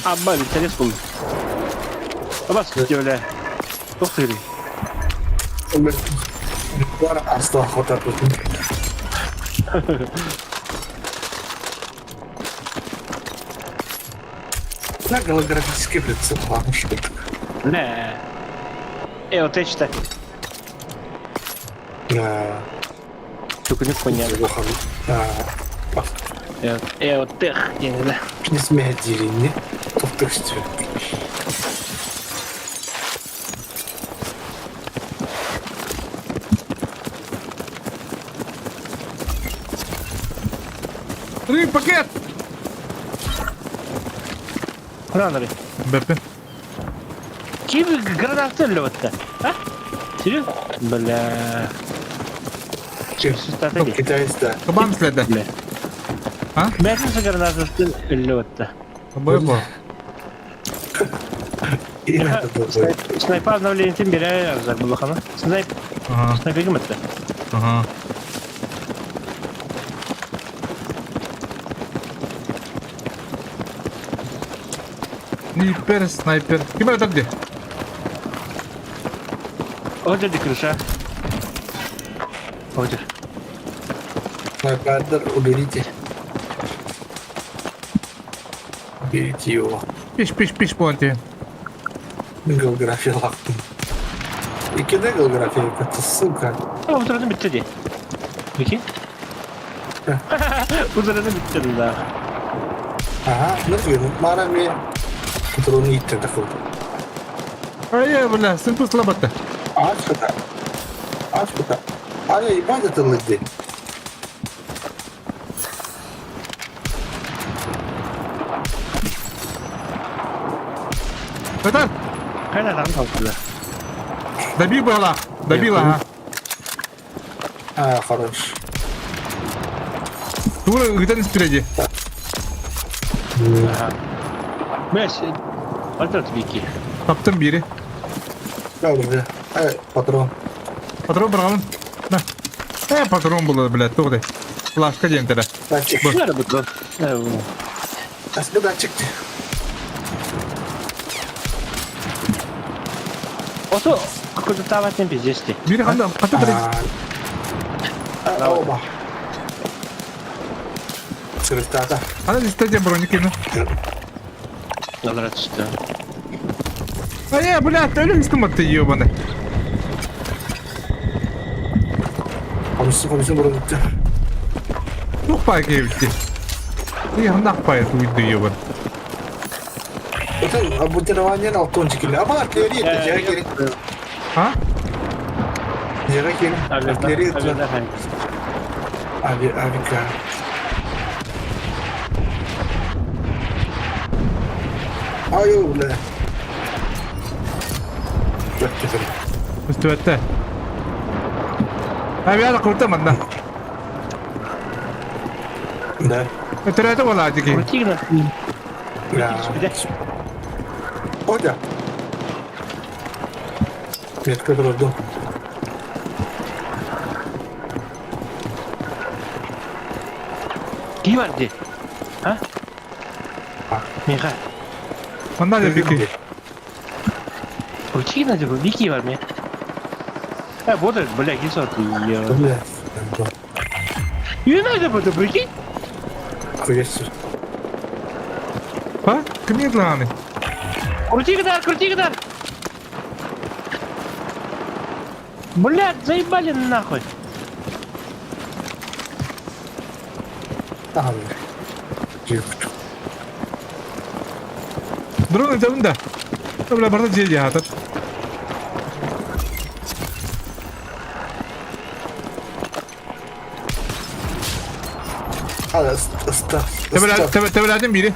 [SPEAKER 3] Аба, интерес был. Абас, бля. Ух ты.
[SPEAKER 4] Бар асла хота тут. На голографический прицел, ладно, что это.
[SPEAKER 3] Не. Вот это
[SPEAKER 4] На
[SPEAKER 3] Только не понятно.
[SPEAKER 4] А,
[SPEAKER 3] Вот тех, не знаю.
[SPEAKER 4] не смеет не? Топтыкстю.
[SPEAKER 1] Три пакет.
[SPEAKER 3] Раннери.
[SPEAKER 1] БП.
[SPEAKER 3] Ким гранаты лётта? А? Серьезно? Бля.
[SPEAKER 4] Чем?
[SPEAKER 3] Стратегия.
[SPEAKER 4] Китайец, да.
[SPEAKER 1] Кабан следа.
[SPEAKER 3] Бля.
[SPEAKER 1] А?
[SPEAKER 3] Мясо гранаты лётта.
[SPEAKER 1] Бо.
[SPEAKER 4] И это тоже.
[SPEAKER 3] Снайпа обновление тем беря забыл хана. Снайп,
[SPEAKER 1] Ага,
[SPEAKER 3] снайпер это.
[SPEAKER 1] ага. Снайпер, снайпер. Ким это где?
[SPEAKER 3] Вот это крыша. Вот.
[SPEAKER 4] Снайпер, уберите. Уберите его.
[SPEAKER 1] Пиш, пиш, пиш, понти.
[SPEAKER 4] Голография лахтун. И кидай голография, это сука.
[SPEAKER 3] О, вот это битте. Прикинь? Uzarını bitti да.
[SPEAKER 4] Ага, ну ты, марами. Патроны идти такой.
[SPEAKER 1] Ай, бля, сын слабата.
[SPEAKER 4] Ашката. Ашката. Ай, ебать это лыды.
[SPEAKER 1] Это
[SPEAKER 3] Хайда там қалдылар.
[SPEAKER 1] добил была. Добил, ага.
[SPEAKER 4] А, хорош.
[SPEAKER 1] Тура где-то спереди.
[SPEAKER 3] Ага. Бәс, альтернатив бики.
[SPEAKER 1] Таптым бири.
[SPEAKER 4] Да, бля. Эй, патрон.
[SPEAKER 1] Патрон бұрғанын. На. Э, патрон было, блядь, туғдай. Флашка ден тогда.
[SPEAKER 4] Датчик.
[SPEAKER 3] Бу. Бу.
[SPEAKER 4] Асли датчик.
[SPEAKER 3] Ото какой-то таватын пиздец ти.
[SPEAKER 1] Бири қанда, қата тұры.
[SPEAKER 4] А, оба. Сырыстата.
[SPEAKER 1] Ана листате броники, ну.
[SPEAKER 3] Надо түсті.
[SPEAKER 1] А я, блядь, өлі үстім атты, ебаный.
[SPEAKER 4] Komşusu komşusu burun gitti.
[SPEAKER 1] Тух пай кейбітті. И хандақ пай туйды, ебан.
[SPEAKER 4] Это обмундирование на алтончик или? Ама артиллерия, жара келин.
[SPEAKER 1] А?
[SPEAKER 4] Жара келин. Артиллерия. Ави, авика. Ай, бля.
[SPEAKER 1] Үстібәтті. Авиада құртам анда.
[SPEAKER 4] Да.
[SPEAKER 1] Өтірәті бола деке.
[SPEAKER 3] Крутигна.
[SPEAKER 4] Да. Оля. Метка жду.
[SPEAKER 3] Ки бар ди? А? Миха.
[SPEAKER 1] Анда да беке.
[SPEAKER 3] Крутигна деп бики бар ме? Э, вот этот, бля, кисот.
[SPEAKER 4] Бля.
[SPEAKER 3] Не надо было, прикинь?
[SPEAKER 4] Хуясу.
[SPEAKER 1] А? Кім ерланы?
[SPEAKER 3] Крутигна, крутигна! Блядь, заебали нахуй.
[SPEAKER 4] Ага, бля.
[SPEAKER 1] Дрон өтемін да. Бля, барда жер жатыр.
[SPEAKER 4] А, ста.
[SPEAKER 1] Төбеләдім бири.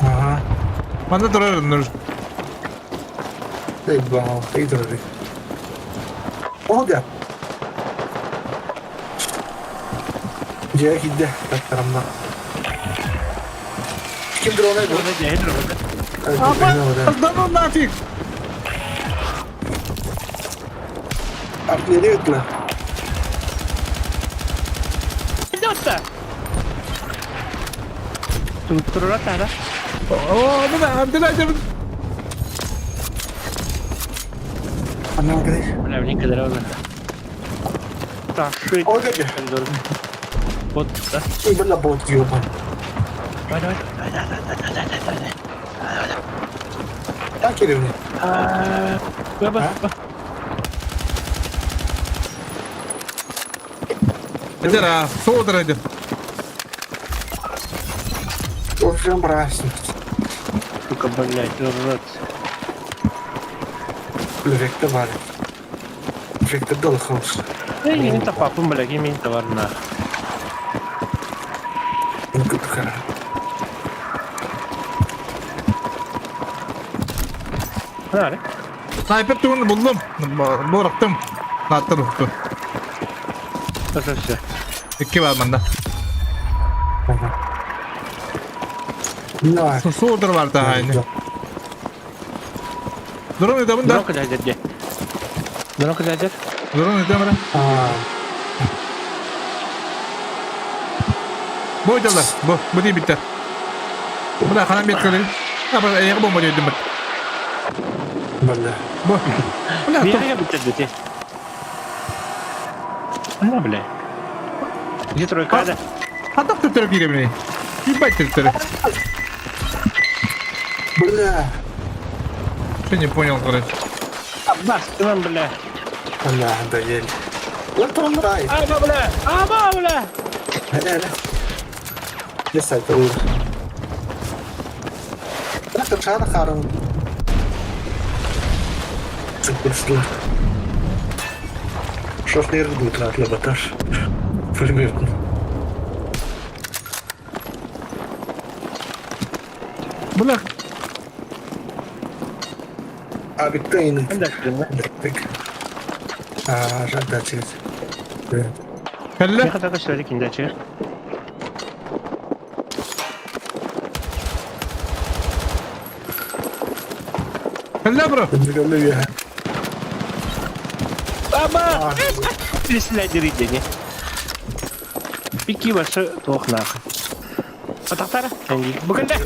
[SPEAKER 4] Ага.
[SPEAKER 1] Манда тұрар нүр.
[SPEAKER 4] Эй, бал, эй, дорогой. Оля. Дьэ киирдэ, таттарамна. Ким дрона бу?
[SPEAKER 1] Да ну нафиг!
[SPEAKER 4] Артиллерия ыттыла.
[SPEAKER 3] Идет-то! Тут да?
[SPEAKER 1] О, ну да, Абдулла,
[SPEAKER 4] Анна кэлэй.
[SPEAKER 3] Бля, мне кадровно. Так,
[SPEAKER 4] Оля.
[SPEAKER 3] Вот, да?
[SPEAKER 4] И бля бот ёбан.
[SPEAKER 3] Давай, давай, давай, давай, давай, давай, давай, давай.
[SPEAKER 4] Так или нет?
[SPEAKER 3] Баба.
[SPEAKER 1] Это содр это.
[SPEAKER 4] Общем, брась.
[SPEAKER 3] Сука, блядь, рот.
[SPEAKER 4] Вектор бар. Вектор дал хаус.
[SPEAKER 3] Я не топапым, блядь, я не товар на.
[SPEAKER 4] Ну как
[SPEAKER 3] Нары.
[SPEAKER 1] Снайпер туғын бұлдым. Борықтым. Наттыр ұқты.
[SPEAKER 3] Тоже все.
[SPEAKER 1] Екі бар мында.
[SPEAKER 4] На.
[SPEAKER 1] Содр бар да айны. Дрон өтемін да.
[SPEAKER 3] Дрон куда где? Дрон куда где?
[SPEAKER 1] Дрон өтемін. Бу өтелер. Бу, бу değil bitti. Bu da kanan bir etkili. Ha, bu ayağı bomba dedim ben.
[SPEAKER 4] Бля.
[SPEAKER 1] Bu. Bu ne?
[SPEAKER 3] Я bitti dedi. Ne бля? Где тройка да?
[SPEAKER 1] Хатак төттөрө кире бini. Ебать төттөрө.
[SPEAKER 4] Бля.
[SPEAKER 1] Что не понял, короче.
[SPEAKER 3] Аббас, ты нам, бля.
[SPEAKER 4] Бля, доели. Вот он рай.
[SPEAKER 3] Аба, бля! Аба, бля!
[SPEAKER 4] Бля, бля. Лесай, ты Рахат харам. Шофер будет баташ. Пулемет.
[SPEAKER 1] Бля.
[SPEAKER 4] А Викторина. А, жадачи.
[SPEAKER 1] Кэллэ.
[SPEAKER 3] Миэхэ так өстөөрү киндачы.
[SPEAKER 1] Кэллэ бро.
[SPEAKER 3] Аба! Лисләдеридени. Пики ваши туох нахуй. Атахтара? Бу кэллэ.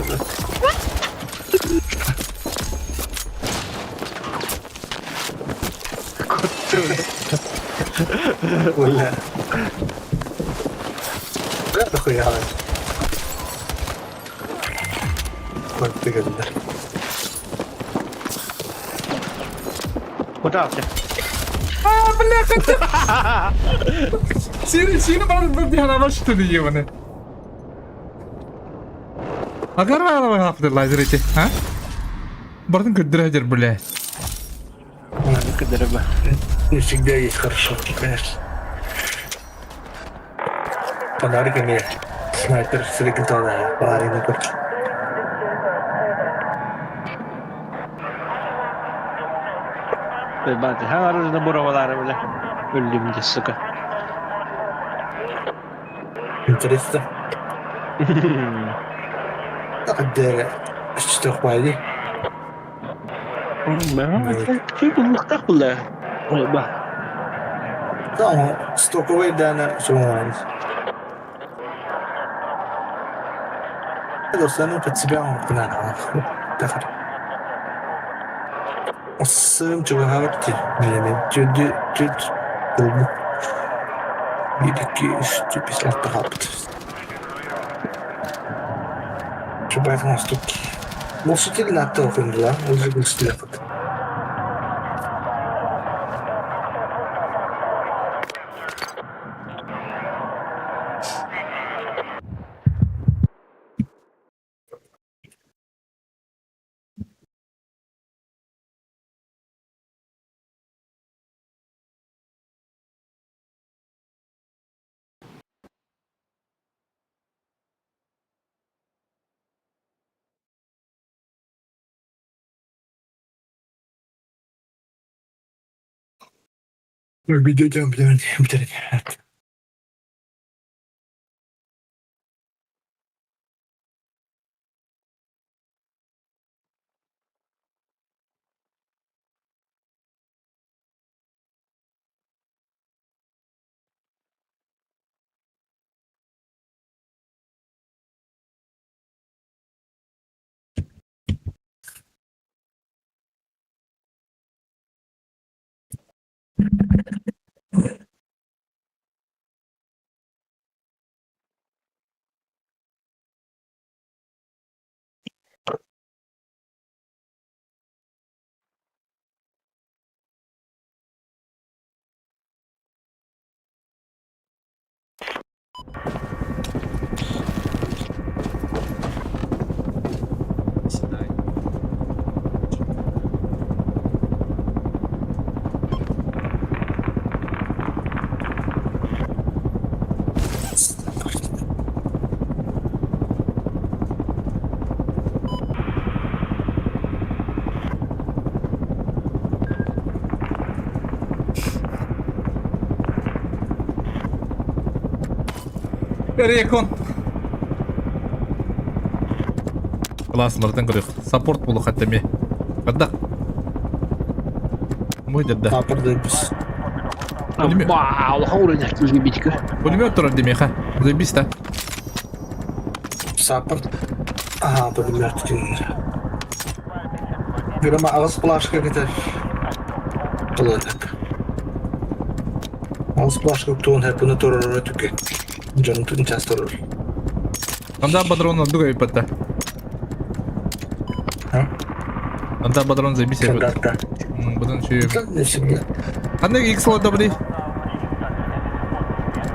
[SPEAKER 4] Бля. Бля, дохуя. Квартира.
[SPEAKER 3] Куда ты?
[SPEAKER 1] А, бля, хотя... Сири, сири, брат, бля, что ты ебаный. Агар лазерите, а? Бардын көддөрө бля.
[SPEAKER 3] Көддөрө
[SPEAKER 4] Не всегда есть хорошо, конечно. Фонариками снайпер с регентона фонарик короче.
[SPEAKER 3] Баты, ха оружие буровалары, бля. Өлдүм де, сука.
[SPEAKER 4] Интересно. قد اشتغل
[SPEAKER 3] Буллахтах булла. Ба.
[SPEAKER 4] Да, стоковый дана шуман. Dostlarını подсебя кына дахар. Осым чугахарти. Билемен. Чүдү чүд болбу. Bir iki üç beş altı kaldı. Чубайхан стуки. Мусутил натта окундула. Уже густил кыт. Видео блядь.
[SPEAKER 1] Рекон. Класслардан көрөх. Саппорт болу хаттами. Кадда. Мой дедда.
[SPEAKER 4] Папырдайбыз.
[SPEAKER 3] Вау, улахан киһи битик.
[SPEAKER 1] Пулемет турар демеха. Заебись та.
[SPEAKER 4] Саппорт. Ага, пулемет. Грама ағыз плашка кетер. Кылыдык. Ағыз плашка туын хэппіні турар өтүке. Жон тун час турар.
[SPEAKER 1] Анда патрон дуга ипатта.
[SPEAKER 4] А?
[SPEAKER 1] Анда патрон заебись
[SPEAKER 4] Стандартта.
[SPEAKER 1] Бұдан еще...
[SPEAKER 4] Не всегда.
[SPEAKER 1] Қандай X лода білей?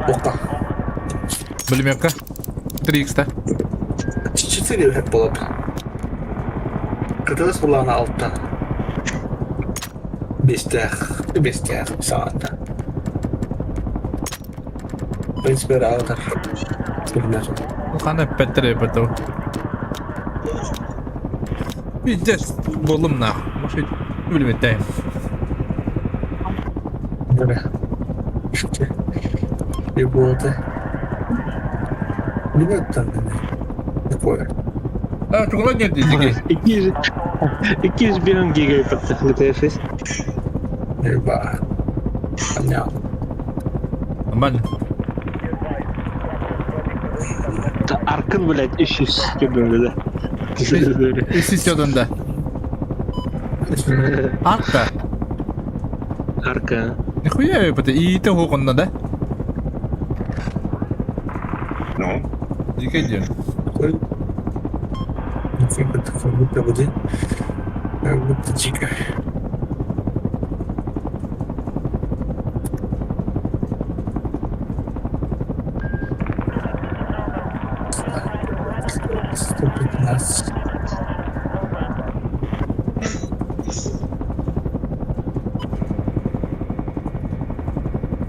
[SPEAKER 4] Оқа.
[SPEAKER 1] Пулеметка. 3X та.
[SPEAKER 4] 4 хэп болады. Кытырыс булана алтта. Бестях. Бестях. Саатта. В принципе, аҕатар. Билмэр.
[SPEAKER 1] Хана эппэттэр эппэттэр. Пиздец, буоллум нах. Может, билбэттэйм.
[SPEAKER 4] Бля. Что? И было-то. Билет там, Такое.
[SPEAKER 1] А, чугула нет дии.
[SPEAKER 3] 205 гига GTA 6.
[SPEAKER 4] Еба. Понятно.
[SPEAKER 1] Нормально.
[SPEAKER 3] Аркын, блядь, 300 көбүлэ да.
[SPEAKER 1] 300 да. Арка.
[SPEAKER 3] Арка.
[SPEAKER 1] Нихуя это и того конна, да?
[SPEAKER 6] Ну?
[SPEAKER 1] Дикий день.
[SPEAKER 4] Как будто бы Как будто дико. 115.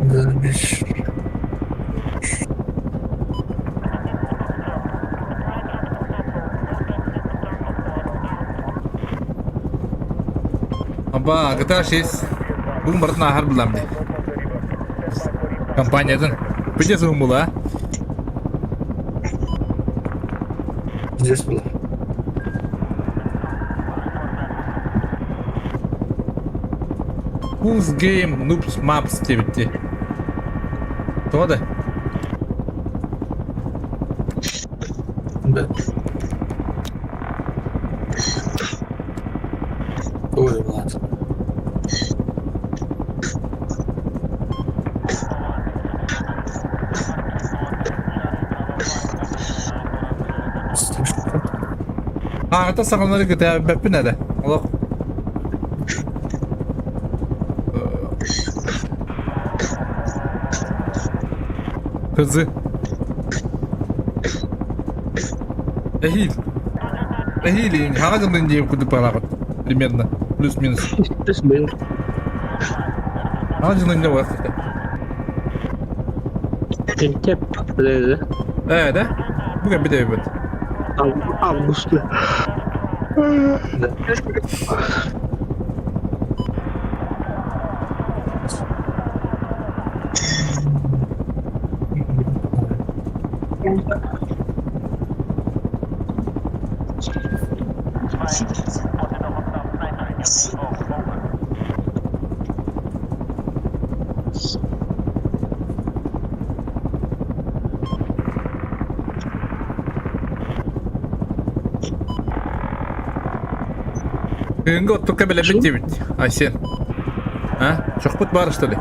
[SPEAKER 4] Да, бишь.
[SPEAKER 1] Аба, GTA 6. Бүгүн барытын ааһар булам дии. Компаниятын. Пиздец уһун була.
[SPEAKER 4] Здесь было.
[SPEAKER 1] Who's Game Noobs Maps диэбитти. Тоҕо да?
[SPEAKER 4] Да. Ой, Влад. Слишком.
[SPEAKER 1] Аҕата саҕалары кытаабаппын эрэ. Олох. Кызы. Эһиил. Эһиил хаҕа дьылын диэбит курдук баҕалаахпыт. Примерно. Плюс-минус.
[SPEAKER 3] Плюс-минус.
[SPEAKER 1] Хаҕа дьылын дьэ буолар.
[SPEAKER 3] Тентеп, да?
[SPEAKER 1] Ээ, да? Бу кэлбит эбиппит.
[SPEAKER 3] Август.
[SPEAKER 4] Да.
[SPEAKER 1] Күһүҥҥү оттукка бэлэммит диэбит, Айсен. А? Чохпут баар что ли?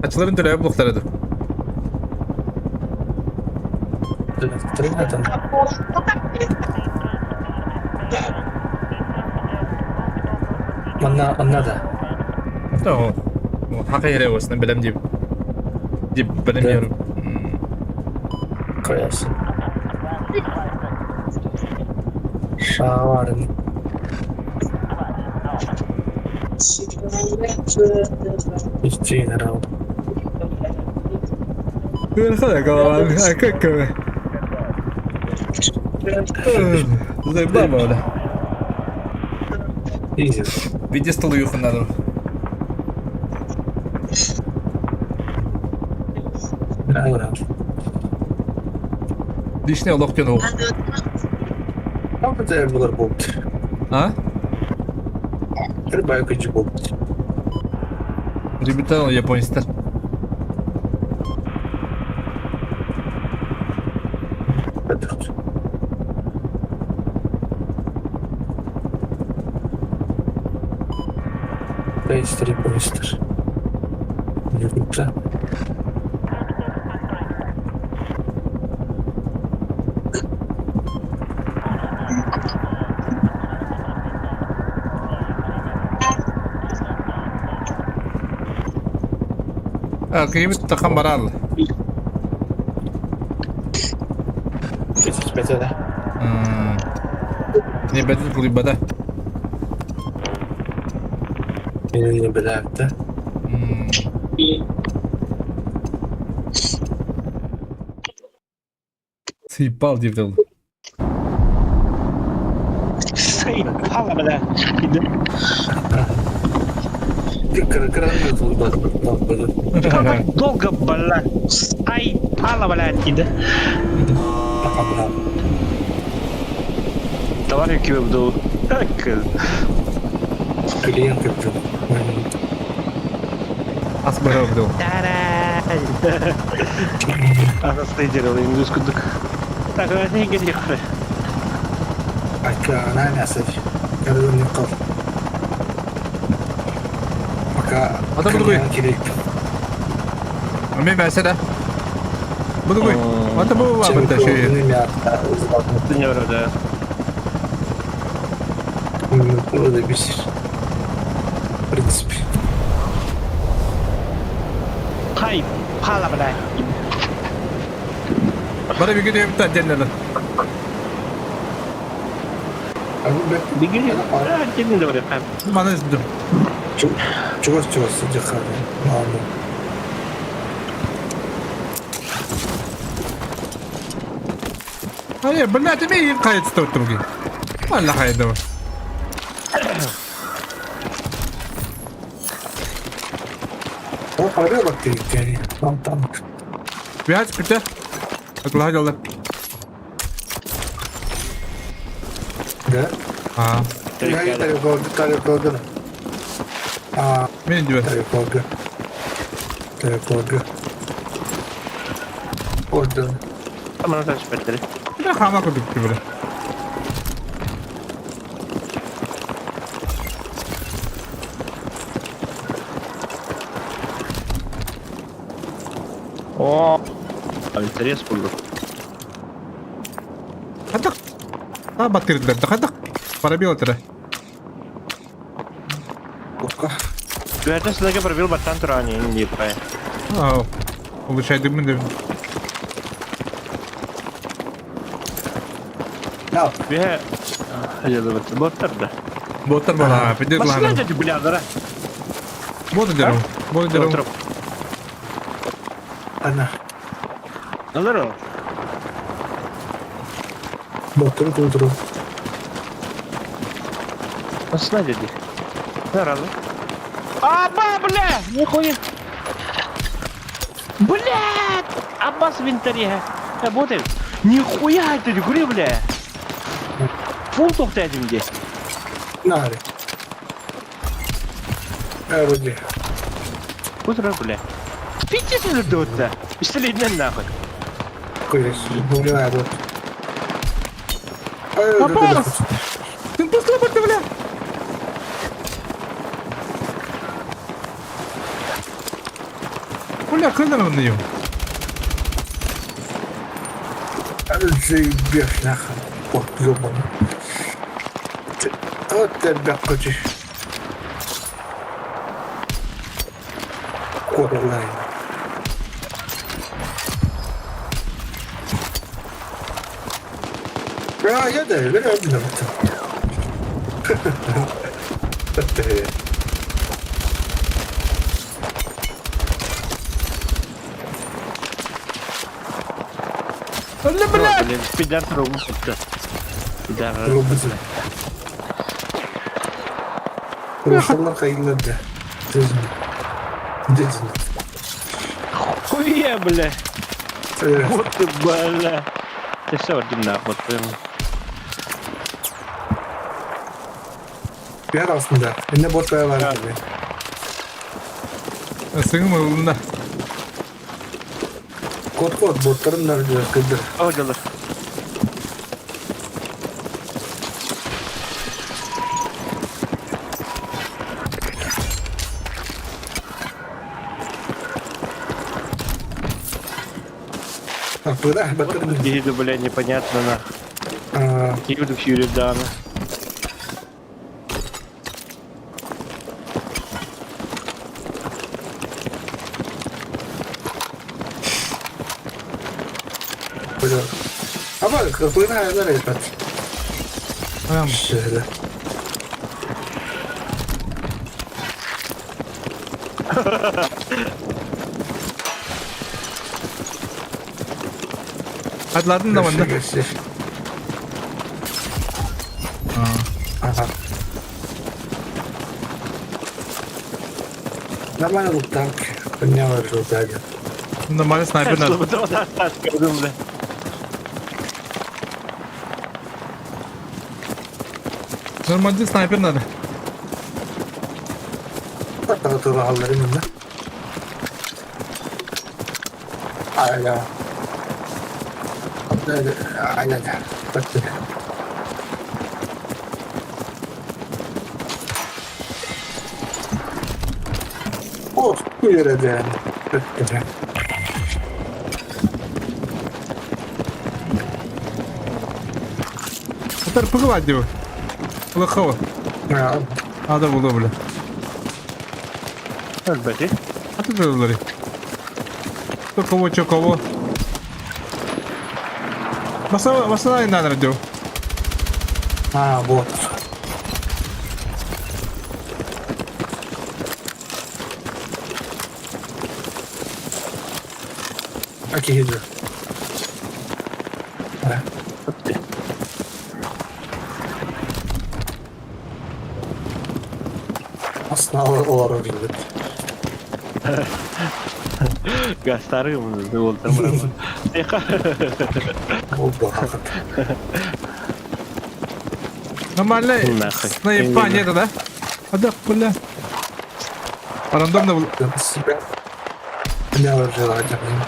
[SPEAKER 1] Ачыларын төлөөбүт буолуохтара дуу?
[SPEAKER 4] Манна, манна да.
[SPEAKER 1] Оо, хака иһэрэ уосна бэлэм диэбит. Дип бэлэм диэбит.
[SPEAKER 4] Koyarsın. Шаварын. Генерал.
[SPEAKER 1] Как Заебало, да.
[SPEAKER 4] Изи.
[SPEAKER 1] Виде столуюху надо.
[SPEAKER 4] Да.
[SPEAKER 1] Лишний олох диэн ол.
[SPEAKER 4] Там булар болт.
[SPEAKER 1] А?
[SPEAKER 4] Рыбайка болт.
[SPEAKER 1] Ребята, японецтар.
[SPEAKER 4] Этот. Рейстер японецтар. Якутса.
[SPEAKER 1] Киһибит тахан бараал.
[SPEAKER 4] Кесиспэтэ да.
[SPEAKER 1] Небэтин кулуйбата.
[SPEAKER 4] Не билээбитэ.
[SPEAKER 1] Сыйпал диир тыл.
[SPEAKER 3] Сайпала, бля. Как долго, бля, сайпала, блядь, да? Товарищ кивнул. Так.
[SPEAKER 4] Клиент кыттым.
[SPEAKER 1] Ас быһа бу.
[SPEAKER 3] Ас делал, кудук. Так, не гелик.
[SPEAKER 4] Она мясо. Когда не қыл. Пока
[SPEAKER 1] Ата бұдығый.
[SPEAKER 4] керек.
[SPEAKER 1] Мен мәселе. Бұдығый. Ата бұл абыта шөйе.
[SPEAKER 3] Да.
[SPEAKER 4] В принципе.
[SPEAKER 3] Хай, пала, бля.
[SPEAKER 1] Бара bir gidiyor bir tane cennet.
[SPEAKER 3] Беги. Отдельно говорю.
[SPEAKER 1] Мана издим.
[SPEAKER 4] Чугас чугас сидихали. Ладно.
[SPEAKER 1] Hayır, блядь, мен қайт ұстап тұрмын. Алла қайда.
[SPEAKER 4] О, пробел активити. Там там.
[SPEAKER 1] Бяч бите. Акла жолда.
[SPEAKER 4] Да?
[SPEAKER 1] А.
[SPEAKER 4] Я тарелка. А,
[SPEAKER 1] Мен диbe.
[SPEAKER 4] тарелка. Тарелка. Орден.
[SPEAKER 3] Там надо спать.
[SPEAKER 1] Bir хама кудук бile.
[SPEAKER 3] О, интерес был.
[SPEAKER 1] Хадак. А баттырдылар. Хадак. Пробел тыра.
[SPEAKER 4] Ока.
[SPEAKER 3] Это слаге пробил баттан турани, не пай.
[SPEAKER 1] А, улучшайды мен де.
[SPEAKER 4] Да.
[SPEAKER 3] Бе, я думаю, боттар да.
[SPEAKER 1] Боттар бала, пиздец
[SPEAKER 3] Машина
[SPEAKER 1] ладно.
[SPEAKER 3] дядя, бля, да.
[SPEAKER 1] Боты деру. Боты деру.
[SPEAKER 4] Ана.
[SPEAKER 3] Здорово.
[SPEAKER 4] Боттар кулдуру.
[SPEAKER 3] Машина дядя. Здорово. Аба, бля, нихуя. Бля, Аббас в винтаре. Работает. Нихуя это не кури, бля. Фул тоқта где.
[SPEAKER 4] Нари. Эроди.
[SPEAKER 3] Утро, бля. Пиздец это дуется. Пистолет нахуй.
[SPEAKER 4] Курис. Бумина вот.
[SPEAKER 1] Аббас! Ты послабый, бля. Бля, кылдан он ее.
[SPEAKER 4] Заебешь нахуй. Вот, ёбаный. Вот тебя хочешь. Корлайн. А, я да, я да,
[SPEAKER 1] Бля, бля.
[SPEAKER 3] Блин, пидар трубу. Пидар.
[SPEAKER 4] Рушалла кайнады. Дизни. Дизни.
[SPEAKER 3] Хуя, бля. Вот ты, бля. Ты все, Вадим, нахуй.
[SPEAKER 4] Bir aslında. Ne bot var gibi.
[SPEAKER 1] Сыңым ылында.
[SPEAKER 4] Код код боттарын nerede kıdır.
[SPEAKER 3] О, дело.
[SPEAKER 4] А куда боттарын?
[SPEAKER 3] Иду, бля, непонятно, на. Иду Фьюри Дана.
[SPEAKER 4] Ama кына ayarlar evet.
[SPEAKER 1] Прям.
[SPEAKER 4] Şöyle.
[SPEAKER 1] Атладын да манна.
[SPEAKER 4] Ага. Нормально был танк. Поднял результат.
[SPEAKER 1] Нормально снайпер надо. Нормально снайпер надо.
[SPEAKER 4] Тылаһалларын инна. Аля. Аля. Ох, үөрэтэн.
[SPEAKER 1] Это РПГ диво. Лохова. Надо было, бля.
[SPEAKER 3] Өлбөтү.
[SPEAKER 1] А ты говори. Кто кого, чё кого. Басана, басана не надо, радио.
[SPEAKER 4] А, вот. Окей, иду. Да. Основа олорор билбит.
[SPEAKER 3] Гастары уолтар мырама.
[SPEAKER 4] Ол бахахат.
[SPEAKER 1] Нормально.
[SPEAKER 3] Нахуй.
[SPEAKER 1] Снайпа нет, да? А да, бля. Рандомно был.
[SPEAKER 4] Себя. Бля, желательно.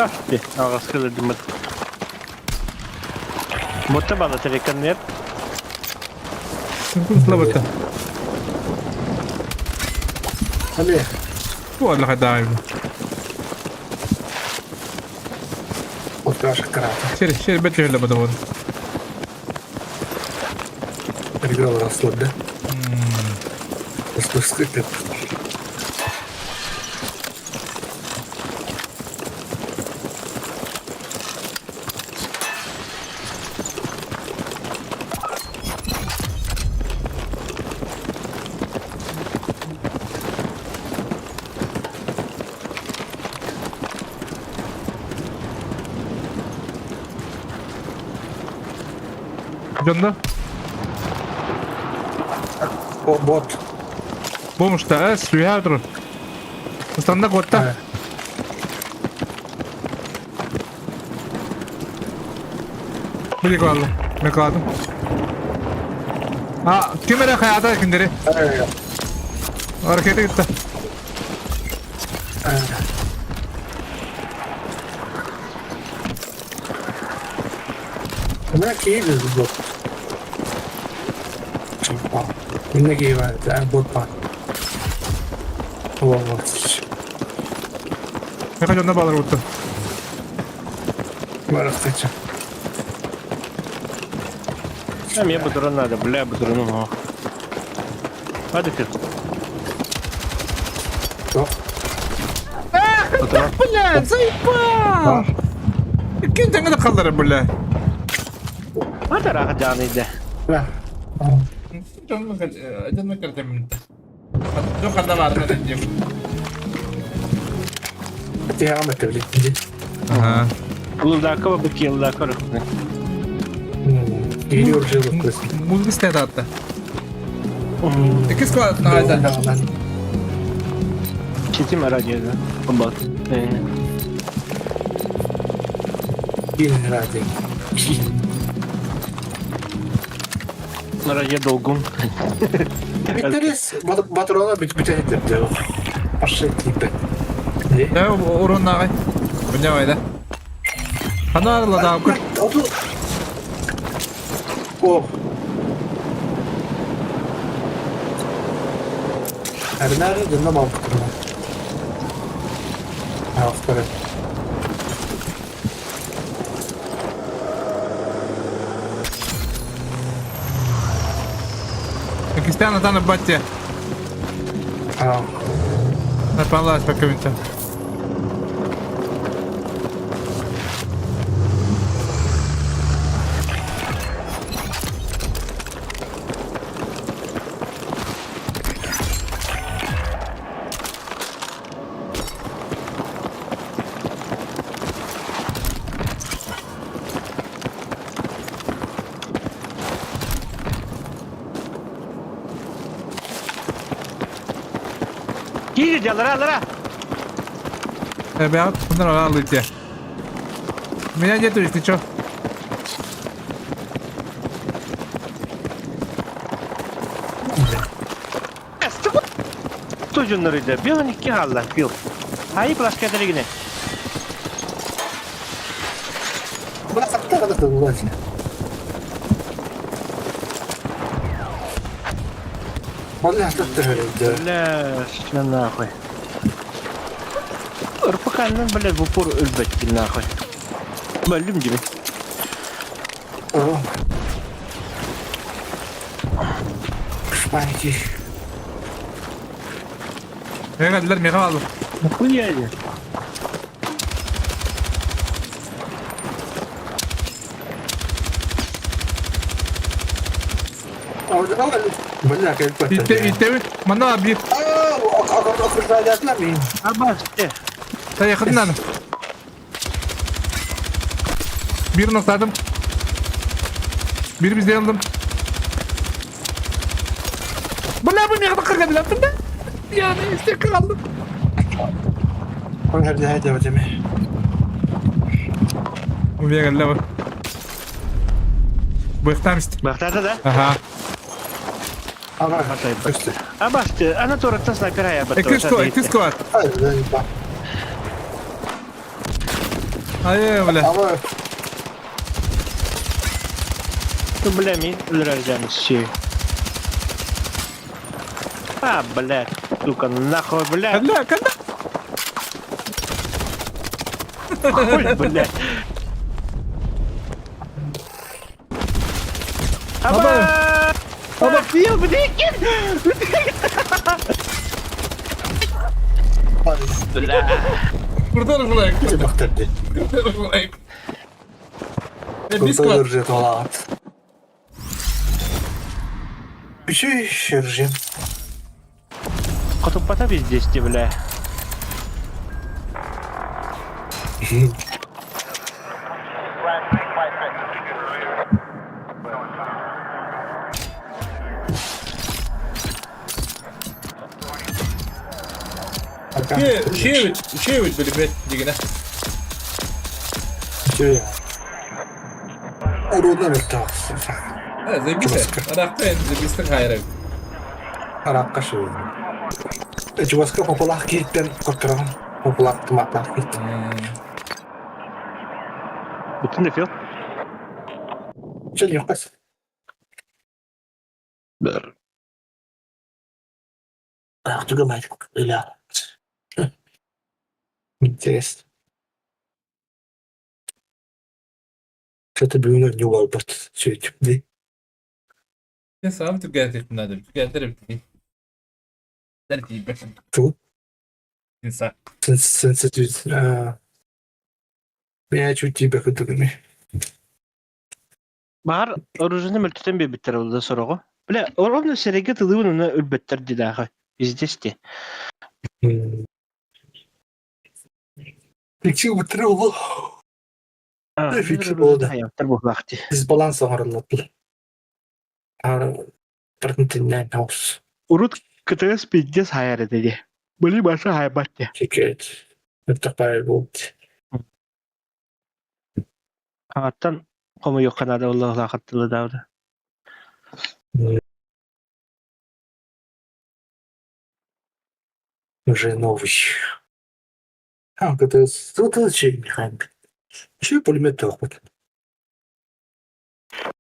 [SPEAKER 3] Ах ты, аҕаска өлөрдүм Ботта бала телеканнер.
[SPEAKER 1] Слабо-то.
[SPEAKER 4] Али.
[SPEAKER 1] Ладно, хайдай.
[SPEAKER 4] Откраша карата.
[SPEAKER 1] Сер, сер, бет лежит потом.
[SPEAKER 4] Переграл расслаб, да? Просто
[SPEAKER 1] Дьонно?
[SPEAKER 4] О, бот.
[SPEAKER 1] Бомж-то, э, сүһэ Станна куотта. Били калла. Мен каладым. А, ким эрэ хайата киндери. Ракета гитта.
[SPEAKER 4] Мына киһи бот. Минне киһи бар, бот бар. Вот.
[SPEAKER 1] Я хочу на баллар утта.
[SPEAKER 4] Барахтача.
[SPEAKER 3] А мне патрон надо, бля, патрону. Хватит.
[SPEAKER 4] Что?
[SPEAKER 3] Патрон.
[SPEAKER 1] Бля, заебал! Ким тэҥэ халлара, бля.
[SPEAKER 3] Хватит рахат иде.
[SPEAKER 4] Да.
[SPEAKER 1] Дьонно кертемин. Дьон ханна баарына дием.
[SPEAKER 4] Ты блин.
[SPEAKER 1] Ага.
[SPEAKER 3] Лудака быки, лудака рахны.
[SPEAKER 4] Или уже вкус.
[SPEAKER 1] Музыка стоит атта. Икки склад на айда.
[SPEAKER 3] Ситим радио, да? Бот.
[SPEAKER 4] Кин ради.
[SPEAKER 3] На радио долгун.
[SPEAKER 4] Интерес патрона бит бит это Пошли типа.
[SPEAKER 1] Да, урон нагай. Буня да. Ана ладаа көр.
[SPEAKER 4] О. Эрнары дына балкытырма. Авторы.
[SPEAKER 1] Кристиана тана батте.
[SPEAKER 4] А.
[SPEAKER 1] Напалась по комментам.
[SPEAKER 3] Киир дьалара алара.
[SPEAKER 1] Ребят, лыте. Меня нету, если чё.
[SPEAKER 3] Тожуннарыйда. Билан икки хаалла. Бил. Айы плашка дэригине.
[SPEAKER 4] Бына хатта гана тыллар. Бля,
[SPEAKER 3] Бля, что нахуй. РПК-нан, блядь, в упор өлбөттүн нахуй. Бөлдүм диби.
[SPEAKER 4] Шпаньки.
[SPEAKER 1] Мега мега алды.
[SPEAKER 3] Нахуя я?
[SPEAKER 4] Бля, как
[SPEAKER 1] Итте, итте, мана bir.
[SPEAKER 3] Абас,
[SPEAKER 1] Та yakın надо. Bir nokladım. Bir bizde aldım. Бля, bu мега кырга билаттым да. Yani işte kaldım. Мега лево. Быхтамсть.
[SPEAKER 3] Бахтата да?
[SPEAKER 1] Ага.
[SPEAKER 3] Абас, ана тораттан снайпер ая бат.
[SPEAKER 1] Экиско, экиско. Ай, бля.
[SPEAKER 3] Бля, мин өлөрөжөн си. А, блядь, сука, нахуй, блядь.
[SPEAKER 1] Бля, когда?
[SPEAKER 3] Хуй, блядь. Аба! Аба, пил, блядь! Бля.
[SPEAKER 1] Крутой лайк. Крутой лайк. Бискват.
[SPEAKER 4] Режим.
[SPEAKER 3] Котуппата везде, бля.
[SPEAKER 1] Шевит, шевит, блядь, дигена.
[SPEAKER 4] Уродно бітті.
[SPEAKER 1] Заебись. Арақпен, заебистің қайры.
[SPEAKER 4] Араққа шевит. Жуаска популах кейттен құртырған. Популах тыматлах кейт.
[SPEAKER 3] Бүтін де фил.
[SPEAKER 4] Чел yok. Интересно. Что-то бүгүн не болбут сөйтүп ди.
[SPEAKER 1] Я сам түгәтеп надо. Түгәтеп. Дәрти бер.
[SPEAKER 4] Ту.
[SPEAKER 1] Инса.
[SPEAKER 4] Сенситив. Мен чуть тебе кыдыгыны.
[SPEAKER 3] Баар оружие мөлтөтөн биэрбиттэр ол сороҕо. Бля, ровно сереге тылыбын уна өлбөттөр дидааҕы. Везде
[SPEAKER 4] Фикси бутыры олу. Фикси болды.
[SPEAKER 3] Аяқтар буһлаахти.
[SPEAKER 4] Дисбаланс оңоруллар. Тартынтиннен хаус.
[SPEAKER 3] Урут КТС пиздец хайар этэ Были баша хайбатте.
[SPEAKER 4] Секрет. Это болды.
[SPEAKER 3] Аңаттан хомуйуохха наада уллаахаттылы даабыта.
[SPEAKER 4] Уже новый. А, КТС. Тут это механик. Еще пулемет тохпут.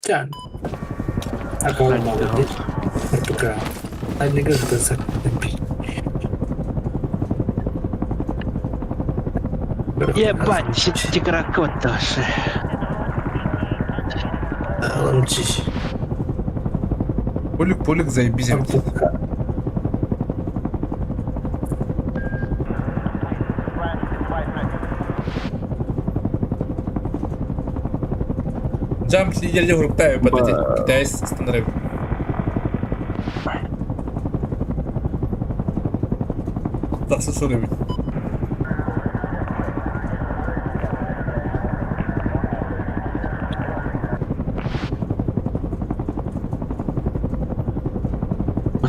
[SPEAKER 4] Тян. А кого молодец? РПК. А не ГТС.
[SPEAKER 3] Ебать, тигракот тоже.
[SPEAKER 4] Ламчись.
[SPEAKER 1] Полик, полик, заебись. Джамп лидер группа под эти китайцы стандарты. Тахса суры.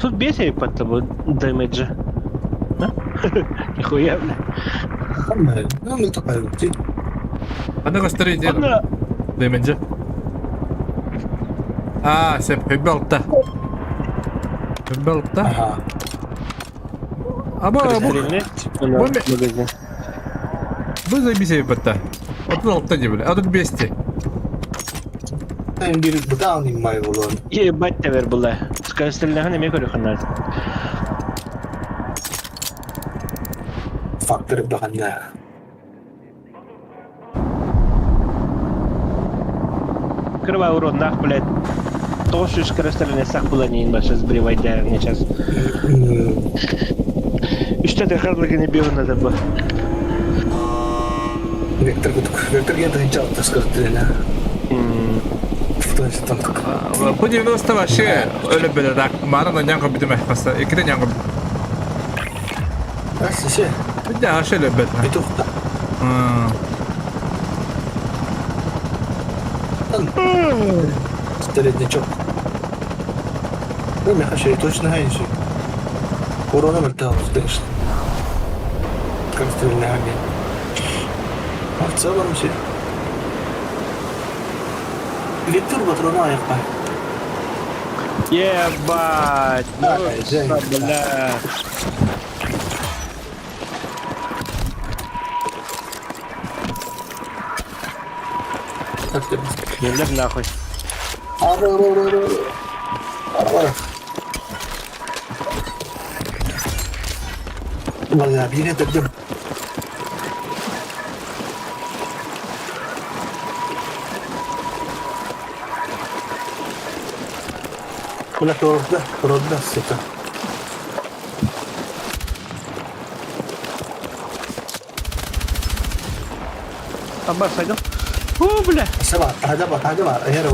[SPEAKER 3] Тут бесит под тобой дэмэджа. Нихуя, бля.
[SPEAKER 4] Ну, ну такая вот.
[SPEAKER 1] Аны көстөр иди.
[SPEAKER 3] Онно
[SPEAKER 1] Дэмэнже. Аа, сеп, хөббе алта. Хөббе алта.
[SPEAKER 4] Ага.
[SPEAKER 1] Аба, бу,
[SPEAKER 3] Стрельни. Магазин.
[SPEAKER 1] бу заебись бытта. Отут алта дии бile. Отут бести.
[SPEAKER 4] Там бир бытаан иммай болон.
[SPEAKER 3] Ебать тавер была. Скажи, стрельняга неме көрүханар.
[SPEAKER 4] Фактор баханна.
[SPEAKER 3] Кырва урон нах, блядь. Тош скорострельный сах была не инбаша сбривать да мне сейчас. Үстә тәхәрлеге не бирү надо было.
[SPEAKER 4] Вектор кутук. Вектор ген тыгынча алттаскыртты.
[SPEAKER 1] Бу 90 вообще өлө бөлөр так. Марын онян көбүтүм эхпаса. Иккитен ян көбүт.
[SPEAKER 4] Аше.
[SPEAKER 1] Бидде аше өлө бөт.
[SPEAKER 4] Битухта. Среднячок. Ну, меха точно хайнши. Корона мертва, конечно. Как стрельнями. А в целом все. Виктор патрона аяқпа.
[SPEAKER 3] Ебать! Ну, бля. Нелер нахуй.
[SPEAKER 4] Ара, ара, ара, ара. Ара, ара. Бля, bir dedim. Бля, торда, торда, сука.
[SPEAKER 3] Аббас, пойдем. О, бля.
[SPEAKER 4] Саба, тада ба, тада ба, эро.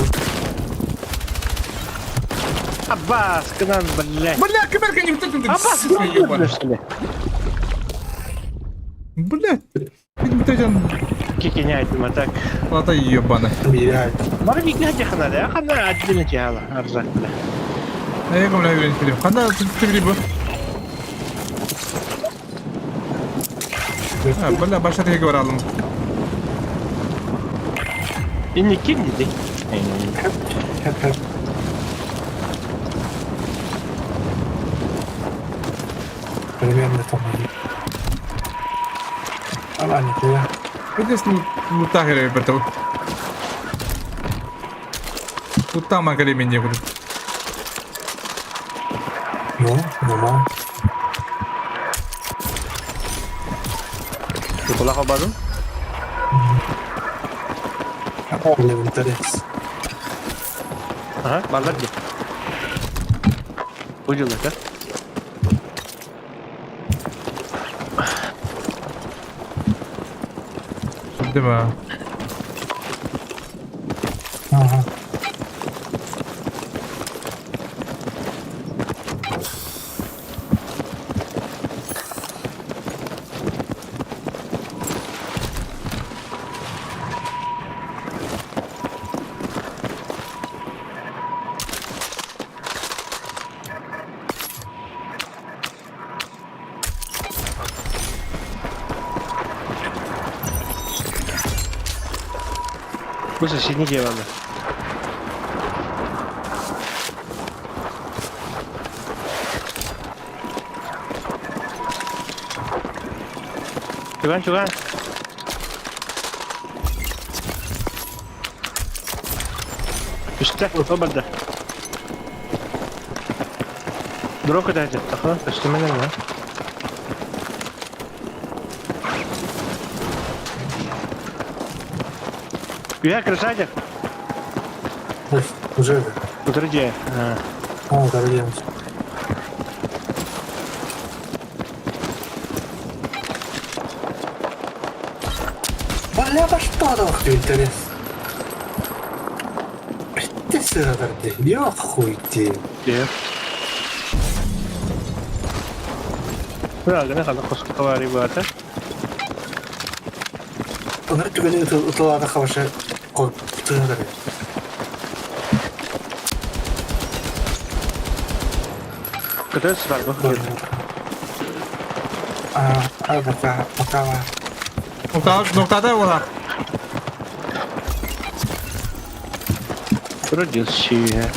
[SPEAKER 3] Аббас, к нам, блядь.
[SPEAKER 1] Бля, кемерка не бітетін.
[SPEAKER 3] Аббас, что ли?
[SPEAKER 1] Бля. Бітетін.
[SPEAKER 3] Кикиняет а так.
[SPEAKER 1] Лата ебана.
[SPEAKER 4] Блядь.
[SPEAKER 3] Марник не хана, а хана один тяла, арзак, бля.
[SPEAKER 1] Эй, бля, үйреніп келем. Қанда түгірі бу? Бля, баша теге бар алдым.
[SPEAKER 3] И не кинь, иди.
[SPEAKER 4] Хеп, хеп. Примерно там. Ана, нихуя.
[SPEAKER 1] Видишь, лута керек біту. Лута керек менде буду.
[SPEAKER 4] Ну, нормально.
[SPEAKER 3] Ты куда хабару?
[SPEAKER 4] Инвентарь.
[SPEAKER 3] Ага, балдар где? Удил, да?
[SPEAKER 1] Değil mi?
[SPEAKER 4] Ага.
[SPEAKER 3] Бу соседний делали. Чуган, чуган. Үстә, обарда. Дрока дайте. Таха, өстеменен ма? Я красавчик.
[SPEAKER 4] Уже.
[SPEAKER 3] Подожди.
[SPEAKER 4] А, да, где? Бля, во что там интерес? Ты сыра, хуй ты.
[SPEAKER 3] Где? Бра, гына хана косковари бата.
[SPEAKER 4] Онар түгәне ытылада хаваша кол тыгыр.
[SPEAKER 3] Көтөс бар бу.
[SPEAKER 4] А, пока, пока.
[SPEAKER 1] Нуктата буолар.
[SPEAKER 3] Родился.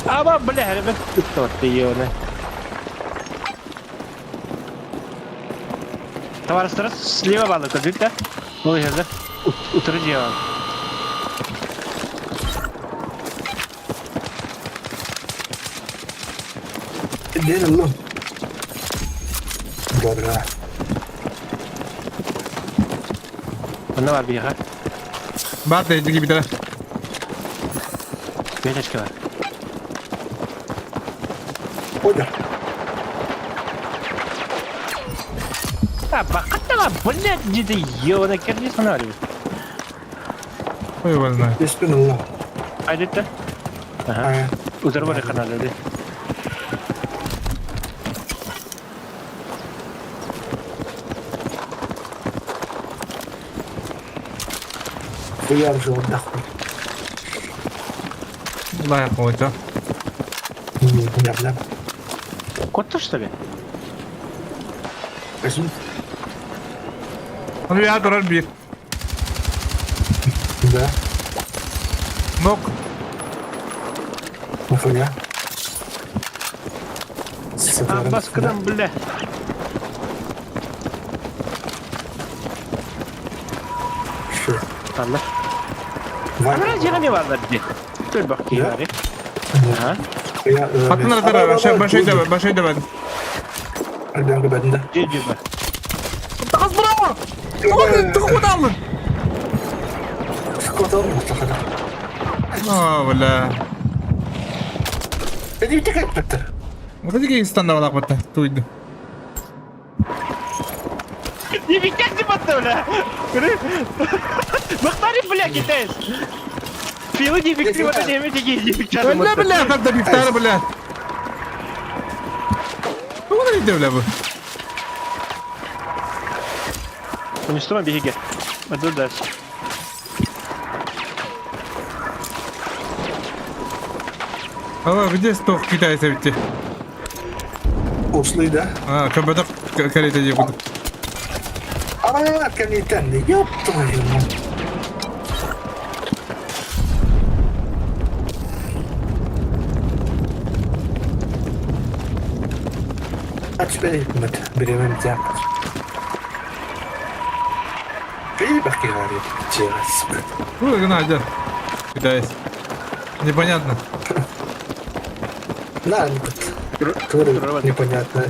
[SPEAKER 3] Аба, бля, ребят, кто ты, ёна. Товарищ, слева балык, да? Ну, я, да? Утро делал.
[SPEAKER 4] День ыллым. Дорога.
[SPEAKER 3] Онно бар биһиэхэ.
[SPEAKER 1] Баар да итики бүтэрэ.
[SPEAKER 3] Бэтэчкэ бар.
[SPEAKER 4] Оля.
[SPEAKER 3] А, бакаттала, блядь, где-то ёбаный керни фонарик.
[SPEAKER 1] Ой, его знаю.
[SPEAKER 4] Беспин ыллым.
[SPEAKER 3] Айдетте. Ага. Удар бар каналда.
[SPEAKER 4] Хуя же отдохнуть.
[SPEAKER 1] Лайк қойды.
[SPEAKER 4] Не, бля.
[SPEAKER 3] Котто что ли?
[SPEAKER 4] Возьми.
[SPEAKER 1] Оны я турар бир.
[SPEAKER 4] Да.
[SPEAKER 1] Нок.
[SPEAKER 4] Нахуя?
[SPEAKER 3] А, баскыдан, бля.
[SPEAKER 4] Что?
[SPEAKER 3] Алла. Ана жига бар ди. Төр бак кийбари. Ага.
[SPEAKER 1] Хатынар тара, башай да, башай да.
[SPEAKER 4] Альберга бәдінде.
[SPEAKER 3] Жи жи бар.
[SPEAKER 1] Тағыз браво! Тұқы алын!
[SPEAKER 4] Скот алын, тақада.
[SPEAKER 1] А, бля.
[SPEAKER 4] Эди бите кайып бітті.
[SPEAKER 1] Вот эти станда балақ бітті, туйды.
[SPEAKER 3] Не битяк батты, бля. Махтари, бля, китаец. Филы не бикти, вот эти эти не битяк.
[SPEAKER 1] Бля, бля, как да бифтары, бля. Ну, не бля, бу.
[SPEAKER 3] Уничтожим беги. Иду дальше.
[SPEAKER 1] Алло, где сток китайца ведь?
[SPEAKER 4] Ушли, да?
[SPEAKER 1] А, кабаток карета не буду.
[SPEAKER 4] А, калитан, ёб твою мать. А теперь мы берем взять. Ты говорит, сука.
[SPEAKER 1] Ну, надо. Китаец. Непонятно.
[SPEAKER 4] На, тоже непонятно.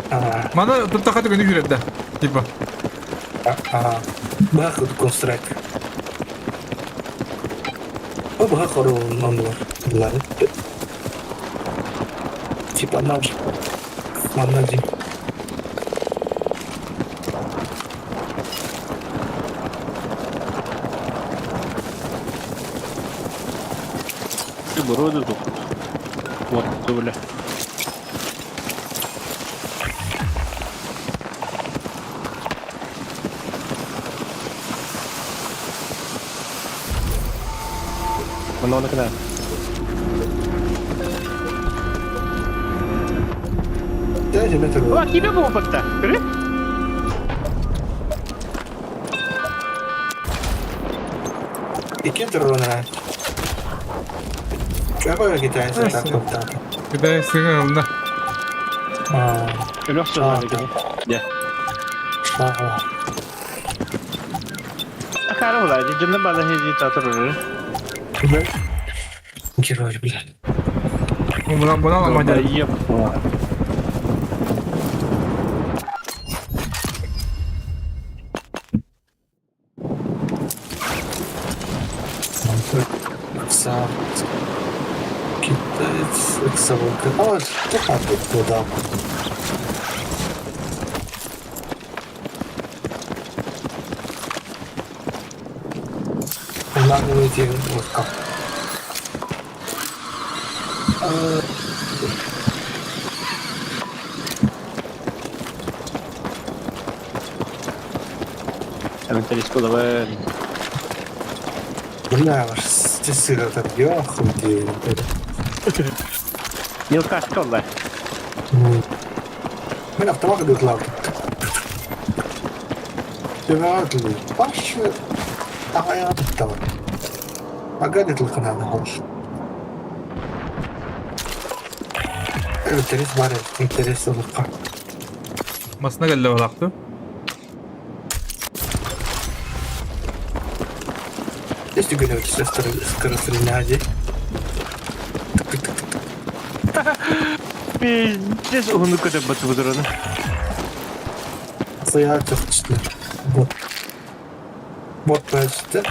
[SPEAKER 4] А,
[SPEAKER 1] Мана тут тахаты күні жүреді да. Типа.
[SPEAKER 4] а, бах, констрайк. О, бах, он Ладно. Типа наш. Ладно, один.
[SPEAKER 3] Ты уроды тут. Вот, ты, бля. Оно на канале.
[SPEAKER 4] Дайте метр.
[SPEAKER 3] О, тебе было подта.
[SPEAKER 4] И кем ты рона? Какой китайец так вот так?
[SPEAKER 1] Китаец да.
[SPEAKER 4] А,
[SPEAKER 3] Лёг
[SPEAKER 4] А,
[SPEAKER 3] Да.
[SPEAKER 4] ага.
[SPEAKER 3] Ахара була, жинна бала хези татыр.
[SPEAKER 4] Да? Герой, блядь.
[SPEAKER 1] Бұна бұна алмайды.
[SPEAKER 3] Еп.
[SPEAKER 4] Сам. Китаец, Оксаволка. А, что там туда? Надо выйти вот как.
[SPEAKER 3] Элементарис давай.
[SPEAKER 4] Бля, ваш сыр этот, охуеть.
[SPEAKER 3] Мелкашка да.
[SPEAKER 4] Мин автомат ыытылаабытым. Төбөҕө ытыллыы. Башы аҕайаҕа туттабын. Ага ытылханааны холус. Интерес бар интерес ылыққа.
[SPEAKER 1] Масына кэллэ балақты.
[SPEAKER 4] Здесь түгэнэ скорострельня дии.
[SPEAKER 3] Пиздец уһуннук көтөрбөт бутураны.
[SPEAKER 4] Сыйа чахчы. Вот. Вот бэсте.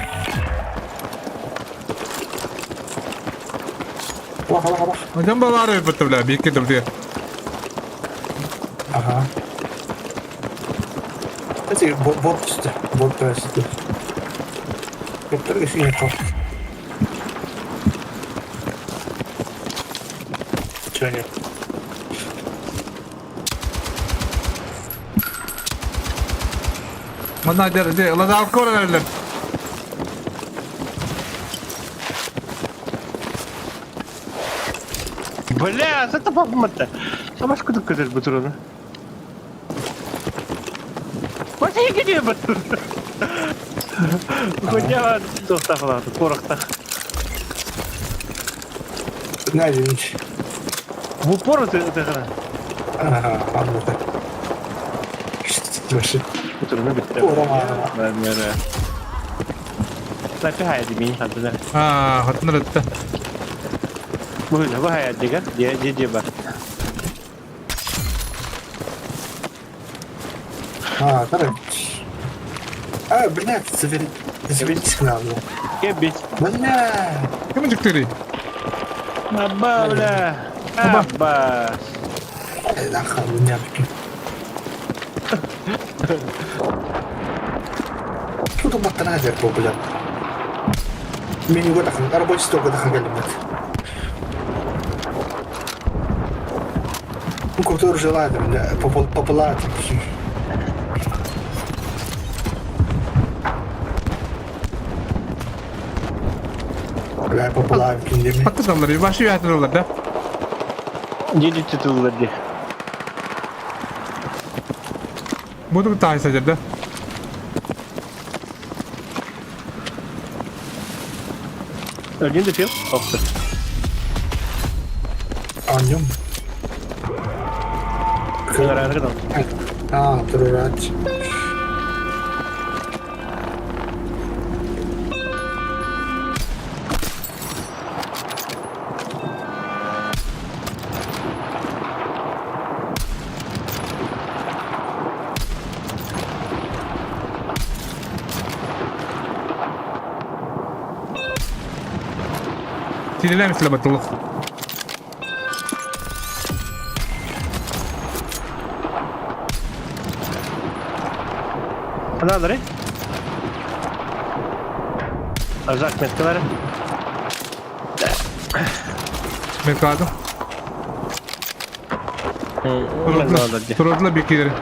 [SPEAKER 4] Бах, бах, бах.
[SPEAKER 1] Дьон балаары өлбөттө бля, биир кэлдэ
[SPEAKER 4] Ага. Эти бот бот түсті. Бот түсті. Боттар кешіне қал. Чё нет?
[SPEAKER 1] Манна дер, де, ладал коралар.
[SPEAKER 3] Бля, это папа Сама шкода көтөр бутураны. Бата егене бутур. Хуйня тоқтақлады, қорықтақ.
[SPEAKER 4] Наденч.
[SPEAKER 3] В упор ты это
[SPEAKER 4] Ага, ладно. Что
[SPEAKER 3] Бутурны бітті.
[SPEAKER 4] Ора.
[SPEAKER 3] Напихай мин хадына.
[SPEAKER 1] Аа, хотнор өттө.
[SPEAKER 3] Бу бу деген, де де де бар.
[SPEAKER 4] А, короче. А, блядь, завелись к нам.
[SPEAKER 3] Кебить.
[SPEAKER 4] Бля.
[SPEAKER 1] Ким жүктери?
[SPEAKER 3] Аба, бля. Аба.
[SPEAKER 4] Нахуй, меня. Что там батарейка был, блядь? Меню года, рабочий стол года хагали, блядь. Ну, который желает, бля, популярный. Бля, популярный, киндеми.
[SPEAKER 1] Хатталар, башы ятырылар да.
[SPEAKER 3] Деди титуллар ди.
[SPEAKER 1] Буду тайса да.
[SPEAKER 3] Один дефил. Охты.
[SPEAKER 4] Аннем. А, турурать.
[SPEAKER 1] Тилеләм силе батылык.
[SPEAKER 3] Аналары. Azak metkaları.
[SPEAKER 1] Мен кадым. Турудла бикилери.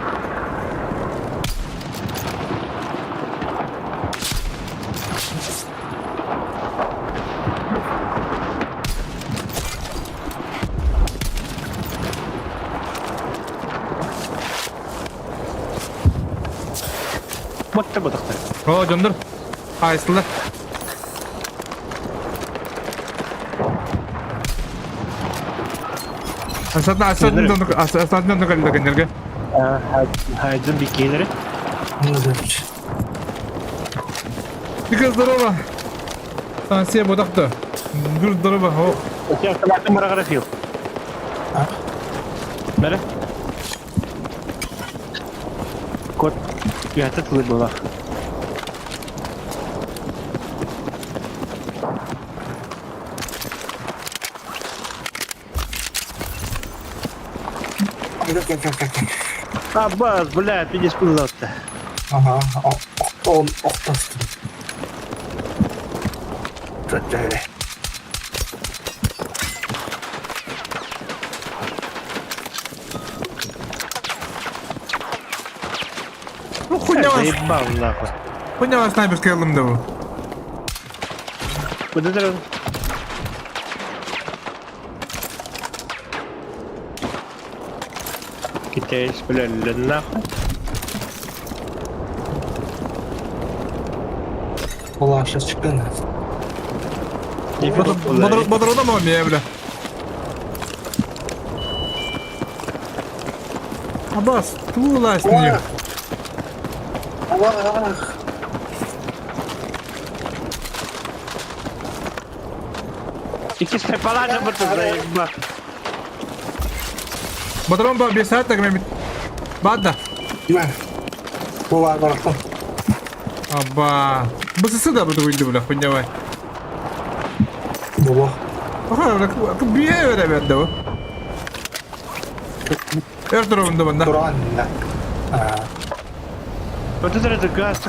[SPEAKER 3] Мотта ботакта.
[SPEAKER 1] О, жондор. Айсылар. Асадна асадна асадна калды кенерге.
[SPEAKER 3] Хайдын бикелери.
[SPEAKER 1] Дика здорово. Станция бодакты. Гүр здорово. О,
[SPEAKER 3] Я автоматом бараграфил.
[SPEAKER 4] А?
[SPEAKER 3] Бәрі. Код уята тылы була. Аббас, бля, пиздец пылатты.
[SPEAKER 4] Ага, он охтастым. Татаре.
[SPEAKER 1] Ну хуйня вас.
[SPEAKER 3] Заебал нахуй.
[SPEAKER 1] Хуйня вас снайперский алым да бу.
[SPEAKER 3] Куда ты? Китаец, бля, нахуй.
[SPEAKER 4] Плашечка.
[SPEAKER 1] Бодрона мамия, бля. Абас, тулась не.
[SPEAKER 4] Ах!
[SPEAKER 3] Иккис палата бұрты
[SPEAKER 1] Бодрон ба бесат так мен. Бада.
[SPEAKER 4] Димә. Бу бар барактан.
[SPEAKER 1] Аба. БСС да буду выйду, бля, хуйня.
[SPEAKER 4] Була.
[SPEAKER 1] Ага, бля, бие бере берді бу. Өр турабын да.
[SPEAKER 4] Туран. А.
[SPEAKER 3] Вот это газ.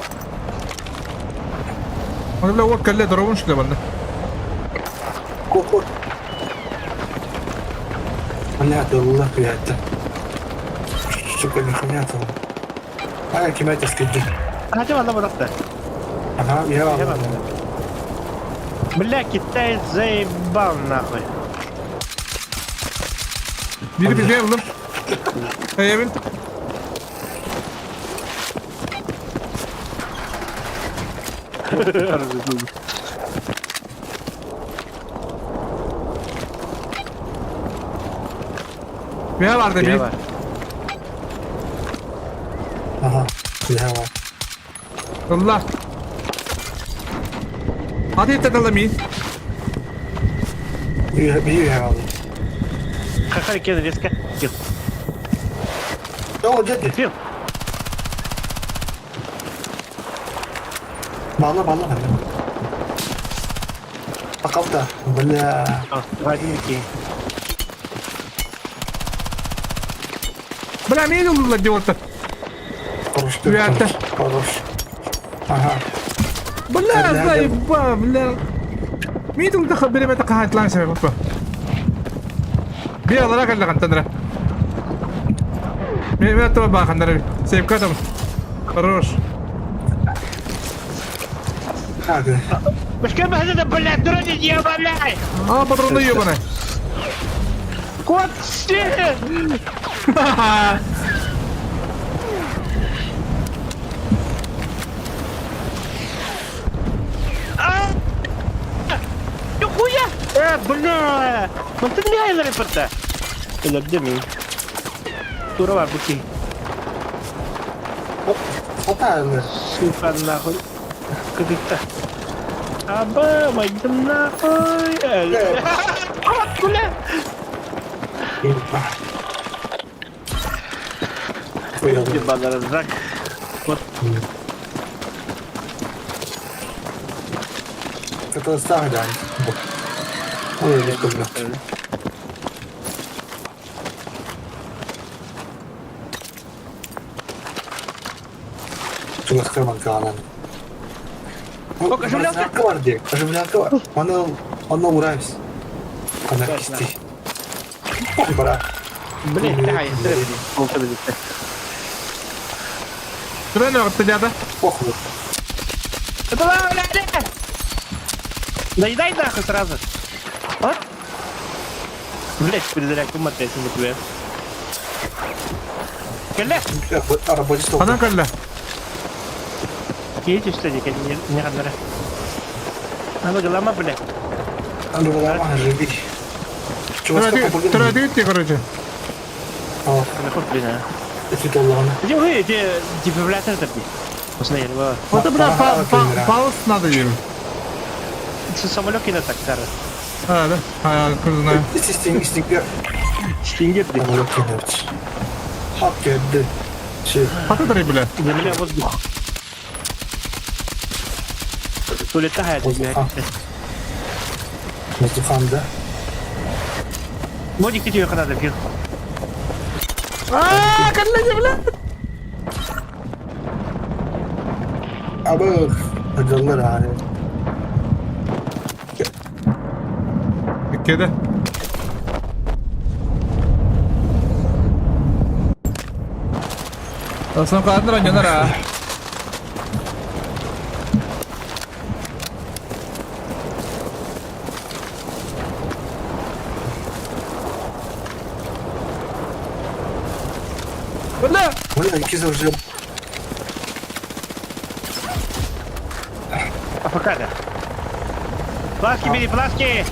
[SPEAKER 1] Бля, вот калле турабын шуле банда.
[SPEAKER 4] Ко-ко. Бля, да это. Сука, нихуя там. А, кем это скиди.
[SPEAKER 3] А ты ладно, вот
[SPEAKER 4] Ага, я.
[SPEAKER 3] Бля, китаец заебал нахуй.
[SPEAKER 1] Biri bir şey buldum. Hey, Bir vardı bir.
[SPEAKER 4] Ага, я var.
[SPEAKER 1] Allah. Hadi yeter alamayın.
[SPEAKER 4] Bir bir aldım.
[SPEAKER 3] Какая кеда резко?
[SPEAKER 4] О, дядя.
[SPEAKER 3] Фил.
[SPEAKER 4] Bağla bağla bende. Bakalım da. Бля.
[SPEAKER 3] Один
[SPEAKER 1] Бля, мені улла делать-то.
[SPEAKER 4] Хорош.
[SPEAKER 1] Ребята.
[SPEAKER 4] Хорош. Ага.
[SPEAKER 1] Бля, заеба, бля. Мені тут хабери мета кахат лан себе бапа. Би алара калла кантандра. Ми ми то ба хандара. Сейвка там. Хорош.
[SPEAKER 4] Так.
[SPEAKER 3] Башка это, блядь, дурак, ебаный!
[SPEAKER 1] А, патроны ебаные.
[SPEAKER 3] Кот, все! А! Нихуя! Бля! Ну ты не репорта. Где ми? Тура буки.
[SPEAKER 4] Хватает.
[SPEAKER 3] Сука, нахуй. Как это? Аба, пойдем нахуй. А, бля! Ебаный рак. Вот.
[SPEAKER 4] Это старый, Ой, я люблю. Чугас карман каанан.
[SPEAKER 3] Оживлялка?
[SPEAKER 4] var diye. Оживлялка var. Onu onu uğrayız. Ana kisti. Бара.
[SPEAKER 3] Блин, давай,
[SPEAKER 1] Тренер отсидята.
[SPEAKER 4] Похуй.
[SPEAKER 3] Давай, блядь! Наедай нахуй сразу. А? Блять, перезарядку смотреть на тебя. Кэллэ!
[SPEAKER 4] Рабочий стол.
[SPEAKER 1] Анан калла.
[SPEAKER 3] Киете что ли, не не ханнара. Надо голова, блядь.
[SPEAKER 4] Надо голова, живи.
[SPEAKER 1] Традиции, короче.
[SPEAKER 4] О,
[SPEAKER 3] блин, а.
[SPEAKER 4] Это доллар.
[SPEAKER 3] Где вы, где дефибриллятор там? Посмотри,
[SPEAKER 1] Вот, бля, пауз надо ей.
[SPEAKER 3] Самолет на так, Сара.
[SPEAKER 1] А, да? А, я знаю.
[SPEAKER 4] Стингер, стингер.
[SPEAKER 3] Стингер, блин.
[SPEAKER 4] Самолет кинуть. Хак,
[SPEAKER 1] Посмотри, бля.
[SPEAKER 3] Земля, воздух. Улетает, блядь.
[SPEAKER 4] Воздухан, да?
[SPEAKER 3] Модик, тебе надо, Фил.
[SPEAKER 1] А, калла, бля.
[SPEAKER 4] Abi, acılar abi.
[SPEAKER 1] Кеде. Аслан кадр аннара.
[SPEAKER 4] Киза уже
[SPEAKER 3] АФК да. Фласки бери, фласки!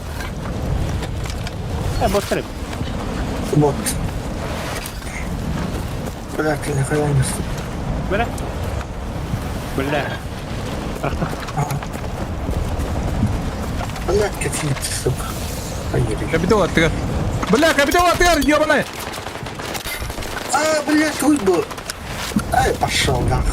[SPEAKER 3] Э, боттар.
[SPEAKER 4] бот. Бля, ты нихуя не
[SPEAKER 3] Бля. Бля.
[SPEAKER 4] Бля, какие ты, сука. Поели.
[SPEAKER 1] Капитал аттыгар. Бля, капитал аттыгар, ебаный!
[SPEAKER 4] А, блядь, хуй был. Ай, пошел нах.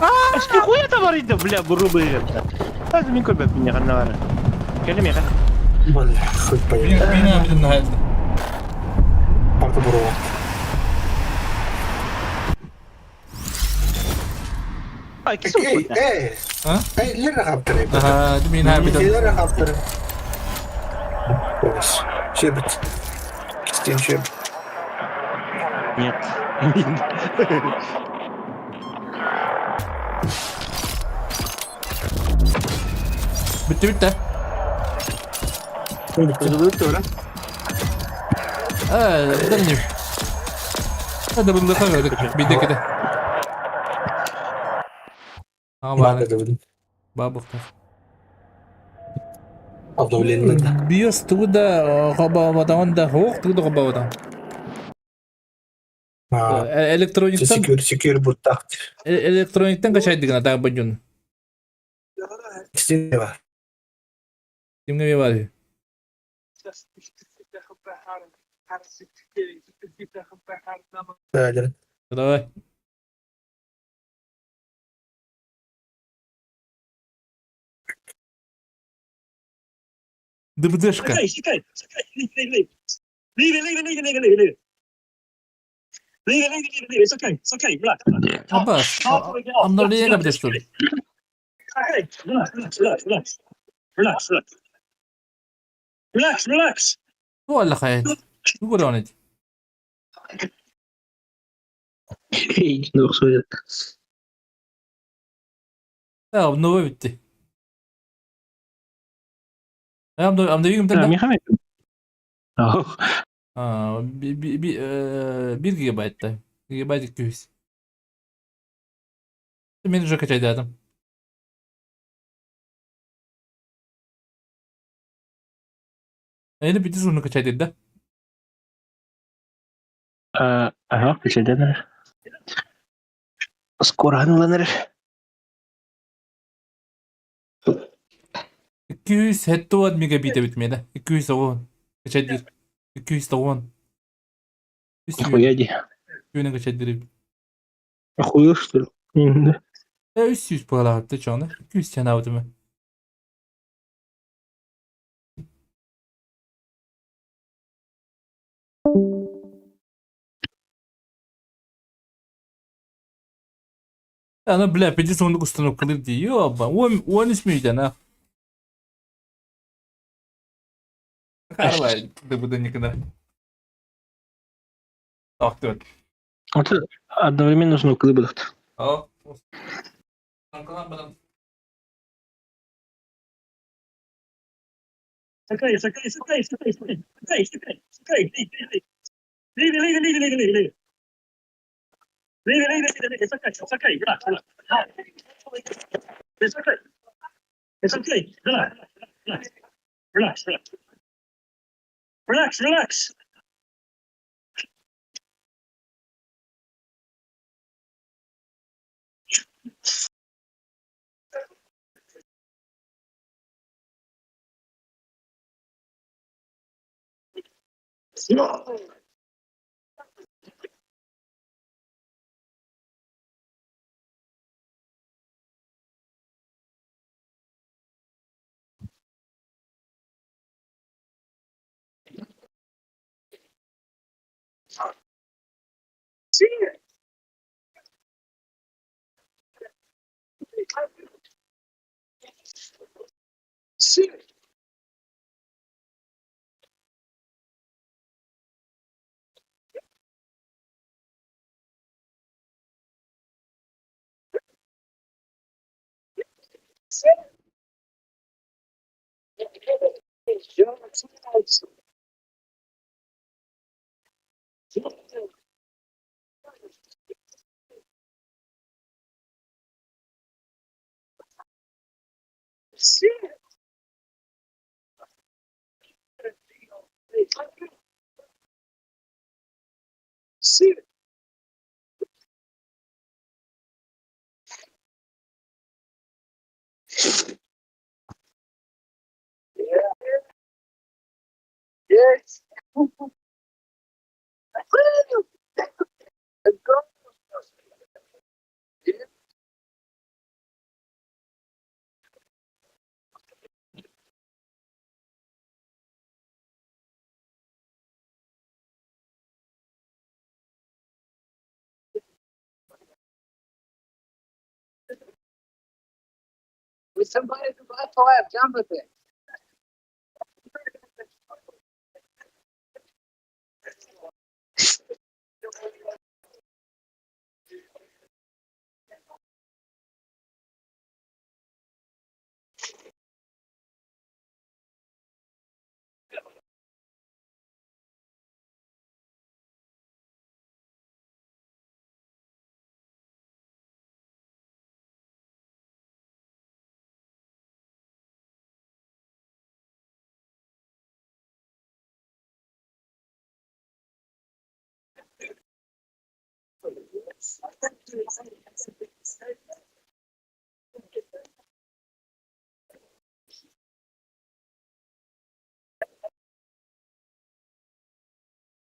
[SPEAKER 3] А что хуя товарищ, бля, грубые. Аз мин көрбөппүн меня ханна Кэлэ миэхэ.
[SPEAKER 4] Бля, хуй поели.
[SPEAKER 1] Меня блин нравится.
[SPEAKER 4] Парта бурова.
[SPEAKER 3] Ай, кису.
[SPEAKER 4] Эй, эй!
[SPEAKER 1] А?
[SPEAKER 4] Эй, Лера хаптыры.
[SPEAKER 1] Ага, меня
[SPEAKER 4] Лера хаптыры. Шебет. Стен шебет.
[SPEAKER 3] Нет.
[SPEAKER 1] Bitti bitti. Ee, Hadi bunu da koyduk. Bir de. Ama
[SPEAKER 4] Надо говорить.
[SPEAKER 1] бабухта.
[SPEAKER 4] Обновление надо.
[SPEAKER 1] Биос туда хобавадан да хох туда хобавадан. Электрониктан
[SPEAKER 4] Секьюр, секьюр будет так.
[SPEAKER 1] электрониктан качайдыгына тагы буньюн.
[SPEAKER 4] Стева.
[SPEAKER 1] Кимге бар?
[SPEAKER 4] Да, да.
[SPEAKER 1] Давай. ДБДшка.
[SPEAKER 6] Leave it, leave it, leave it, leave it, leave it, leave it. Leave it, leave it, leave it, leave it. It's okay, it's okay. Relax. relax.
[SPEAKER 1] Abbas. Обновление кабде что ли?
[SPEAKER 6] Okay, relax, relax, relax, relax. Relax, relax. Relax, relax.
[SPEAKER 1] Валла хайт. Гуронит. Да, обновой битти. Обновим тогда. 1 гигабайт-та. Гигабайт 200. Мен уже качайдадым. Эми бити суну качайдык да?
[SPEAKER 3] Ага, качайдадыр. Скоро аныланыр.
[SPEAKER 1] 270 мегабит эбит миэнэ. 210. Качайдыр. 210.
[SPEAKER 3] Нихуя ди.
[SPEAKER 1] Күнүн качайдыр.
[SPEAKER 3] Охуел, что ли? Да.
[SPEAKER 1] 300 буолаабыт чону. 200 санаабытым. Аны бля, пиздец оннук установкалыыр дии. Ёба, 13 мүйтэн а. Карла, да никогда. Ах ты.
[SPEAKER 3] Вот одновременно установкалыы будут.
[SPEAKER 1] О.
[SPEAKER 6] It's okay, it's okay, it's okay, it's okay, it's okay, it's okay, it's okay, it's okay. Leave it, leave it, leave it, leave it, leave it, leave it, leave it. Leave it, leave it, leave it. It's okay, it's okay. Relax, relax. It's okay. It's okay. Relax, relax, relax, relax. Relax, relax. See it. See it.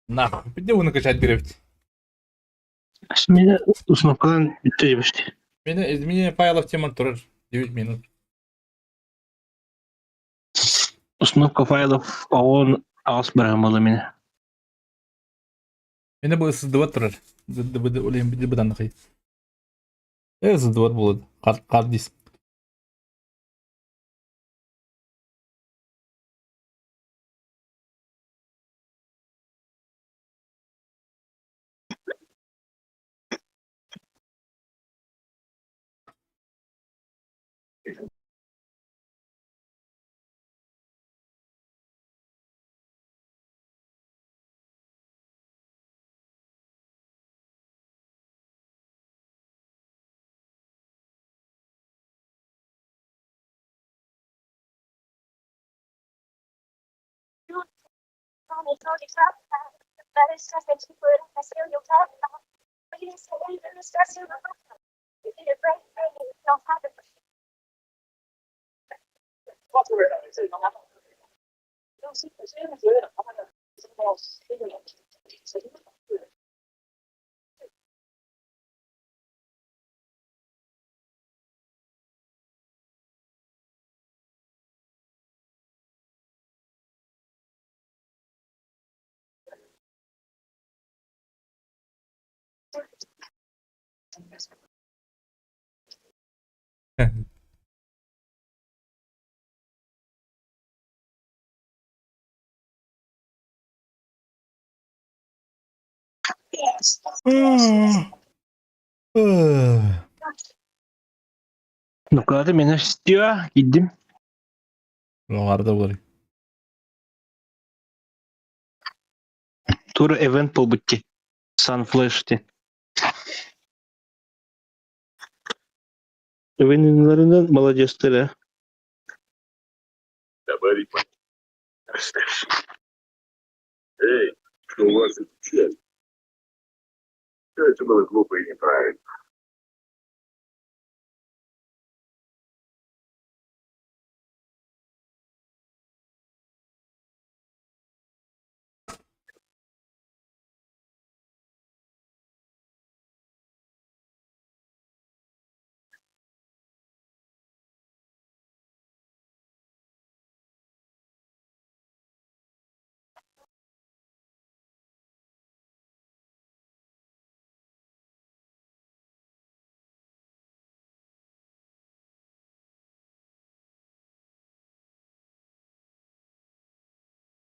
[SPEAKER 1] Нахуй, где вы накачать берете?
[SPEAKER 3] Меня установкадан бүттэ дебешти.
[SPEAKER 1] Меня изменение файлов тема турар 9 минут.
[SPEAKER 3] Установка файлов ООН аҕыс бырагымалы мине.
[SPEAKER 1] Меня было создавать турар. Быданахай. Создавать было. Хард диск.
[SPEAKER 3] Нукалаты меня все кидим.
[SPEAKER 1] Оҥарда булар.
[SPEAKER 3] Тур event буолбут Sunflash ти. Эвенинларынан молодецтар э.
[SPEAKER 6] Эй, что у вас отключали? Все это было глупо и неправильно.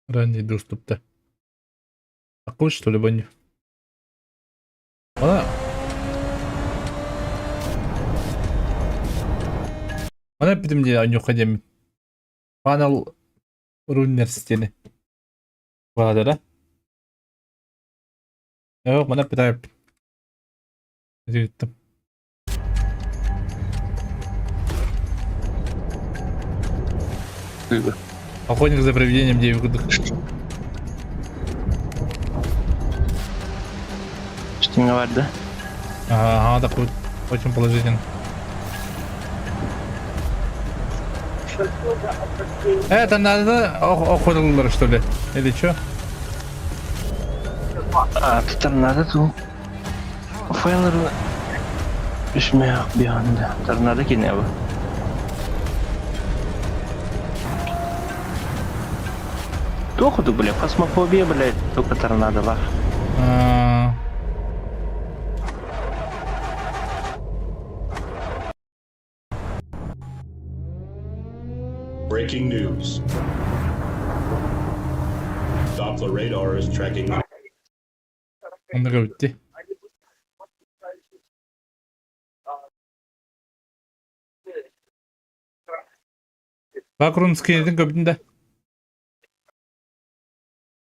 [SPEAKER 1] Ранний доступ-то. Такой, что ли, баню? Она... Она питым де необходим. Панел... Руннерс диэни. Баадара. Yok, bana bir daha Yuttum. Охотник за привидением 9 годов.
[SPEAKER 3] Что не говорят, да?
[SPEAKER 1] Ага, такой очень положительно. Это надо охотилар, что ли? Или что?
[SPEAKER 3] А, ты торнадо ту. Файлер Düşmüyor bir anda. Tornado ki ne bu? Тоходу, бля, фасмофобия, блядь, только торнадо лах.
[SPEAKER 1] А,
[SPEAKER 7] Breaking news. Doppler radar is tracking
[SPEAKER 1] Онда bitti. Backrooms кинетин көбүтүн да.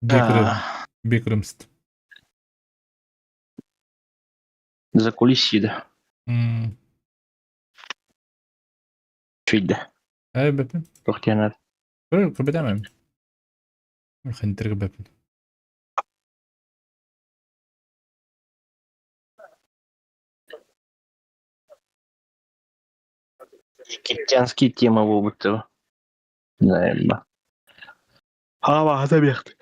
[SPEAKER 1] Бекрум. Бекрумст.
[SPEAKER 3] За кулисида. Чуйда.
[SPEAKER 1] Эй, бэпин.
[SPEAKER 3] Тохтянат.
[SPEAKER 1] Көбүтәмем. Хантер бэпин.
[SPEAKER 3] Египтянские темы будто. Наверное. Ава, забегт.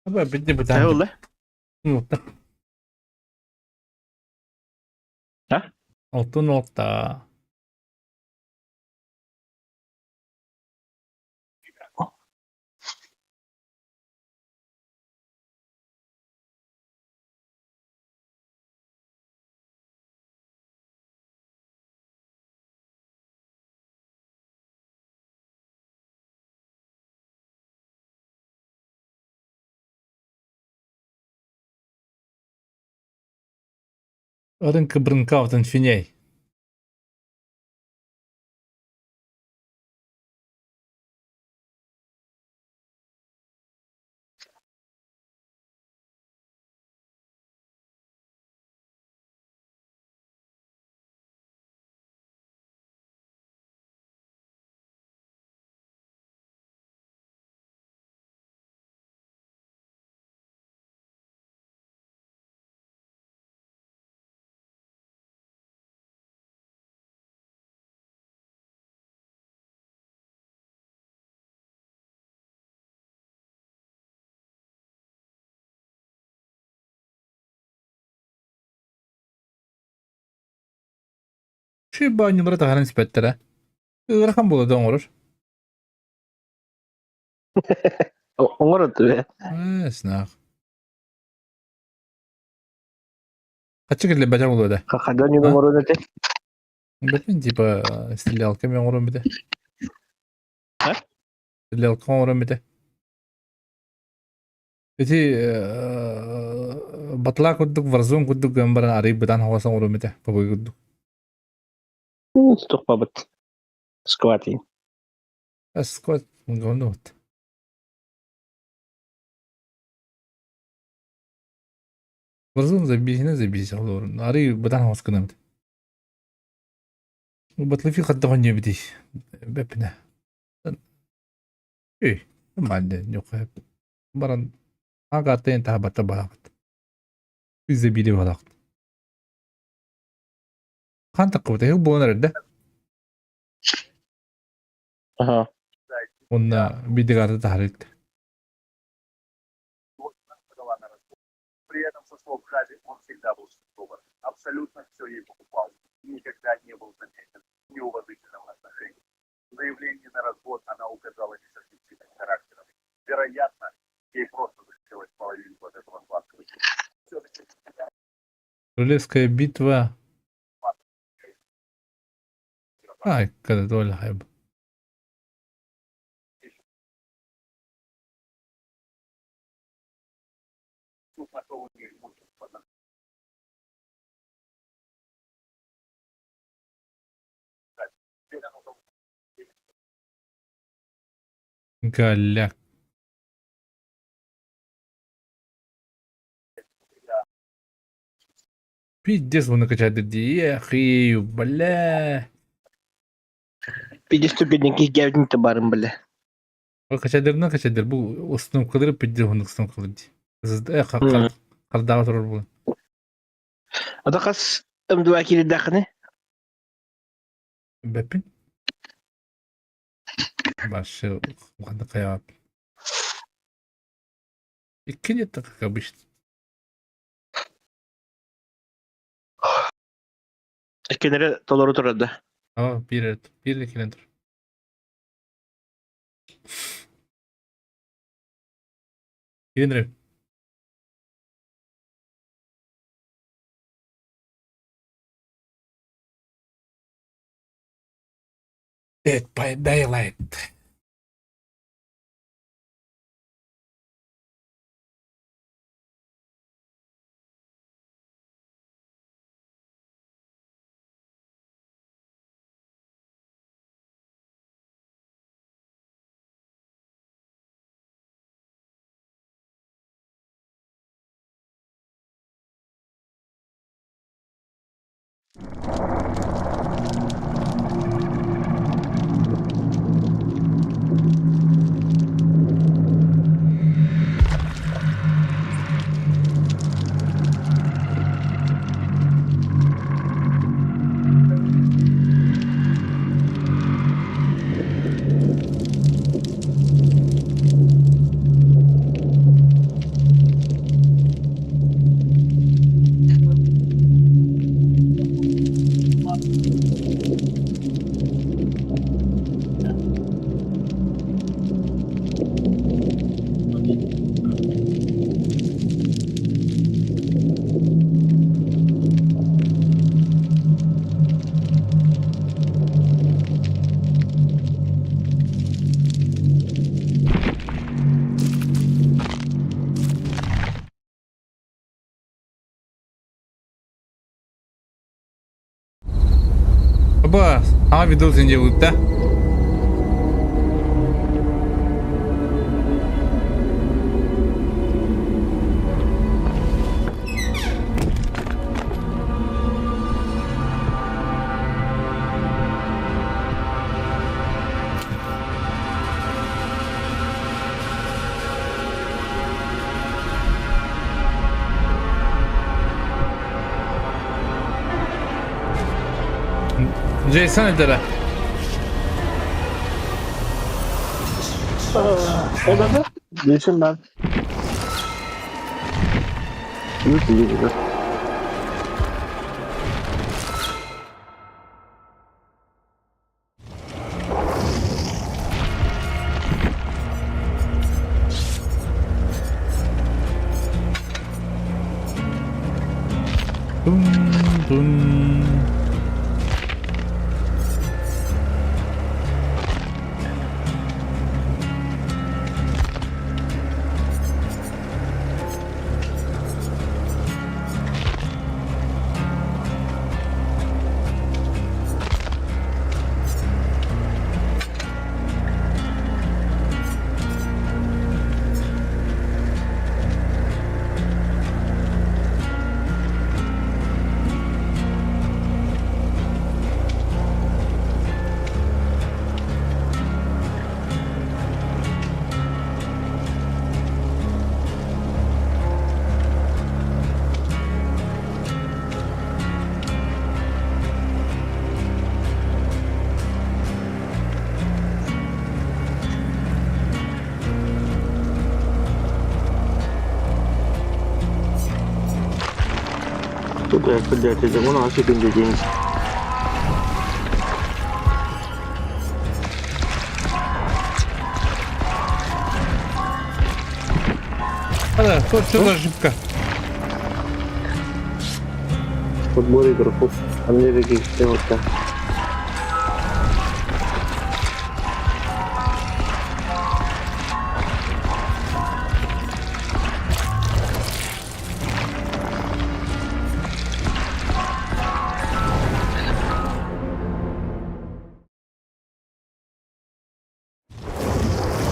[SPEAKER 1] Бэпин бит.
[SPEAKER 3] Та
[SPEAKER 1] Нолта.
[SPEAKER 3] А?
[SPEAKER 1] Алты нолта. Рынка брынкаутын финей. Шибанилары таһарын испэттэрэ. Ыарахан буола да оҥорор.
[SPEAKER 3] Оҥорот бе.
[SPEAKER 1] Ээ, снаах. Хаччы кэллэ бача буолуо да.
[SPEAKER 3] Хахадан не оҥорон этэ.
[SPEAKER 1] Бэтмин типа стрелялка мен оҥорон бүтэ.
[SPEAKER 3] А?
[SPEAKER 1] Стрелялка оҥорон бүтэ. Ити батла курдук Warzone курдук гынан баран арый бытаан хоҕос оҥорон бүтэ. Побой курдук.
[SPEAKER 3] Тухпабыт. Сквати.
[SPEAKER 1] Сквад говно. Warzone забейсine забейся олорун. Арый бытаан хоҕос гынан бүтэ. Батлы хаттаҕын диэбитий бэппинэ. Эй, нормально, ньука. Баран агаатын таһабатта балаҕат. Забили балаҕат. Хаан таххыбыта иһил буолан эрэр да?
[SPEAKER 3] Ага.
[SPEAKER 1] Уонна биирдэ таһаарыт.
[SPEAKER 6] При этом, со слов Хави, он всегда был добр. Абсолютно все ей покупал. Никогда не был замечен в неуважительном отношении. В заявлении на развод она указала несовместимость характеров. Вероятно, ей просто захотелось половинку от этого сладкого. Все-таки
[SPEAKER 1] Королевская битва. Ай, когда доля хайб.
[SPEAKER 6] суд нашел у нее имущество на Теперь оно
[SPEAKER 1] Голяк. Пиздец уонна качаадыр дии, эх, бля.
[SPEAKER 3] Пиздец түргэнник киһи барым бля.
[SPEAKER 1] Качаадырынан качаадыр бу установкалары пиздец уонна установкалар дии. Хардааҕа турар буолан.
[SPEAKER 3] Ата хас МДВ киирдэххиний?
[SPEAKER 1] Бэппин. Вообще, ханна хайаат. Икки лет как обычно.
[SPEAKER 3] Иккинери толору турар да.
[SPEAKER 1] А, биир биир кэлэн тур. Киирэн Dead by Daylight. Оба, саҥа видео син да? Jason этэрэ.
[SPEAKER 3] Ол да?
[SPEAKER 2] Jason баар.
[SPEAKER 1] Dum dum.
[SPEAKER 2] Блядь, это вон вообще день.
[SPEAKER 1] Да, вот что за ошибка.
[SPEAKER 2] Подбор игроков Америки сделка.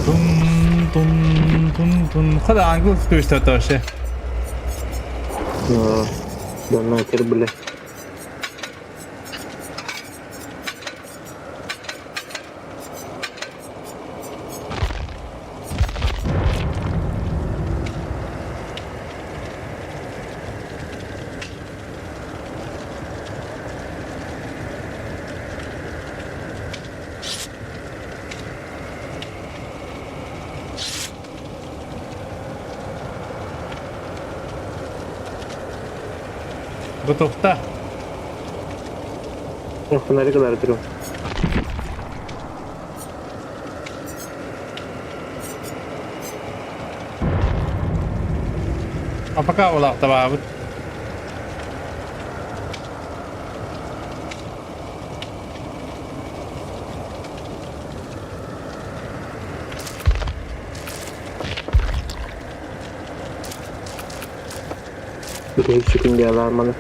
[SPEAKER 1] Dum Тун тун тун. Хада англ көстө вообще.
[SPEAKER 2] Да нахер, бля.
[SPEAKER 1] Готовта.
[SPEAKER 2] Фонарик ылары турум.
[SPEAKER 1] А пока улаахтабаабыт.
[SPEAKER 2] Бүтэһик күндэ алаарманы.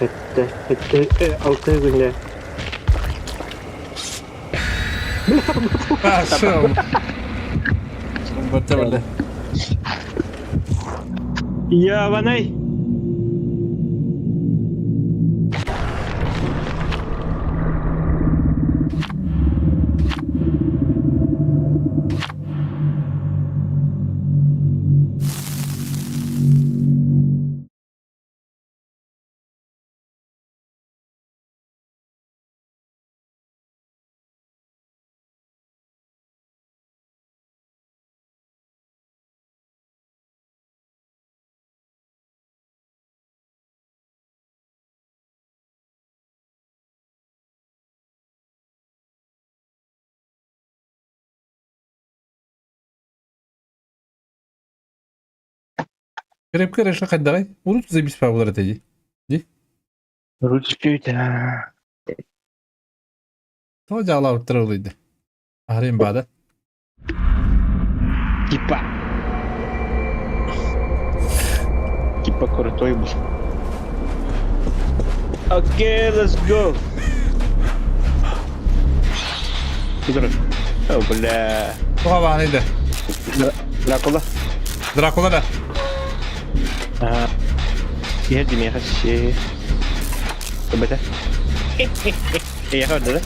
[SPEAKER 2] Эттэ, эттэ, алты күндэ.
[SPEAKER 1] Пошел. Бата
[SPEAKER 3] Ябанай!
[SPEAKER 1] Крепкий решил хайдарай. Урут забись павлар это ди. Ди.
[SPEAKER 3] Ручка
[SPEAKER 1] То жала уттырылыйды. Арин бада.
[SPEAKER 3] Типа. Типа крутой был. Окей, let's go. Куда? О, бля.
[SPEAKER 1] Туха
[SPEAKER 3] Дракула.
[SPEAKER 1] Дракула да.
[SPEAKER 3] Ага. Иһэр миэхэ си. Көбөтө. Эйэхэ да?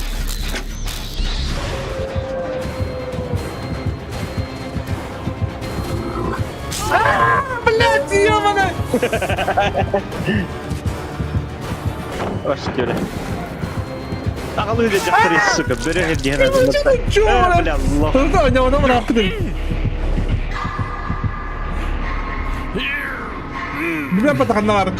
[SPEAKER 1] Блядь, ёбаный!
[SPEAKER 3] Ось Аҕалыы да дьахтар сука, бөрө диэн
[SPEAKER 1] Бля, лох. Бля, патаханнар.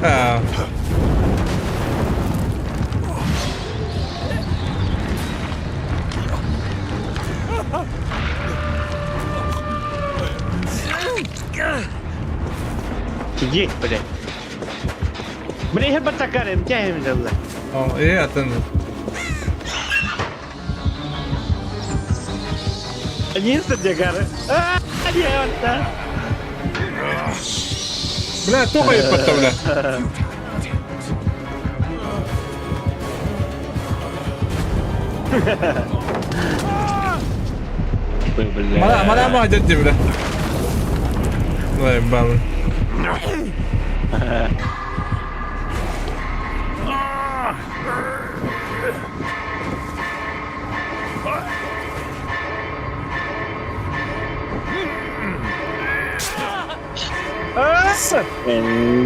[SPEAKER 1] А.
[SPEAKER 3] Иди, блядь. Бля, я батакарым, тянем дала.
[SPEAKER 1] О, и атын.
[SPEAKER 3] Единственное, А, нет, да.
[SPEAKER 1] Бля, тоха еппатта, бля.
[SPEAKER 3] Бля.
[SPEAKER 1] Мана, мана ма дядя, бля. Ой, бабы.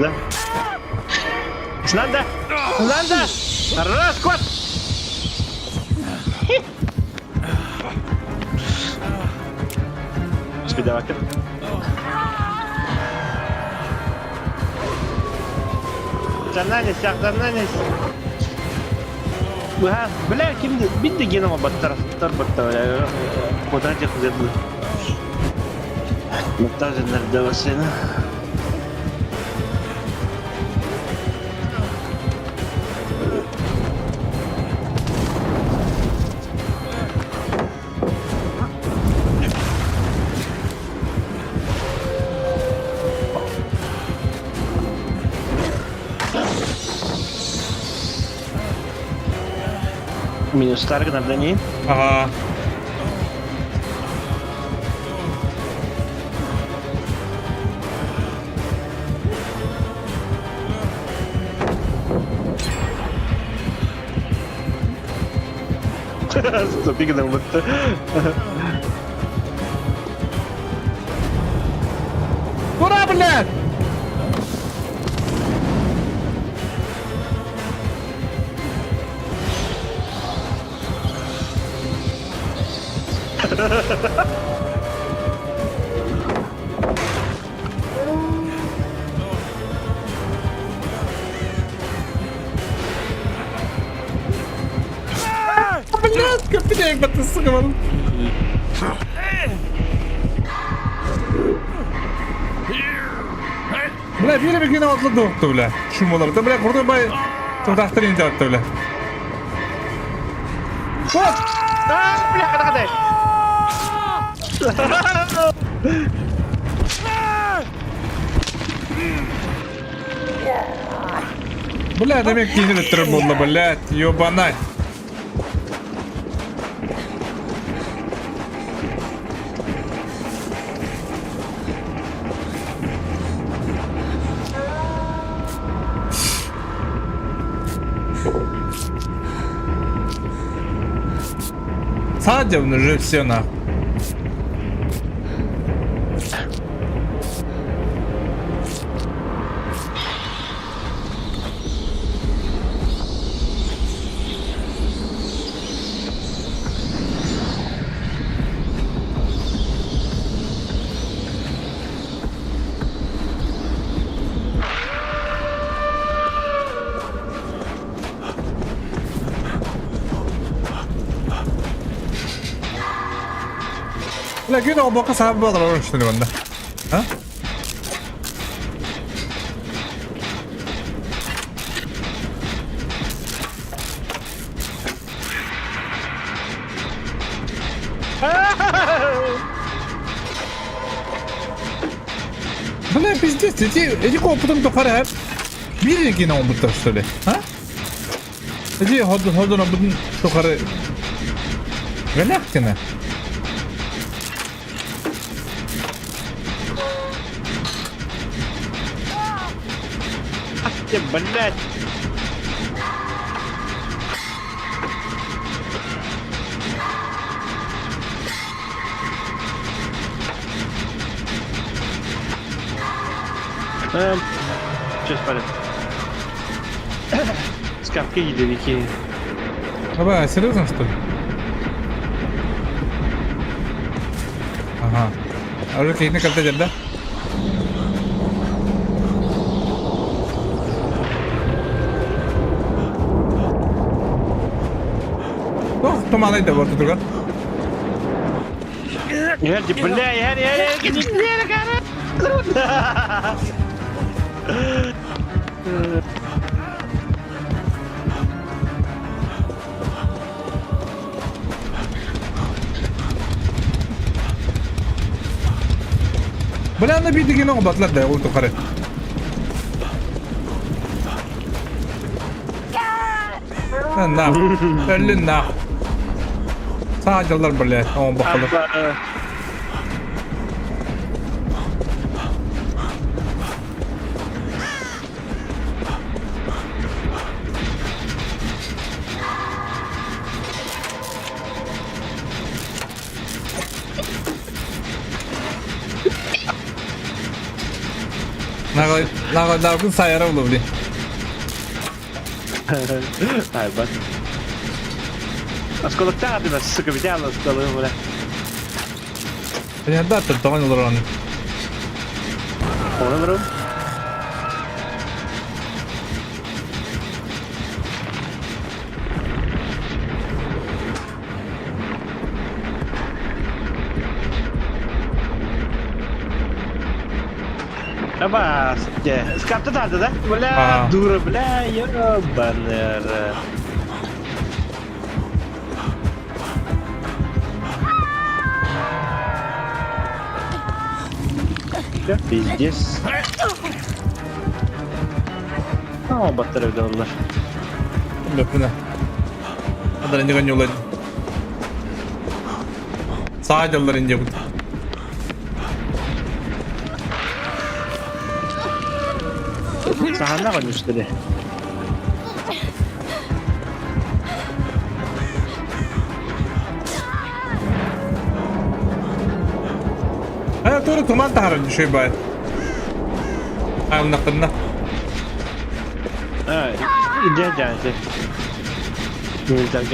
[SPEAKER 3] Да. Надо! Надо! Расклад! Спидавака. Зананис, зананис. Бля, ким бинди генома баттар, баттар, квадратик забыл. Монтажа нардавасына. Минустар гынардан иин.
[SPEAKER 1] Ага.
[SPEAKER 3] Тупик гынан бытты.
[SPEAKER 1] Куда, блядь? Блядь, капелек, ты, сука, вон. Бля, биир эмэ отла дуохту, бля. Шум болар. Да, бля, курдук бай тутахтар инде бля. Вот!
[SPEAKER 3] А, бля, хата
[SPEAKER 1] Бля, да мен киһи өттөрөр буолла, блядь, ёбанать. Садим уже все нахуй. Бля, күн обока саба болар что ли онда? А? Бля, пиздец, эти, эти опытом тухары биир киһини оҥорбуттар что ли? А? Эти ходун опытын тухары Галактина.
[SPEAKER 3] Ты, блядь. Сейчас, парень. Скапки едовики.
[SPEAKER 1] Аба, серьезно что ли? Ага. А уже киһини кэлтэ дьэрдэ? Ох, туманай да ортотугар.
[SPEAKER 3] Герди, бля, я, я, я,
[SPEAKER 1] Бля, аны биир оҥорботулар да ол тухары. Нах, өллүн нах. Саадьаллар, блядь, оҥорбокколор. Нагын сайара булу, блин.
[SPEAKER 3] Айбат. Осколоктаах дына, сука, взяла столы, бля.
[SPEAKER 1] Да, тоҕон олорон.
[SPEAKER 3] Олорон? Аба, скапты тарды, да? Бля, дура, бля, ебаный. Все, пиздец. О, батарея олар.
[SPEAKER 1] Löpüne. Адар инде конюлар. Саадаллар инде бут.
[SPEAKER 3] Саһанна конюстары.
[SPEAKER 1] Ана тура туман тахарар düşüyor бай. Аннакынна.
[SPEAKER 3] А, иде дянсе.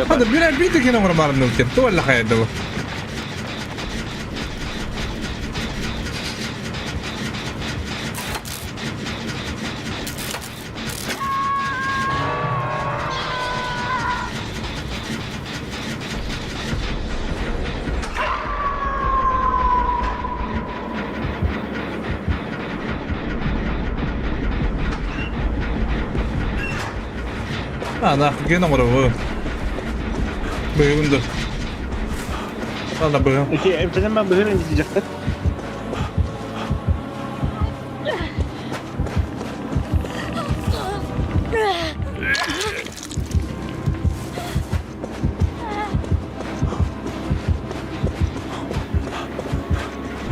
[SPEAKER 1] Hadi bir bir de kene varmarım nöktet. Tuolla hayatı. Ана, ген оҥоробун. Быһыыбын dur. Ана быһым.
[SPEAKER 3] Ити эмтэнэн бан быһыр инди дьахтар.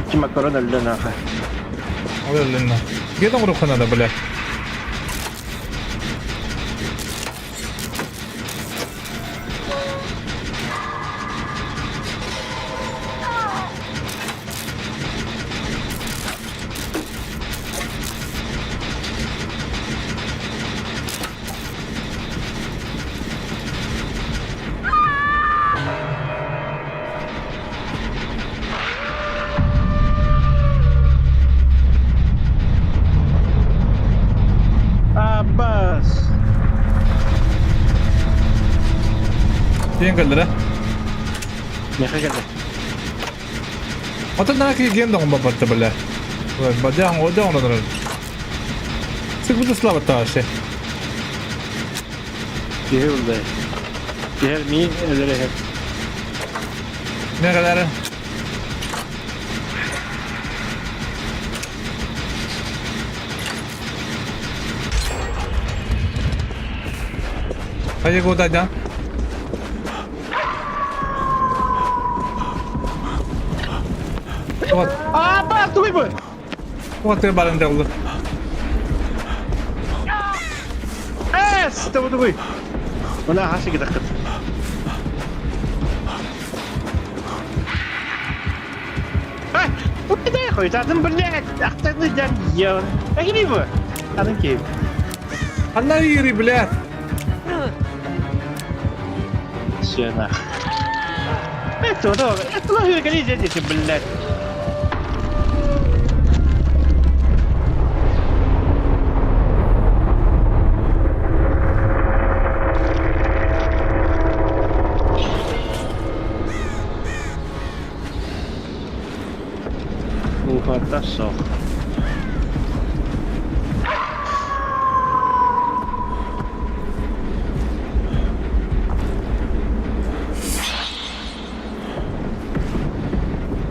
[SPEAKER 3] Ити макарон өллөн аха.
[SPEAKER 1] Өллөннө. Ген оҥоруохха наада, бля.
[SPEAKER 3] Аббас.
[SPEAKER 1] Диэн кэллэрэ.
[SPEAKER 3] Миэхэ кэллэ.
[SPEAKER 1] Оттон наки ген доҥ баппатта, бля. Бадян одян оронор. Сик слава тааше.
[SPEAKER 3] Киһи булда. Киһи миин өлөрө.
[SPEAKER 1] Ne kadar? Hayır odadan. Вот.
[SPEAKER 3] Аббас, тугуй бу.
[SPEAKER 1] Вот ты баран делал.
[SPEAKER 3] Эс, табу тугуй. Она хасы китакыт. Ай, куда хуй, блядь, ахтаны дям ё. Агри бу. Аны кип.
[SPEAKER 1] Анна ири, блядь.
[SPEAKER 3] Все нах. Это то, это логика здесь, блядь. Уха сох.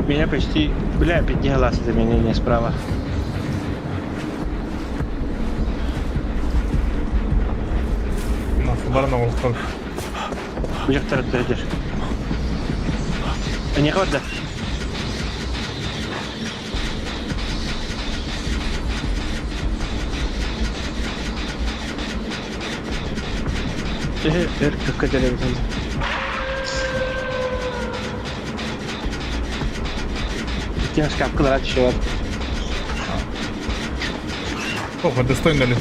[SPEAKER 3] Меня почти... Бля, опять не глаз это меня не справа.
[SPEAKER 1] Нахуй баран оҕустар.
[SPEAKER 3] Уяктар дедер. Не хватит. Эр көкөдөлөбүт. Тем шкафкалар түшүп.
[SPEAKER 1] Ох, достойно ли?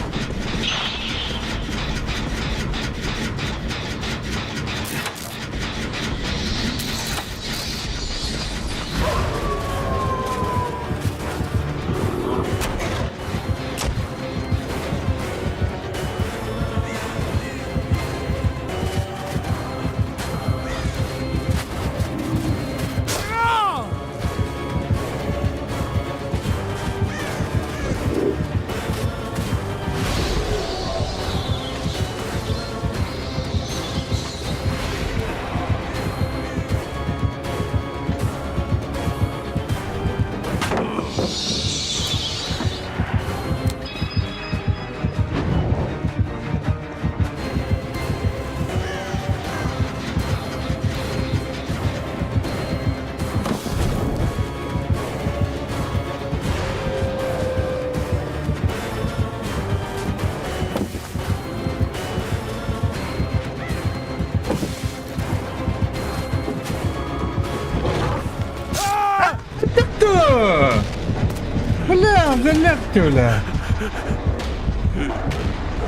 [SPEAKER 1] Голяк бля.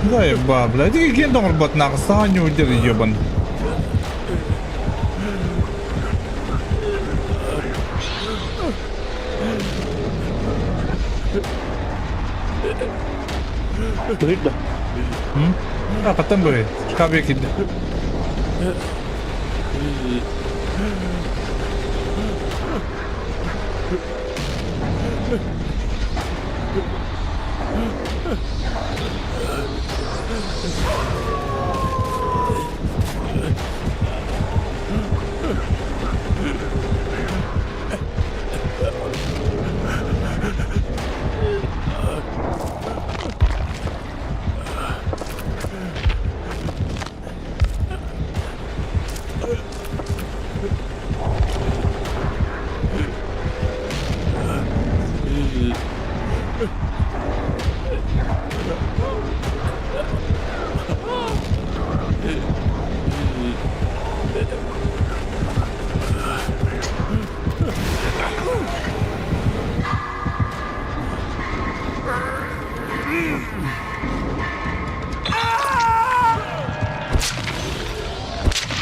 [SPEAKER 1] Заеба, бля. Ти кем оҥорбот нахуй, саанньу удер ебан.
[SPEAKER 3] Быһыт да.
[SPEAKER 1] А, потом быһыт. Шкаф кидде.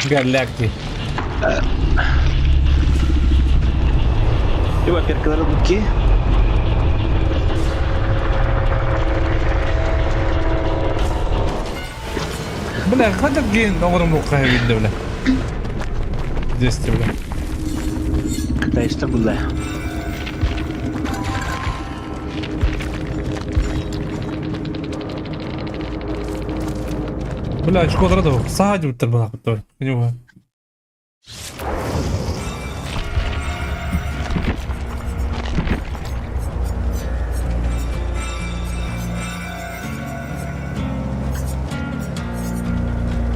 [SPEAKER 1] Голяк ты.
[SPEAKER 3] Его перкалары бутки.
[SPEAKER 1] Бля, хватит ген оҥорон буохха эбит бля. Здесь бля.
[SPEAKER 3] Кытайста булла.
[SPEAKER 1] Бля, очко да саадь буттар баахыттар. Понимаю.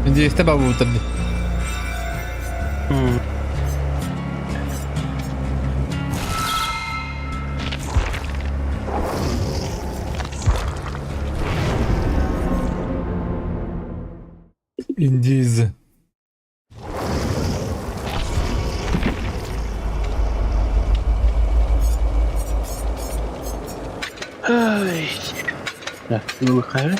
[SPEAKER 1] Индийстэ бабуутар дии. Индиз.
[SPEAKER 3] Ай. Так, ну выхожу.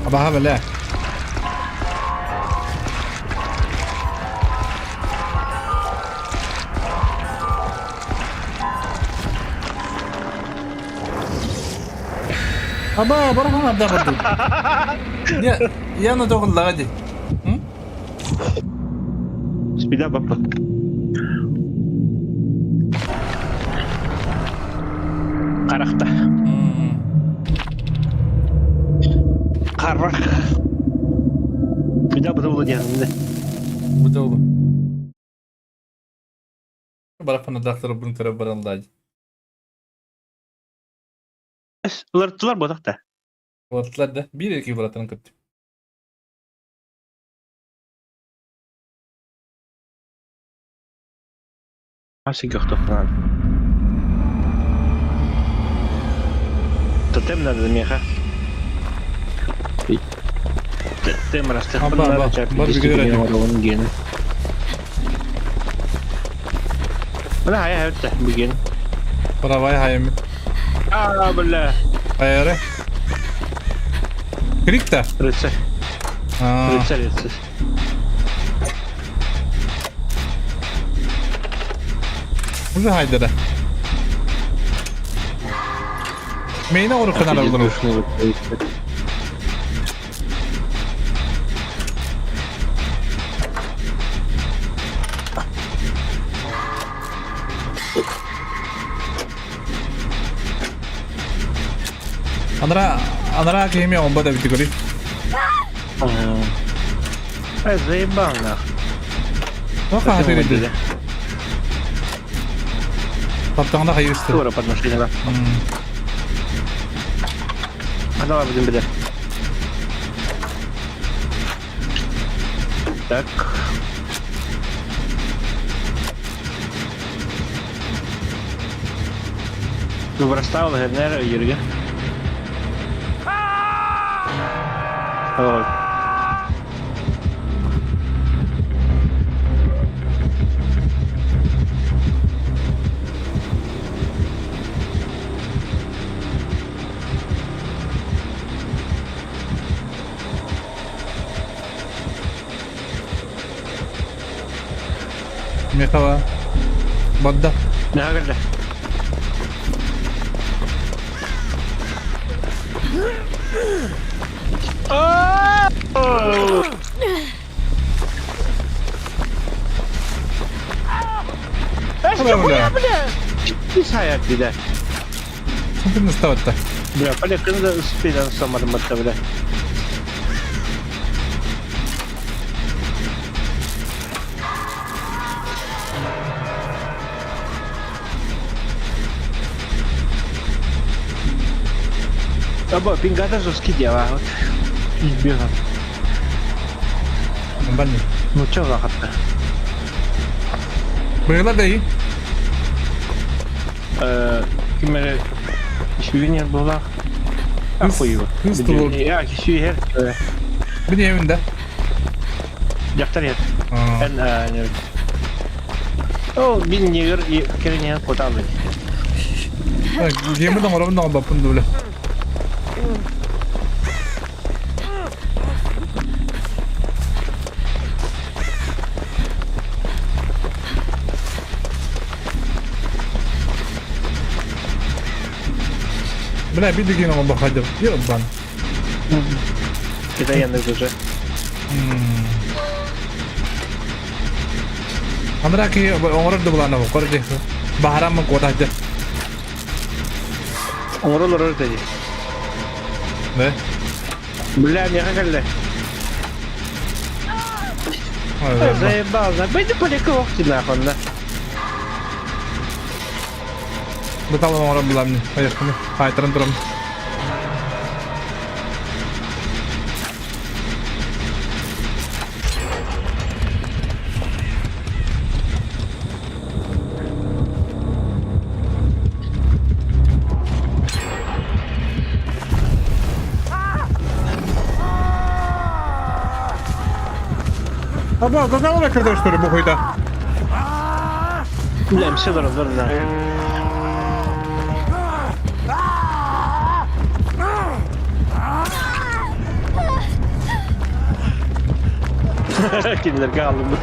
[SPEAKER 1] Абаха бля. Аба, барахан абда курдук. Я, я на тоҕуллаҕа дии.
[SPEAKER 3] Спида баппа. Харахта. Харах. Спида бутылы диэн.
[SPEAKER 1] Бутылы. Барахан доктор бун көрө баран ладь.
[SPEAKER 3] Уларыттылар буотахта.
[SPEAKER 1] Уларыттылар да. Биир эрки баратарын көттүм.
[SPEAKER 3] Асы көхтөхтөн. Тотем надо меха. Тотем растет.
[SPEAKER 1] Аба, аба. Бар бигелер
[SPEAKER 3] ген. Бля, хайа хайа бүген.
[SPEAKER 1] Правай хайым.
[SPEAKER 3] А, бля.
[SPEAKER 1] Хайары. Крик-то?
[SPEAKER 3] Рыцарь. Рыцарь, рыцарь.
[SPEAKER 1] Уже хайдара. Мейна урукканара булар. Анара, анара киһими онба да бити көрүй.
[SPEAKER 3] Ай, заебал нах.
[SPEAKER 1] Тоха хатыр иди. Таптаҕына хайыыстыр.
[SPEAKER 3] Туора под машинаҕа. Ханна бардым билэр. Так. Вырастал, наверное, Юрген. Ой.
[SPEAKER 1] Михала. Бадда.
[SPEAKER 3] Наҕа
[SPEAKER 1] Бля,
[SPEAKER 3] бля! Писает, бля.
[SPEAKER 1] Что наставать-то?
[SPEAKER 3] Бля, полегче надо успеть сам бля. Аба, пингата жесткий дела, вот. Избегал.
[SPEAKER 1] Нормально.
[SPEAKER 3] Ну чё за хатта?
[SPEAKER 1] Быгла да и.
[SPEAKER 3] Ким эрэ сувенир буоллах. Ахуй его.
[SPEAKER 1] Кыыс тулур.
[SPEAKER 3] Я сүйер.
[SPEAKER 1] Билиэмин да.
[SPEAKER 3] Дьахтар иһэр. Эн О, бин негр кэриньэн кутаабыт.
[SPEAKER 1] Геймер да оҥоробун да оҥорбоппун да бile. Бля, биир да гейм оҥорбокко дьэ. Ебан.
[SPEAKER 3] Это я уже.
[SPEAKER 1] Анараа киһи оҥорор да былаана короче баһараммын куотаһдьа.
[SPEAKER 3] Оҥорон олорор дии.
[SPEAKER 1] Да?
[SPEAKER 3] Бля, миэхэ кэллэ. Заебал, пойди полека охти нахуй, да.
[SPEAKER 1] Быталын оҥорор буламмын. Хайахпын. Хаайтаран турам. Аба, зазнала кирдер, что ли, бухуйда?
[SPEAKER 3] Бля, все дорого, да. Кинилэргэ хааллыбыт.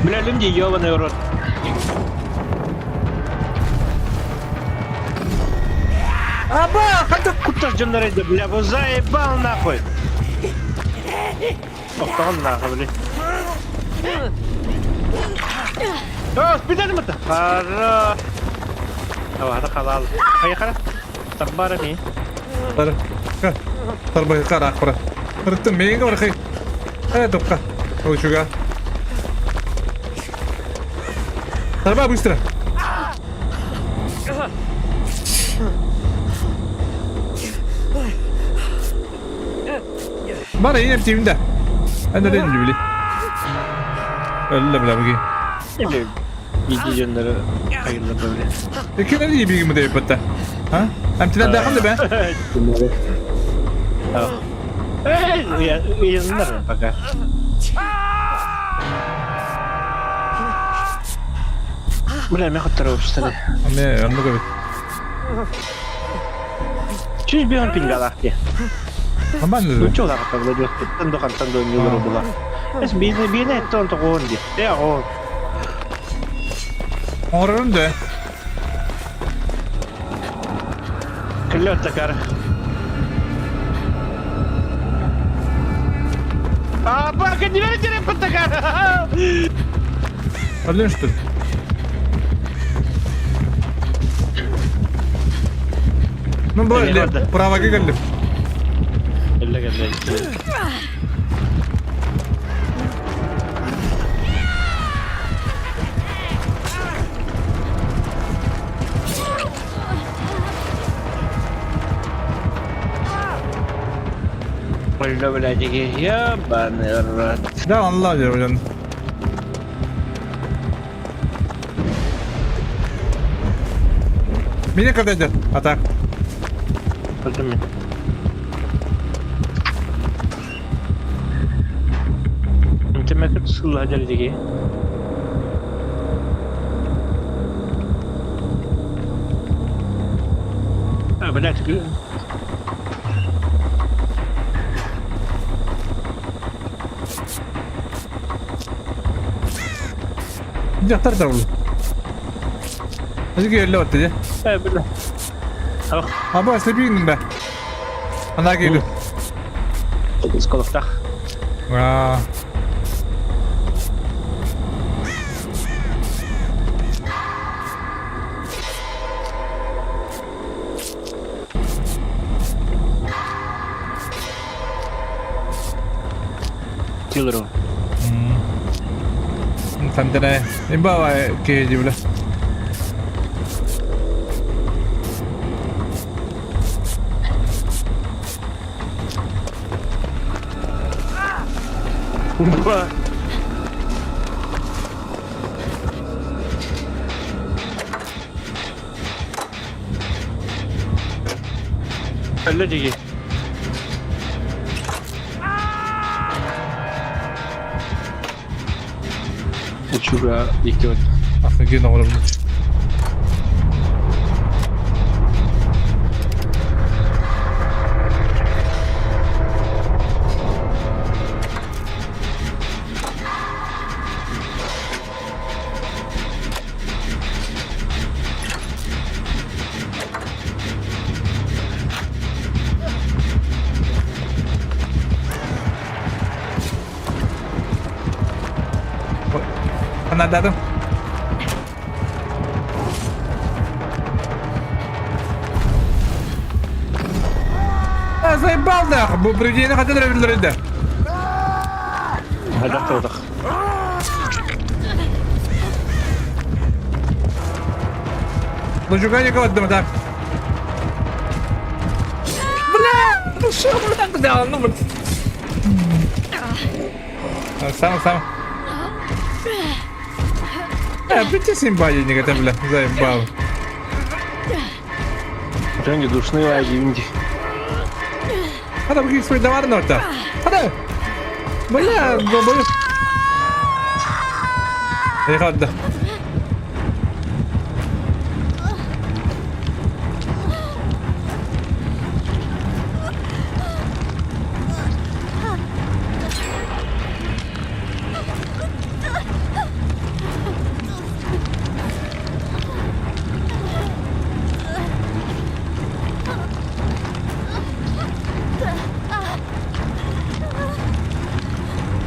[SPEAKER 3] Бля, люди, ёбаный рот.
[SPEAKER 1] Аба, ханта
[SPEAKER 3] Куда ж дьоннор бля, бу заебал нахуй. Охтоҕун нахуй, бля. О, спидали это? Хара. О, это халал. Поехали. Тарбара ми.
[SPEAKER 1] Тар. Тарбай кара акпара. Рыттым мейинге бархай. Э, топка. Ой, Тарба быстро. Бара инем тимде. Эн эрен били. Өллө бile буги.
[SPEAKER 3] Или иди дьоннору хайылла бile.
[SPEAKER 1] Ким не бигим деп бетте. А? Амтинен дахын да бе?
[SPEAKER 3] Эй, я я знаю пока. Бля, мен хоттору что
[SPEAKER 1] Аме, оннук эбит.
[SPEAKER 3] Чуть беган пингалах те.
[SPEAKER 1] Нормально
[SPEAKER 3] Ну
[SPEAKER 1] же.
[SPEAKER 3] чё так так владёт? Тан до хан тан до не была. Эс бейне бейне тон то гон ди. Я гон.
[SPEAKER 1] Оҥорорун да.
[SPEAKER 3] Клёт такар. А, бака, не верите, такар.
[SPEAKER 1] Өллүн что ли? Ну, бу правага кэллим.
[SPEAKER 3] Кэллэ кэллэ. Өллө блядь, ебаный рот.
[SPEAKER 1] Да, онла диэн. Мини катайдыр, атак.
[SPEAKER 3] Көрдүм мин. Интернет сылла дьэрдиги. А, блядь,
[SPEAKER 1] Дьахтар да ол. Эдиги өллө отты дьэ.
[SPEAKER 3] Э, бля.
[SPEAKER 1] Аба слепигин бе. Ана келю.
[SPEAKER 3] Сколоктах.
[SPEAKER 1] Аа.
[SPEAKER 3] Киллеру.
[SPEAKER 1] Сантана. Имба киһи бля.
[SPEAKER 3] Ба. Өллө дии. Учуга икки
[SPEAKER 1] Офигенно оҕолорбут. Ханададым. А, заебал нахуй! Бу привидение хотел ревелерде.
[SPEAKER 3] Хайдах тылдах.
[SPEAKER 1] Лучуга никого так. Бля! Ну что, бля, куда он? Ну, блин. Сам, сам. Э, прийти симба это, бля, заебал.
[SPEAKER 3] Дьонги душные айдинги.
[SPEAKER 1] Hadi bugün свой давар норта. Hadi. Бля, долбоёб. Эй,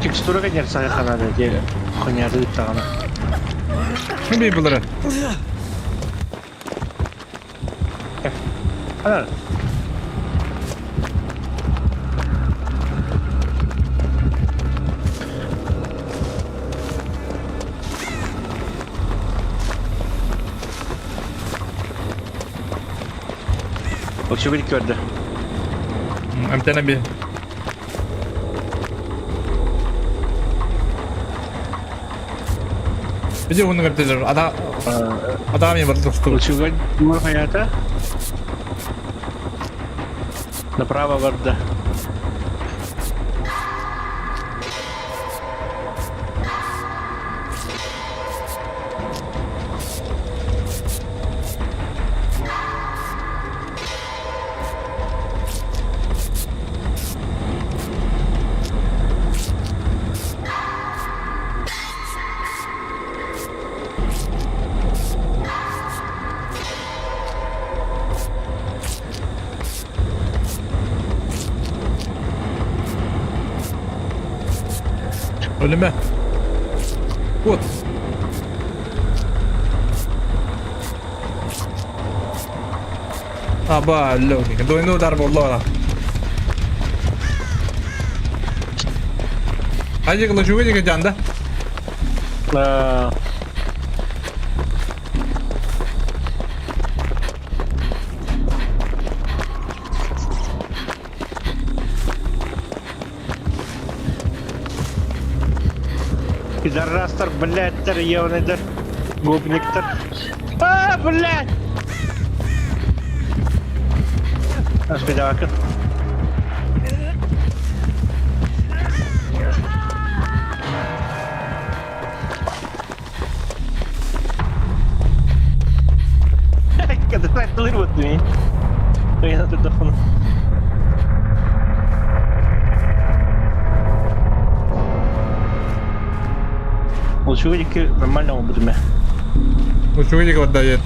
[SPEAKER 3] Текстура конечно ханада де хуйня тагана.
[SPEAKER 1] Ким булары?
[SPEAKER 3] Хана. Очугур көрдө.
[SPEAKER 1] Амтана би. Биди оны кептелер. Ада Ада мен бар тосту.
[SPEAKER 3] Очугур мур хаята. Направо барда.
[SPEAKER 1] Ölüme. Вот. Аба, лёгенько. Двойной удар буолла. Айдик лучуга диге жанда.
[SPEAKER 3] Пидорастар, блядь, ебаныйдар, гопниктар. А, блядь! Аспидавакын. Кадырлар вот ми. Я тут дохну. Учугадики нормально будем.
[SPEAKER 1] Учугадик вот дает.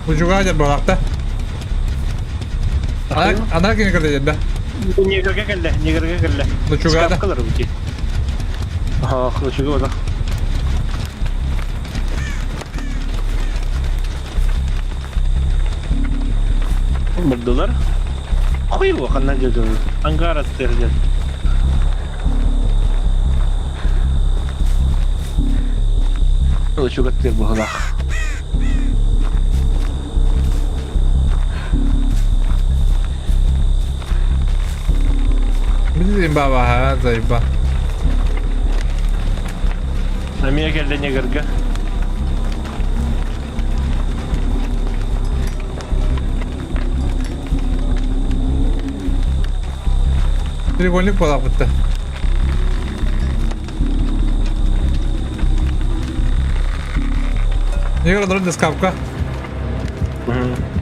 [SPEAKER 1] Учугадя балакта. Ана кини кэлэ да.
[SPEAKER 3] Негрге кэллэ, негрге кэллэ.
[SPEAKER 1] Лучугада.
[SPEAKER 3] Скапкалар бути. Ага, лучугада. Бардылар. Хуево ханна дедим. Ангар аттыр дед. Лучугаттыр быһылаах.
[SPEAKER 1] Билин баба, заеба.
[SPEAKER 3] Эмиэ кэллэ негрга.
[SPEAKER 1] Треугольник буолаппыт. Негр олорон дескапка.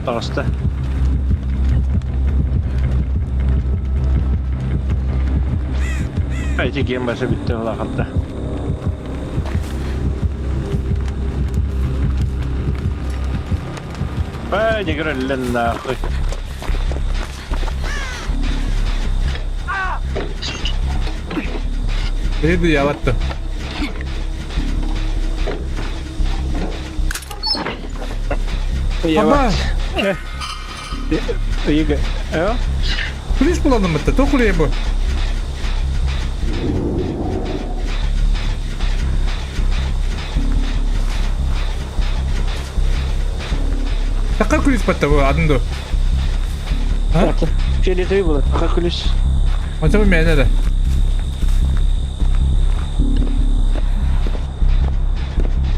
[SPEAKER 3] Таҕыста. Эти киэн баса бүттэ улаахатта. Ай, негр өллөн нахуй.
[SPEAKER 1] Бириди ялатты. Аба!
[SPEAKER 3] Ыйга. Э?
[SPEAKER 1] Кулиш буладым бітті, то кулей бу. Такка кулис бітті бу, адынды. А?
[SPEAKER 3] Фиолетовый было. Как кулис?
[SPEAKER 1] Хотя бы меня да.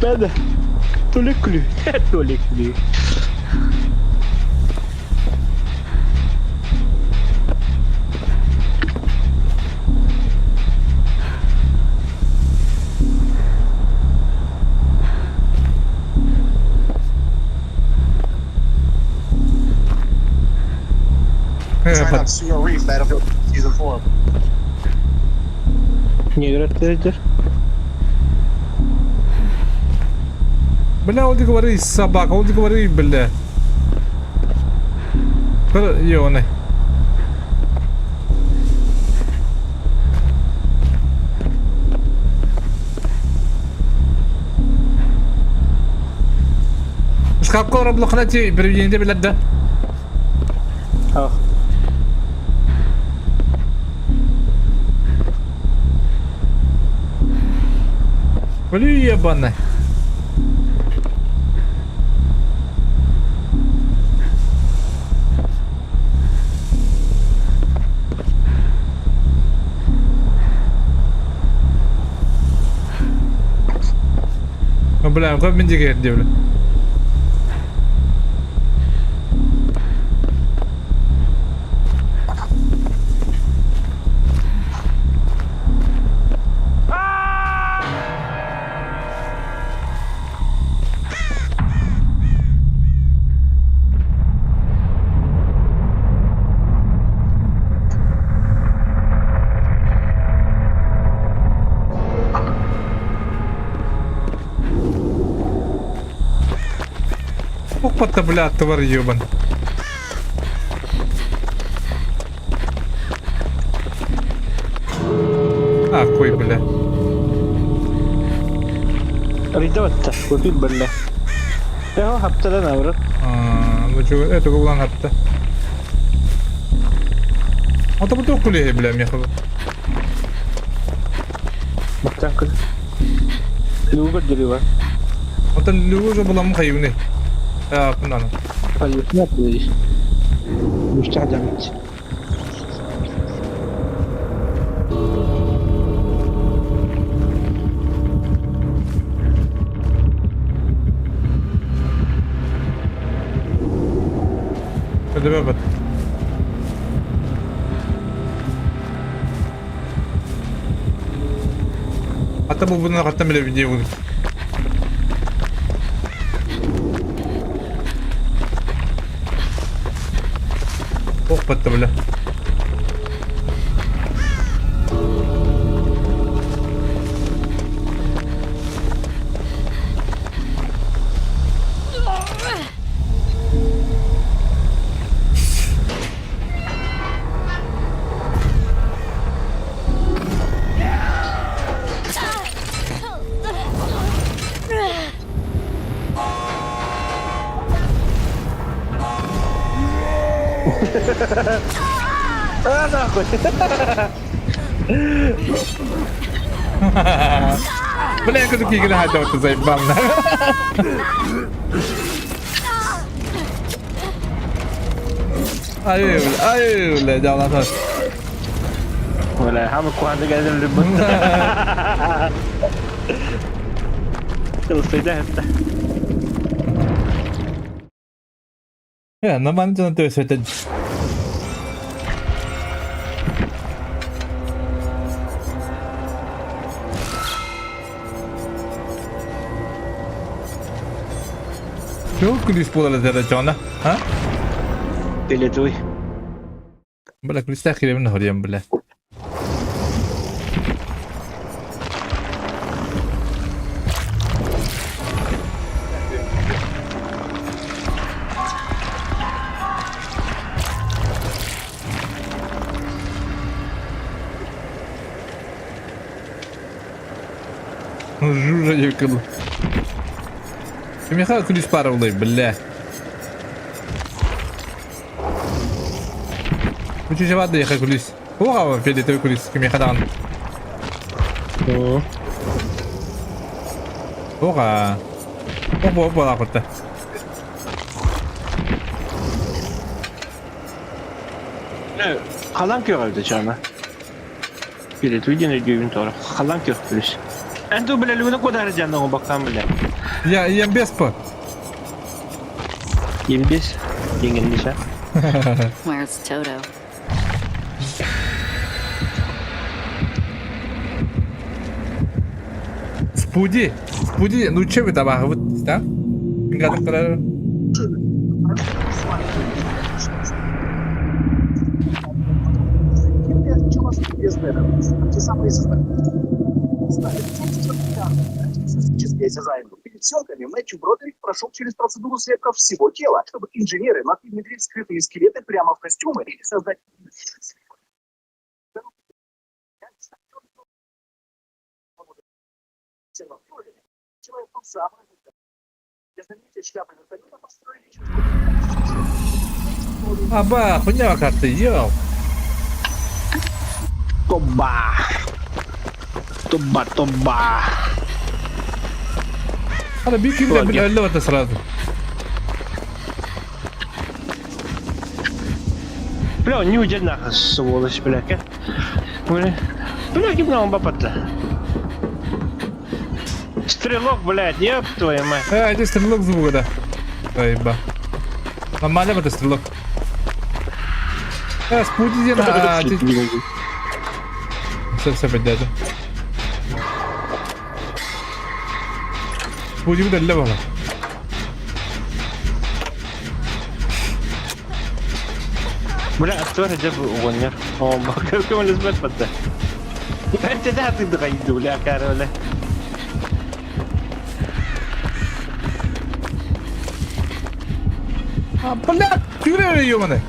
[SPEAKER 3] Да-да. Толик күлүү. Толик күлүү.
[SPEAKER 8] Trying out Sugar Reef, Battlefield Season 4.
[SPEAKER 3] Негр
[SPEAKER 1] Бля, ол говори, собака, ол говори, бля. Ёны. Шкафка ораблықына те бір біледі.
[SPEAKER 3] Ах.
[SPEAKER 1] Блю ебаный. Бля, көп мен деге бля. Опа-то, бля, тварь ебан. Ахуй, бля.
[SPEAKER 3] Ридаватта, купить бля. Эho хаптадан аврат.
[SPEAKER 1] Аа, это булан хапта. Ата бу туох күлүһэ билэ миэхэ.
[SPEAKER 3] Бактан кыл. Люга дерева.
[SPEAKER 1] Ата люга же буламын хайыбыны. Аа, пынаны.
[SPEAKER 3] Конечно, будешь. Муштах жамит.
[SPEAKER 1] Өдөбөбөт. Ата булбунан хаттан биле видео буду. Ох батта бля.
[SPEAKER 3] А, нахуй!
[SPEAKER 1] Бля, я такие гранаты вот заебал. Ай, бля, ай, бля, дала
[SPEAKER 3] Бля, хамы куанды газем любит. Тылсыйда это.
[SPEAKER 1] Я, нормально то есть это. Чего күлүс буолар этэ дьоно, а?
[SPEAKER 3] Билетуй.
[SPEAKER 1] Бля, күлүстээх кирэбин хоруйан бля. Жужа якыл. Кимиэхэ күлүс баара булай, бля. Учучават да яха күлүс. Оға фиолетовый күлүс кимиэхэ даҕаны. Оға. Опа, опа, лапырта.
[SPEAKER 3] Халан көх чана. Фиолетовый диэн өйдүүбүн тоҕо. Халан көх плюс. Эн ту билэлүгүнэ кудаары дьаннаҕын баккаан билэ.
[SPEAKER 1] Я, я без по.
[SPEAKER 3] 25 деңгенде
[SPEAKER 9] Where's Toto?
[SPEAKER 1] Спуди. Спуди, ну чем это вот, да? Гадок
[SPEAKER 6] Перед съемками Мэтью Бродерик прошел через процедуру слепка всего тела, чтобы инженеры могли внедрить скрытые скелеты прямо в костюмы и создать...
[SPEAKER 1] Аба, хуйня карты, йоу.
[SPEAKER 3] Тоба. Тоба, тоба.
[SPEAKER 1] Ана бик кимде бир өллө бата сразу.
[SPEAKER 3] Бля, он не уйдет нахуй, сволочь, бля. Бля, бля, кем нам бапата? Стрелок, блядь, ёб твою мать.
[SPEAKER 1] Э, это стрелок звука, да. Ой, ба. Нормально это стрелок. Э, спутите на... Все, все, поддержу. Спутик дали было.
[SPEAKER 3] Бля, актер где был угонер? О, как он лизбет подда. Это да, ты дохайду, бля, короле.
[SPEAKER 1] А, бля, тюря, ёбаный.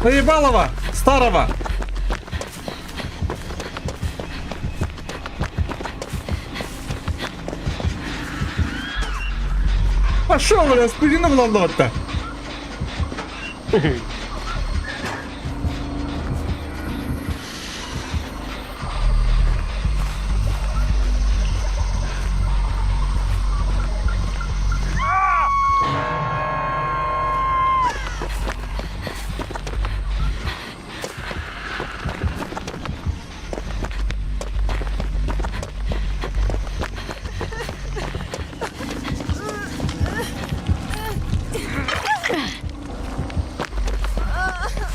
[SPEAKER 1] Наебалова! Старого! Пошел, бля, спудина булаллыбатта.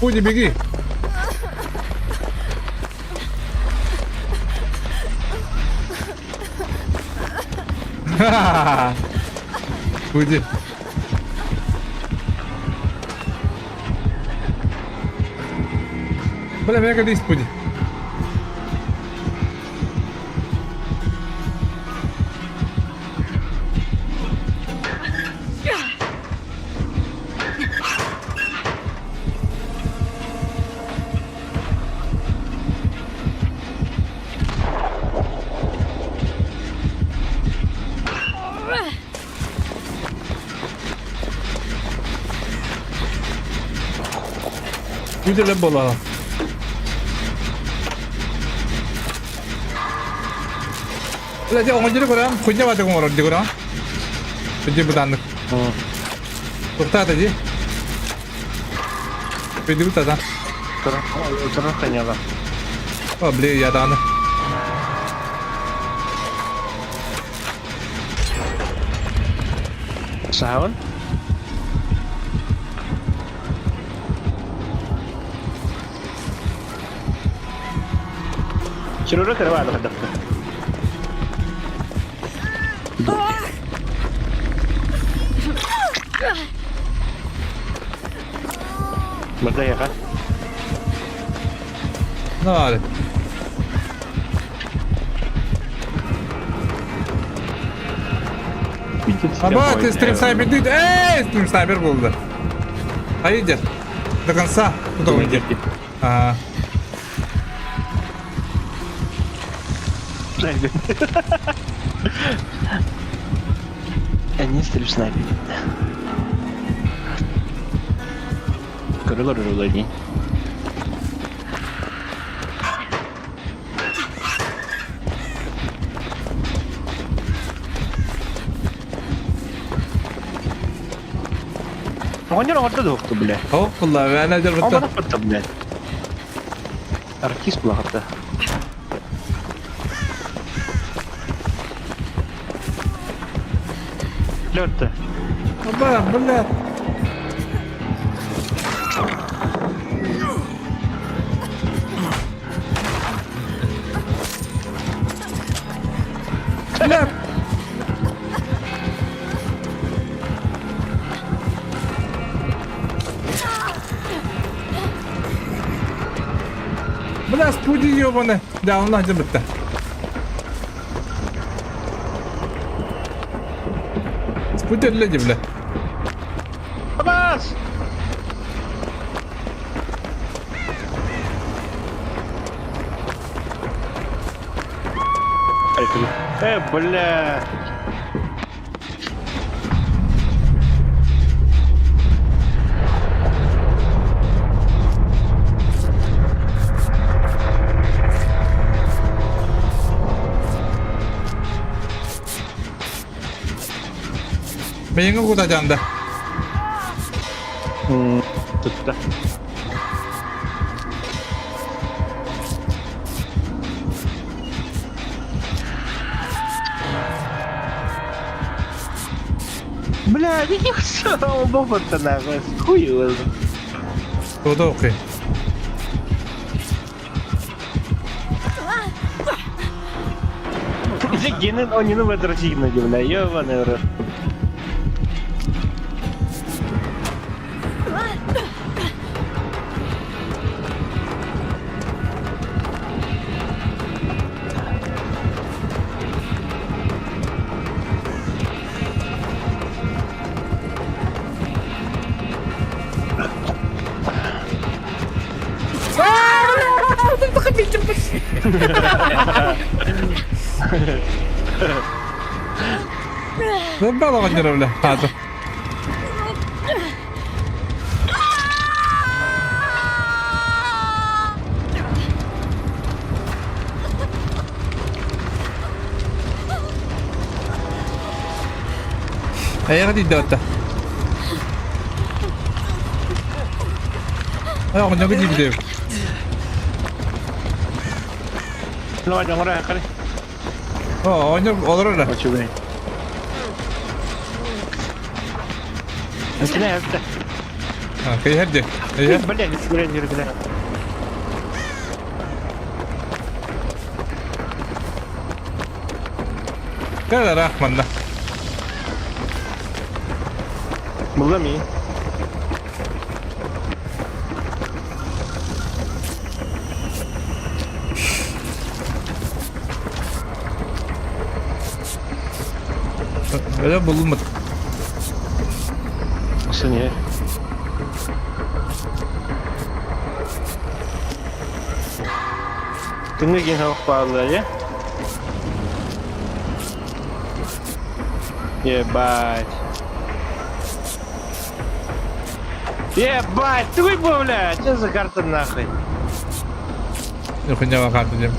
[SPEAKER 1] Пуди, беги! Ха-ха-ха! Пуди. Бля, меня кадись, Пуди. Пуди ле буолла. Бля, дьэ оҥодьуру көрөм, хуйня баатык оҥорор дии көрөм. Дии бытааннык. Туохтаата дии? Өйдүбүт ата.
[SPEAKER 3] Турар ханяла.
[SPEAKER 1] О, бля, я даҕаны.
[SPEAKER 3] Саһаҕын? Сережа кырабаады хайдахта. Барда
[SPEAKER 1] Наар. Аба, ты стрим снайпер, ты... Эй, стрим снайпер был, А идет. До конца. Куда он идет? Ага.
[SPEAKER 3] Снайпер. Они стрим снайпер. Көрөлөр өрөлөр дии. Оҕонньор оҥордо дуохту, бля.
[SPEAKER 1] Оп, булла, мен әдер бітті.
[SPEAKER 3] Оҥорох бытта, бля. Артист булаҕытта. Лётта.
[SPEAKER 1] Аба, бля. Бля. Бля, спуди ебаный. Да, он надо бітті. Спуди леди, бля.
[SPEAKER 3] Абас! Бля.
[SPEAKER 1] Мейіңі куда жанды.
[SPEAKER 3] Тутта. Бля, каких бобот-то нахуй, хуй его.
[SPEAKER 1] Туда окей.
[SPEAKER 3] Генен онину выдрочигна, бля, ёбаный в рот.
[SPEAKER 1] Забрал оҕонньоро, бля, хаата. Эйиэхэ тиийдэ батта. Ай, оҕонньорго тиийбитим.
[SPEAKER 3] Давай, оҥоро, хали.
[SPEAKER 1] О, оҕонньор олорор эрэ.
[SPEAKER 3] Очугай. Начинай это.
[SPEAKER 1] А, кэйһэр дии. Эйэ.
[SPEAKER 3] Блин, блин, блин.
[SPEAKER 1] Кэл ыраах манна.
[SPEAKER 3] Булла ми.
[SPEAKER 1] Öyle bulunmadı.
[SPEAKER 3] Сине. Тыҥы киһи бааллар, Ебать. Ебать, ты бля, что за карта нахуй?
[SPEAKER 1] Нихуя карта диэн.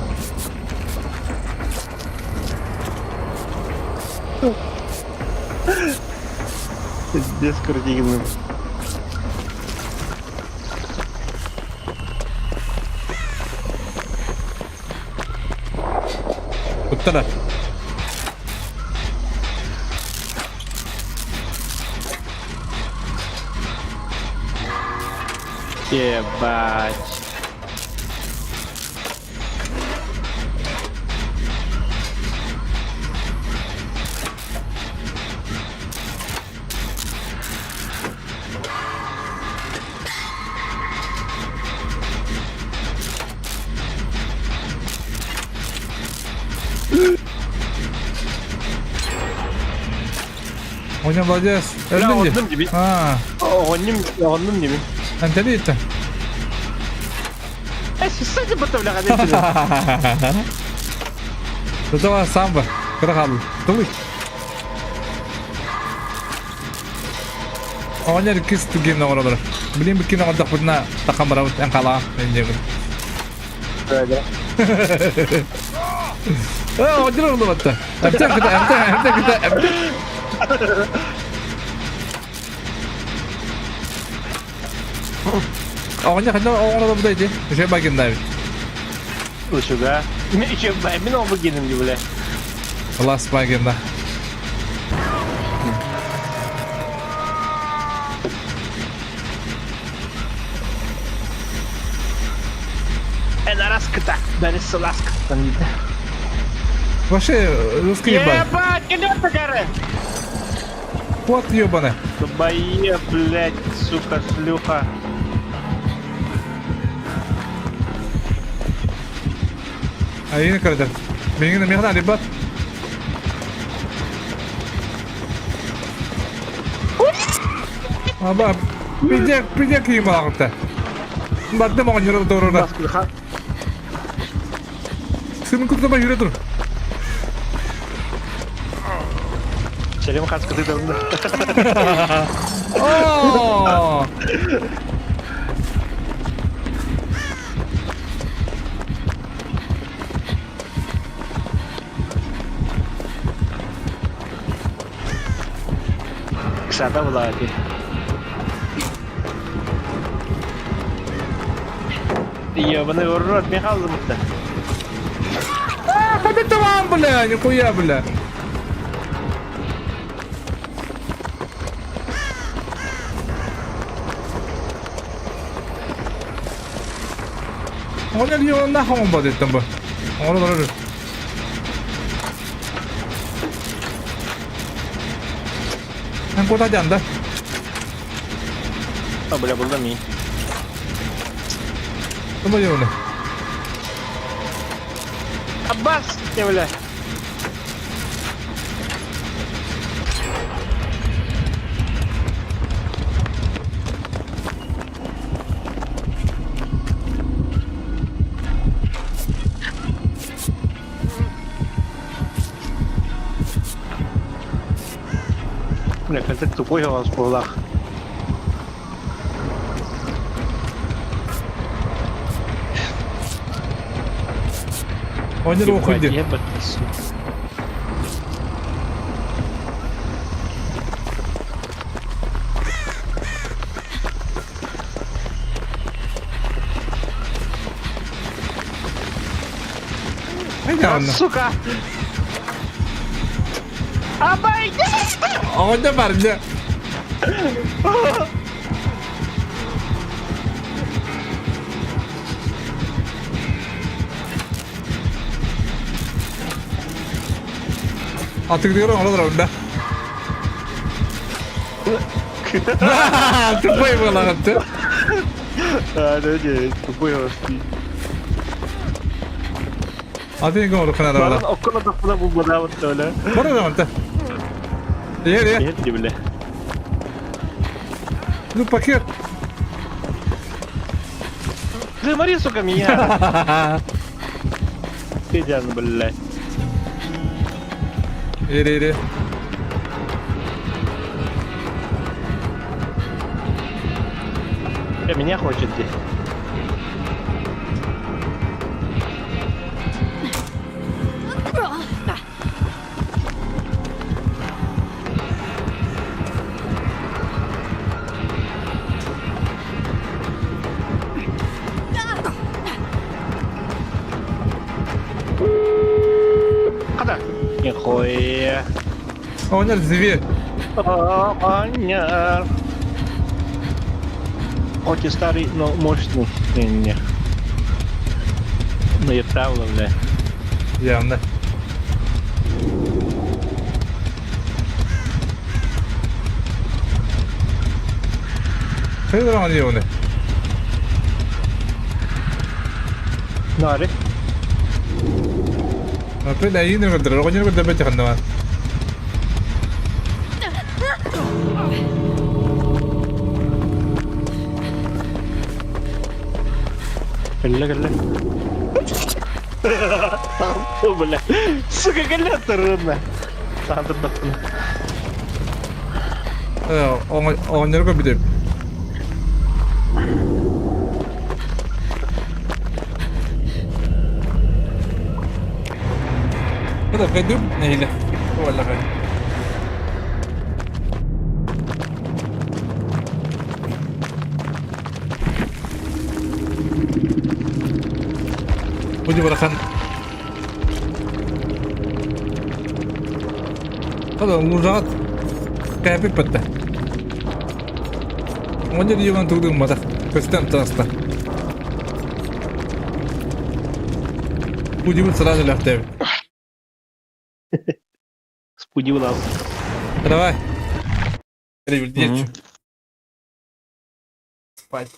[SPEAKER 3] Пиздец крутигин.
[SPEAKER 1] Куттара.
[SPEAKER 3] Ебать.
[SPEAKER 1] Оня молодец. Өлдүн дии.
[SPEAKER 3] Оннум диби.
[SPEAKER 1] Аа,
[SPEAKER 3] Оҕонньум, оҕоннум диби.
[SPEAKER 1] Антони итте.
[SPEAKER 3] Э, кстати, потом бля, ходить.
[SPEAKER 1] Тутала самба. Кыра хаалла. Тулуй. Оҕонньор иккис түгэн оҥороллор. Билин биккин оҥордохпутуна тахан барабыт эн халаа диэбин. Э, оҕонньор оҥорбатта. Эмтэн кыта, эмтэн, эмтэн кыта, эмтэн. Оҕонньор ханна оҥоролор ити? Үчүгэй багиннаабит.
[SPEAKER 3] Учуга. Еще мин ол гиним ди бля.
[SPEAKER 1] Лас багинна.
[SPEAKER 3] Эн араскыта. Бәрі сыласкыттан дейді.
[SPEAKER 1] Вообще, русский ебать.
[SPEAKER 3] Ебать, кілет гары.
[SPEAKER 1] Вот ебаный.
[SPEAKER 3] Долбоеб, блядь, сука, шлюха.
[SPEAKER 1] Айыны көрдөр. Миигин миэхэ арыйбат. Аба, пиздец, пиздец киһи балаҕытта. Бардым оҕонньоро дорура. Сымын курдук юрэ тур.
[SPEAKER 3] Сәлем хаскыты дылды.
[SPEAKER 1] Оо!
[SPEAKER 3] Ксата была ти. Ебаный в рот, Михаил-то.
[SPEAKER 1] А, это вам, бля, нихуя, бля. Оҕонньор нахуй оҥорбот бу. Оҥорор олорор. Эн куотаадьан да?
[SPEAKER 3] А, бля, булда ми.
[SPEAKER 1] Ким ойууну?
[SPEAKER 3] Аббас, не, бля. Бля, это тупой голос буоллах.
[SPEAKER 1] Оонньор уохуй дии.
[SPEAKER 3] Сука! Обойди!
[SPEAKER 1] Оҕонньор бар дьэ. Атыгдыгар оҥоролор онда. Тупой буолаҕын
[SPEAKER 3] А, да, не, тупой hosti.
[SPEAKER 1] Атын оҥоруохха наада
[SPEAKER 3] Баран окконо тахпына булбадаабыт толя.
[SPEAKER 1] Бара да манта. Иһэр иһэр.
[SPEAKER 3] Иһэр дии биле.
[SPEAKER 1] Ну пакет.
[SPEAKER 3] Ты смотри, сука, меня. Ты блядь.
[SPEAKER 1] Ири ири.
[SPEAKER 3] Меня хочет здесь. Хата. Нихуя.
[SPEAKER 1] Оҕонньор зверь.
[SPEAKER 3] Оҕонньор. Хоть и старый, но мощный. Не-не. Ну я правда, бля.
[SPEAKER 1] Явно. Хайдах аны
[SPEAKER 3] Нари.
[SPEAKER 1] Опять айыын көрдөрөр, оҕонньор көрдөрбөт ханна
[SPEAKER 3] Кэллэ кэллэ. Бля. Сука, кэллэ турунна. Саатырдахпына.
[SPEAKER 1] Оҕонньору көрбүтүм. Это пойдем или Оля. Будем барахан. Хада лужаҕа кээпиппэттэ. Оҕонньор ийэбин тугу да гымматах, көстөн таҕыста. Будибут сразу өлөхтөөбүт.
[SPEAKER 3] Спудил
[SPEAKER 1] Давай. Ребят, Спать.